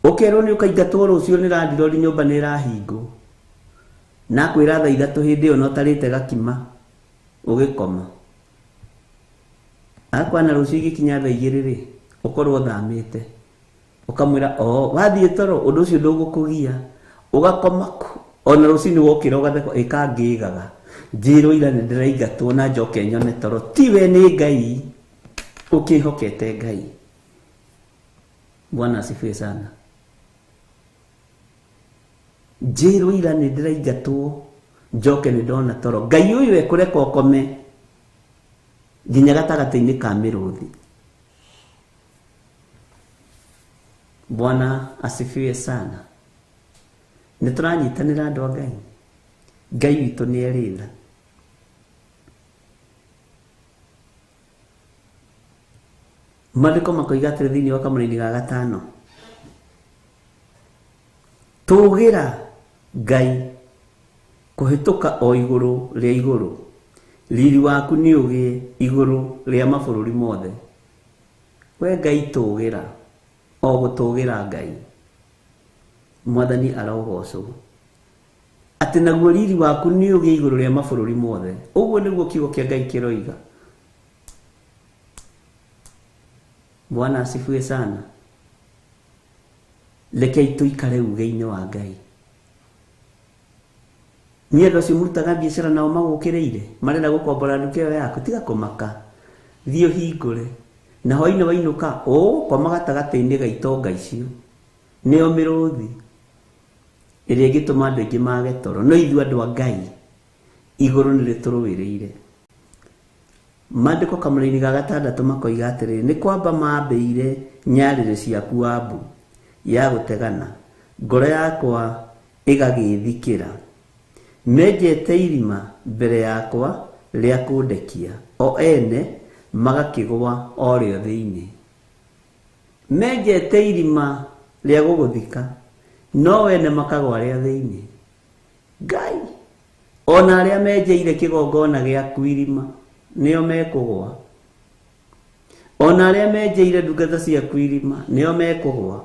Ũkerwo nĩ ũkaingatwo rũciũ nĩ landlord, nyũmba nĩ ĩrahingwo. Na akwĩra thaa ithatũ hĩndĩ ĩyo na ũtarĩte gakima ũgĩkoma. Akwana rũciũ igĩkinya thaa igĩrĩ rĩ, ũkorwo ũthamĩte. Ũkamwĩra o wathiĩ toro ũndũ ũcio ndũgũkũgia. Ũgakoma ona rũcinĩ wokĩra ũgatheka ĩkangĩgaga. Njĩrwo ira nĩ ndĩraingatwo na njoke nyone toro. Tiwe nĩ Ngai. Ũkĩhokete Ngai. Bwana asifiwe sana. Njĩrwo ira nĩ ndĩraingatwo njoke nĩ ndona toro. Ngai ũyũ ekũreka ũkome nginya gatagatĩ-inĩ ka mĩrũthi. Bwana asifiwe sana. Nĩ tũranyitanĩra andũ a Ngai. Ngai witũ nĩ erĩ tha. Maandĩko makoiga atĩrĩ thĩinĩ wa kamũraini ga gatano, tũgĩra Ngai kũhĩtũka o igũrũ rĩa igũrũ, riri waku nĩ ũgĩe igũrũ rĩa mabũrũri mothe. We Ngai tũgĩra, o gũtũgĩra Ngai. Mwathani arogocwo. Atĩ naguo riri waku nĩ ũgĩe igũrũ rĩa mabũrũri mothe. Ũguo nĩguo kiugo kĩa Ngai kĩroiga. Bwana asifiwe sana. Rekei tũikare uge-inĩ wa Ngai. Niĩ andũ acio mũrutaga biacara nao magũkĩrĩire, marenda gũkombora nduka ĩyo yaku, tiga kũmaka. Thiĩ ũhingũre. Na hwaĩ-inĩ wainũka, ũgũkoma gatagatĩ-inĩ ga itonga icio. Nĩo mĩrũthi ĩrĩa ĩngĩtũma andũ aingĩ mage toro. No ithuĩ andũ a Ngai, igũrũ nĩ rĩtũrũĩrĩire. Maandĩko kamũraini ga gatandatũ makoiga atĩrĩrĩ, nĩ kwamba mambĩire nyarĩrĩ ciaku wabu ya gũtegana, ngoro yakwa ĩgagĩthikĩra. Menjete irima mbere yakwa rĩa kũndekia, o ene magakĩgũa o rĩo thĩinĩ. Menjete irima rĩa gũgũthika, no wene makagũa rĩa thĩinĩ. Ngai, ona arĩa menjeire kĩgongona gĩaku irima, nĩo mekũgũa. Ona arĩa menjeire ndungata ciaku irima, nĩo mekũgũa.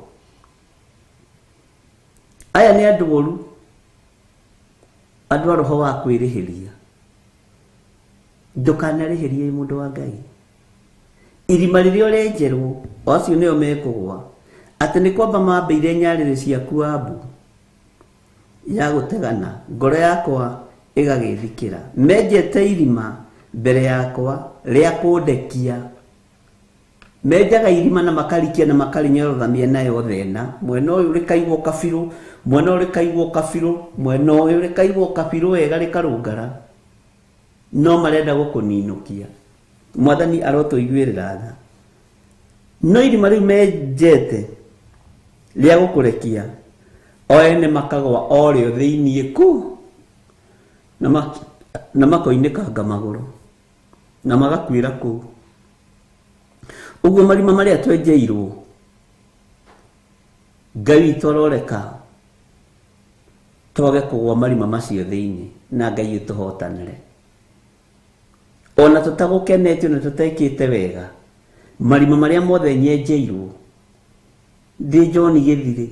Aya nĩ andũ oru, andũ a roho wa kwĩrĩhĩria. Ndũkanarĩhĩrie mũndũ wa Ngai. Irima rĩrĩa ũrenjerwo, o acio nĩo mekũgwa. Atĩ nĩ kwamba mambĩire nyarĩrĩ ciaku ambu ya gũtegana, ngoro yakwa ĩgagĩthikĩra. Menjete irima mbere yakwa rĩa kũndekia. Menjaga irima na makarikia na makarinyorotha mĩena yothe ĩna. Mwena ũyũ rĩkaigwo kabirũ, mwena ũyũ rĩkaigwo kabirũ, mwena ũyũ rĩkaigwo kabirũ wega rĩkarũngara. No marenda gũkũninũkia. Mwathani arotũiguĩrĩra tha. No irima rĩu menjete rĩa gũkũrekia, o ene makagwa o rĩo thĩiniĩ kũ, na makoinĩkanga magũrũ, na magakuĩra kũu. Ũguo marima marĩa twenjeirwo, Ngai witũ aroreka twage kũgwa marima macio thĩiniĩ, na Ngai ũtũhotanĩre. Ona tũtagũkenetio na tũtekĩte wega, marima marĩa mothe nyenjeirwo, ndĩ John Gĩthirĩ.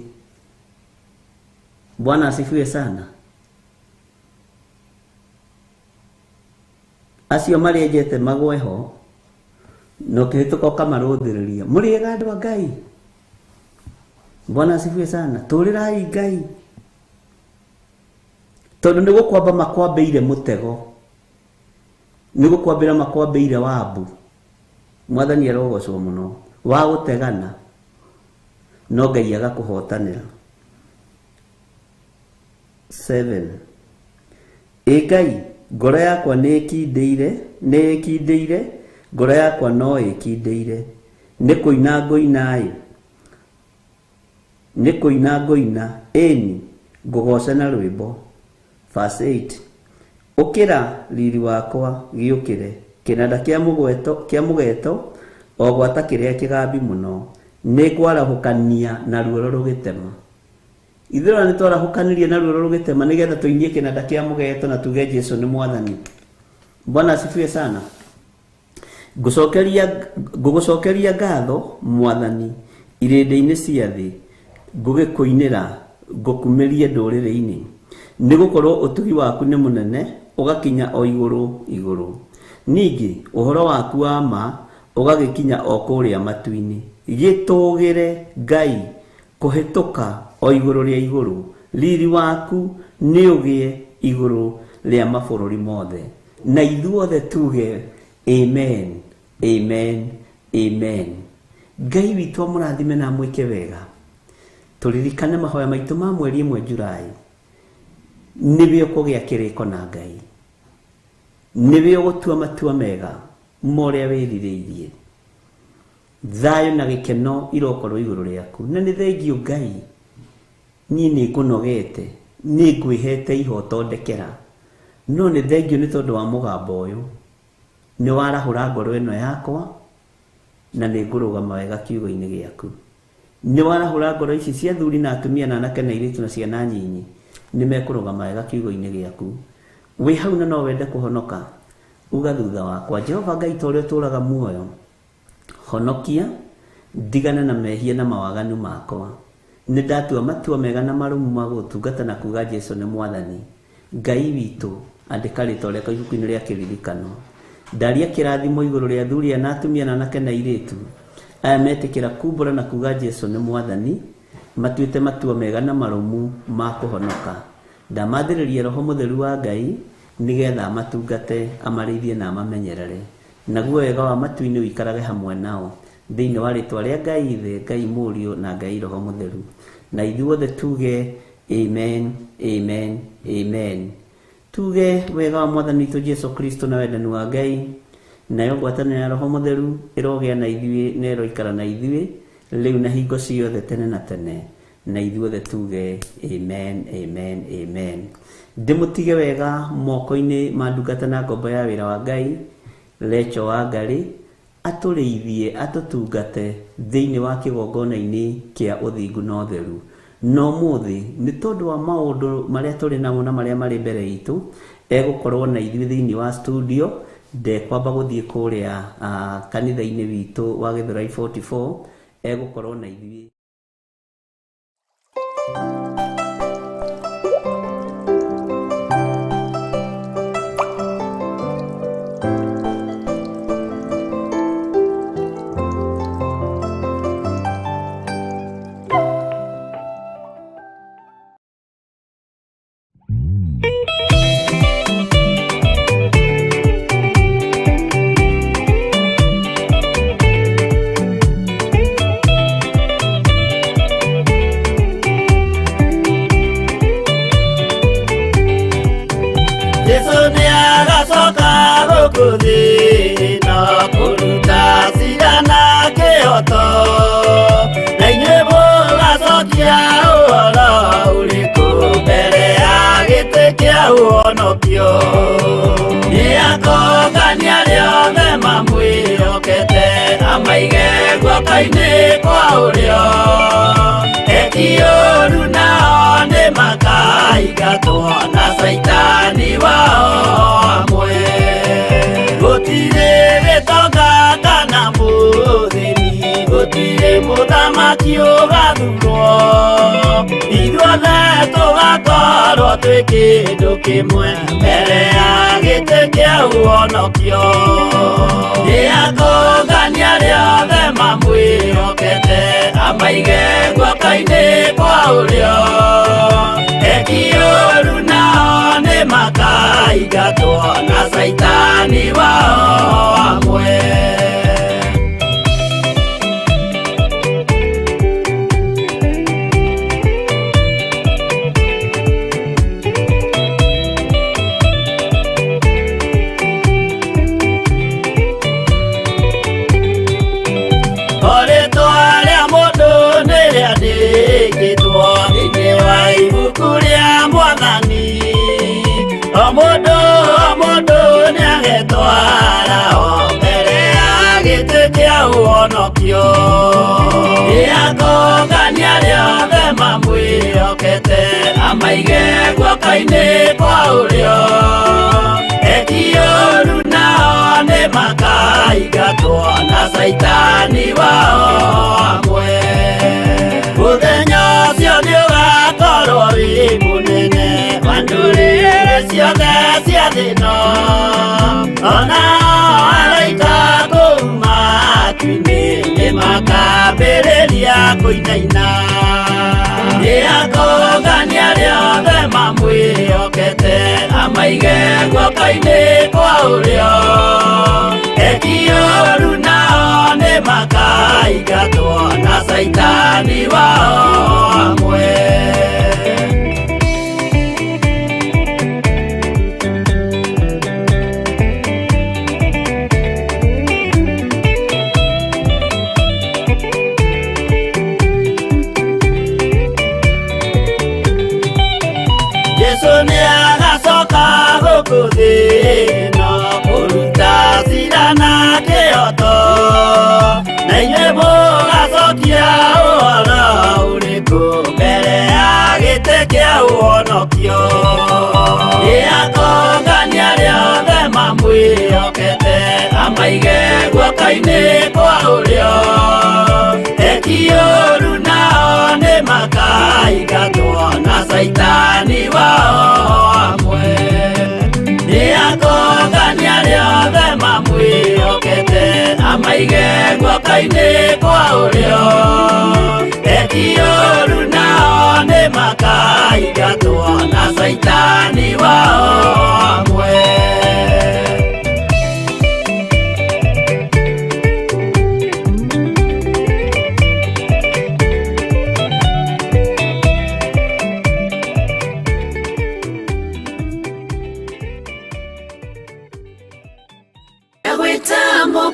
Bwana asifiwe sana. Acio marĩenjete magwe ho, na ũkĩhĩtũka ũkamarũthĩrĩria. Mũrĩega andũ a Ngai. Bwana asifiwe sana. Tũrĩrai Ngai. Tondũ nĩ gũkwamba makwambĩire mũtego. Nĩ gũkwambĩra makwambĩire wambu. Mwathani arogocwo mũno. Wa gũtegana. No Ngai agakũhotanĩra. 7. Ĩ Ngai, ngoro yakwa nĩ ĩkindĩire, nĩ ĩkindĩire, ngoro yakwa no ĩkindĩire. Nĩ kũina ngũina-ĩ. Nĩ kũina ngũina, ĩni, ngũgooce na rwĩmbo. Verse 8. Ũkĩra riri wakwa gĩũkĩre, kĩnanda kĩa mũgeto, o gwata kĩrĩa kĩgambi mũno. Nĩ ngwarahũkania na ruoro rũgĩtema. Ithuĩ nĩ twarahũkanirie na ruoro rũgĩtema nĩgetha tũinie kĩnanda kĩa mũgeto na tuge Jesu nĩ mwathani. Bwana asifiwe sana. Ngũgũcokeria ngatho mwathani irĩndĩ-inĩ cia thĩ, ngũgĩkũinĩra ngũkumĩrie ndũrĩrĩ-inĩ. Nĩ gũkorwo ũtugi waku nĩ mũnene ũgakinya o igũrũ igũrũ. Ningĩ ũhoro waku wa ma ũgagĩkinya o kũrĩa matu-inĩ. Gĩtũũgĩre Ngai kũhĩtũka o igũrũ rĩa igũrũ, riri waku nĩ ũgĩe igũrũ rĩa mabũrũri mothe. Na ithuothe tuge amen, amen, amen. Ngai witũ amũrathime na amwĩke wega. Tũririkane mahoya maitũ ma mweri ĩmwe Julai. Nĩwe ũkũgĩa kĩrĩko na Ngai. Nĩwe ũgũtua matua mega ma ũrĩa wĩrirĩirie. Thayũ na gĩkeno irokorwo igũrũ rĩaku. Na nĩ thengio Ngai, niĩ nĩ ngũnogete, nĩ ngwĩhete ihoto ndekera. No nĩ thengio nĩ tondũ wa mũgambo ũyũ. Nĩ warahũra ngoro ĩno yakwa, na nĩ ngũrũgama wega kiugo-inĩ gĩaku. Nĩ warahũra ngoro ici cia athuri na atumia na anake na airĩtu na ciana nyinyi, nĩ mekũrũgama wega kiugo-inĩ gĩaku. Wĩ hau na no wende kũhonoka, uga thutha wakwa, Jehova Ngai ta ũrĩa ũtũũraga muoyo, honokia, ndigane na mehia na mawaganu makwa. Nĩ ndatua matua mega na marũmu ma gũtungata na kuga Jesu nĩ mwathani. Ngai witũ, andĩka rĩtwa rĩakwa ibuku-inĩ rĩa kĩririkano. Ndaria kĩrathimo igũrũ rĩa athuri na atumia na anake na airĩtu aya metĩkĩra kumbũra na kuga Jesu nĩ mwathani, matuĩte matua mega na marũmu ma kũhonoka. Ndamathĩrĩria Roho Mũtheru wa Ngai nĩgetha amatungate, amarĩithie na amamenyerere. Naguo wega wa matu-inĩ ũikarage hamwe nao thĩinĩ wa rĩtwa rĩa Ngai Ithe, Ngai Mũriũ na Ngai Roho Mũtheru. Na ithuothe tuge amen, amen, amen. Tuge wega wa mwathani witũ Jesu Kristo na wendani wa Ngai, nayo ngwatanĩro ya Roho Mũtheru ĩrogĩa na ithuĩ na ĩroikara na ithuĩ rĩu na hingo ciothe tene na tene. Na ithuothe tuge amen, amen, amen. Ndĩmũtige wega moko-inĩ ma ndungata na ngombo ya wĩra wa Ngai, Recho wa Ngarĩ, atũrĩithie, atũtungate thĩinĩ wa kĩgongona-inĩ kĩa ũthingu na ũtheru. No mũthĩ nĩ tondũ wa maũndũ marĩa tũrĩ namo na marĩa marĩ mbere itũ, egũkorwo na ithuĩ thĩinĩ wa studio, ndekwamba gũthiĩ kũrĩa kanitha-inĩ witũ wa Gĩthũrai 44, egũkorwo na ithuĩ. gũkũ thĩ ĩno kũruta cira na kĩhoto na inyuĩ mũgacokia ũhoro ũrĩkũ mbere ya gĩtĩ kĩa ũhonokio nĩ akongania arĩa othe mamwĩhokete amaige guoko-inĩ kwa ũrĩo eki ũũru nao nĩ makaingatwo na caitani wao amwe gũtirĩ gĩtonga kana mũthĩni gũtirĩ mũthamaki ũgathurwo ithuothe tũgakorwo twĩ kĩndũ kĩmwe mbere ya gĩtĩ kĩa ũhonokio nĩ akongania arĩa othe mamwĩhokete amaige guoko-inĩ kwa ũrĩo eki ũũru nao nĩ makaingatwo na caitani wao amwe. Ibuku rĩa Mwathani o mũndũ nĩagetwara o mbere ya gĩtĩ kĩa ũhonokio nĩ akongania arĩa othe mamwĩhokete amaige guoko-inĩ kwa ũrĩo eki ũũru nao nĩ makaingatwo na caitani wao amwe mũthenya ũcio nĩ ũgakorwo wĩ mũnene wa ndũrĩrĩ ciothe cia thĩ ĩno ona araika kũu matu-inĩ nĩ makambĩrĩria kũinaina nĩ akongania arĩa othe mamwĩhokete amaige guoko-inĩ kwa ũrĩo eki ũũru nao nĩ makaingatwo na caitani wao amwe. Jesu nĩ agacoka gũkũ thĩ ĩno kũruta cira na kĩhoto na inyuĩ mũgacokia ũhoro ũrĩkũ mbere ya gĩtĩ kĩa ũhonokio nĩ akongania arĩa othe mamwĩhokete amaige guoko-inĩ kwa ũrĩo eki ũũru nao nĩ makaingatwo na caitani wao amwe nĩ akongania arĩa othe mamwĩhokete amaige guoko-inĩ kwa ũrĩo eki ũũru nao nĩ makaingatwo na caitani wao amwe.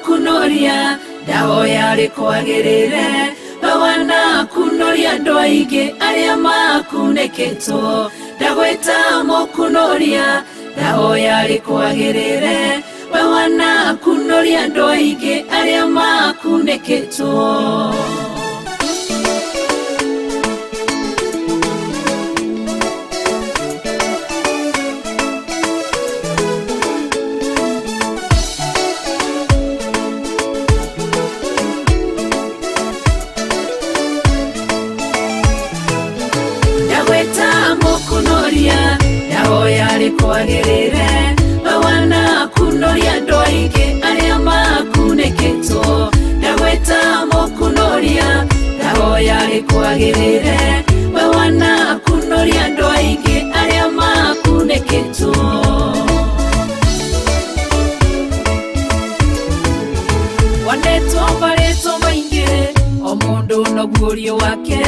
Kunoria ndahoya rĩkwagĩrĩre we wanakunoria andũ aingĩ arĩa makunĩkĩtwo ndagwĩta mũkunoria ndahoya rĩkwagĩrĩre we wanakunoria andũ aingĩ arĩa makunĩkĩtwo. Ndahoya rĩkwagĩrĩre we wanakunoria andũ aingĩ arĩa makunĩkĩtwo ndagwĩta mũkunoria ndahoya rĩkwagĩrĩre we wanakunoria andũ aingĩ arĩa makunĩkĩtwo. Wanetwo marĩtwo maingĩ o mũndũ noguo ũrio wake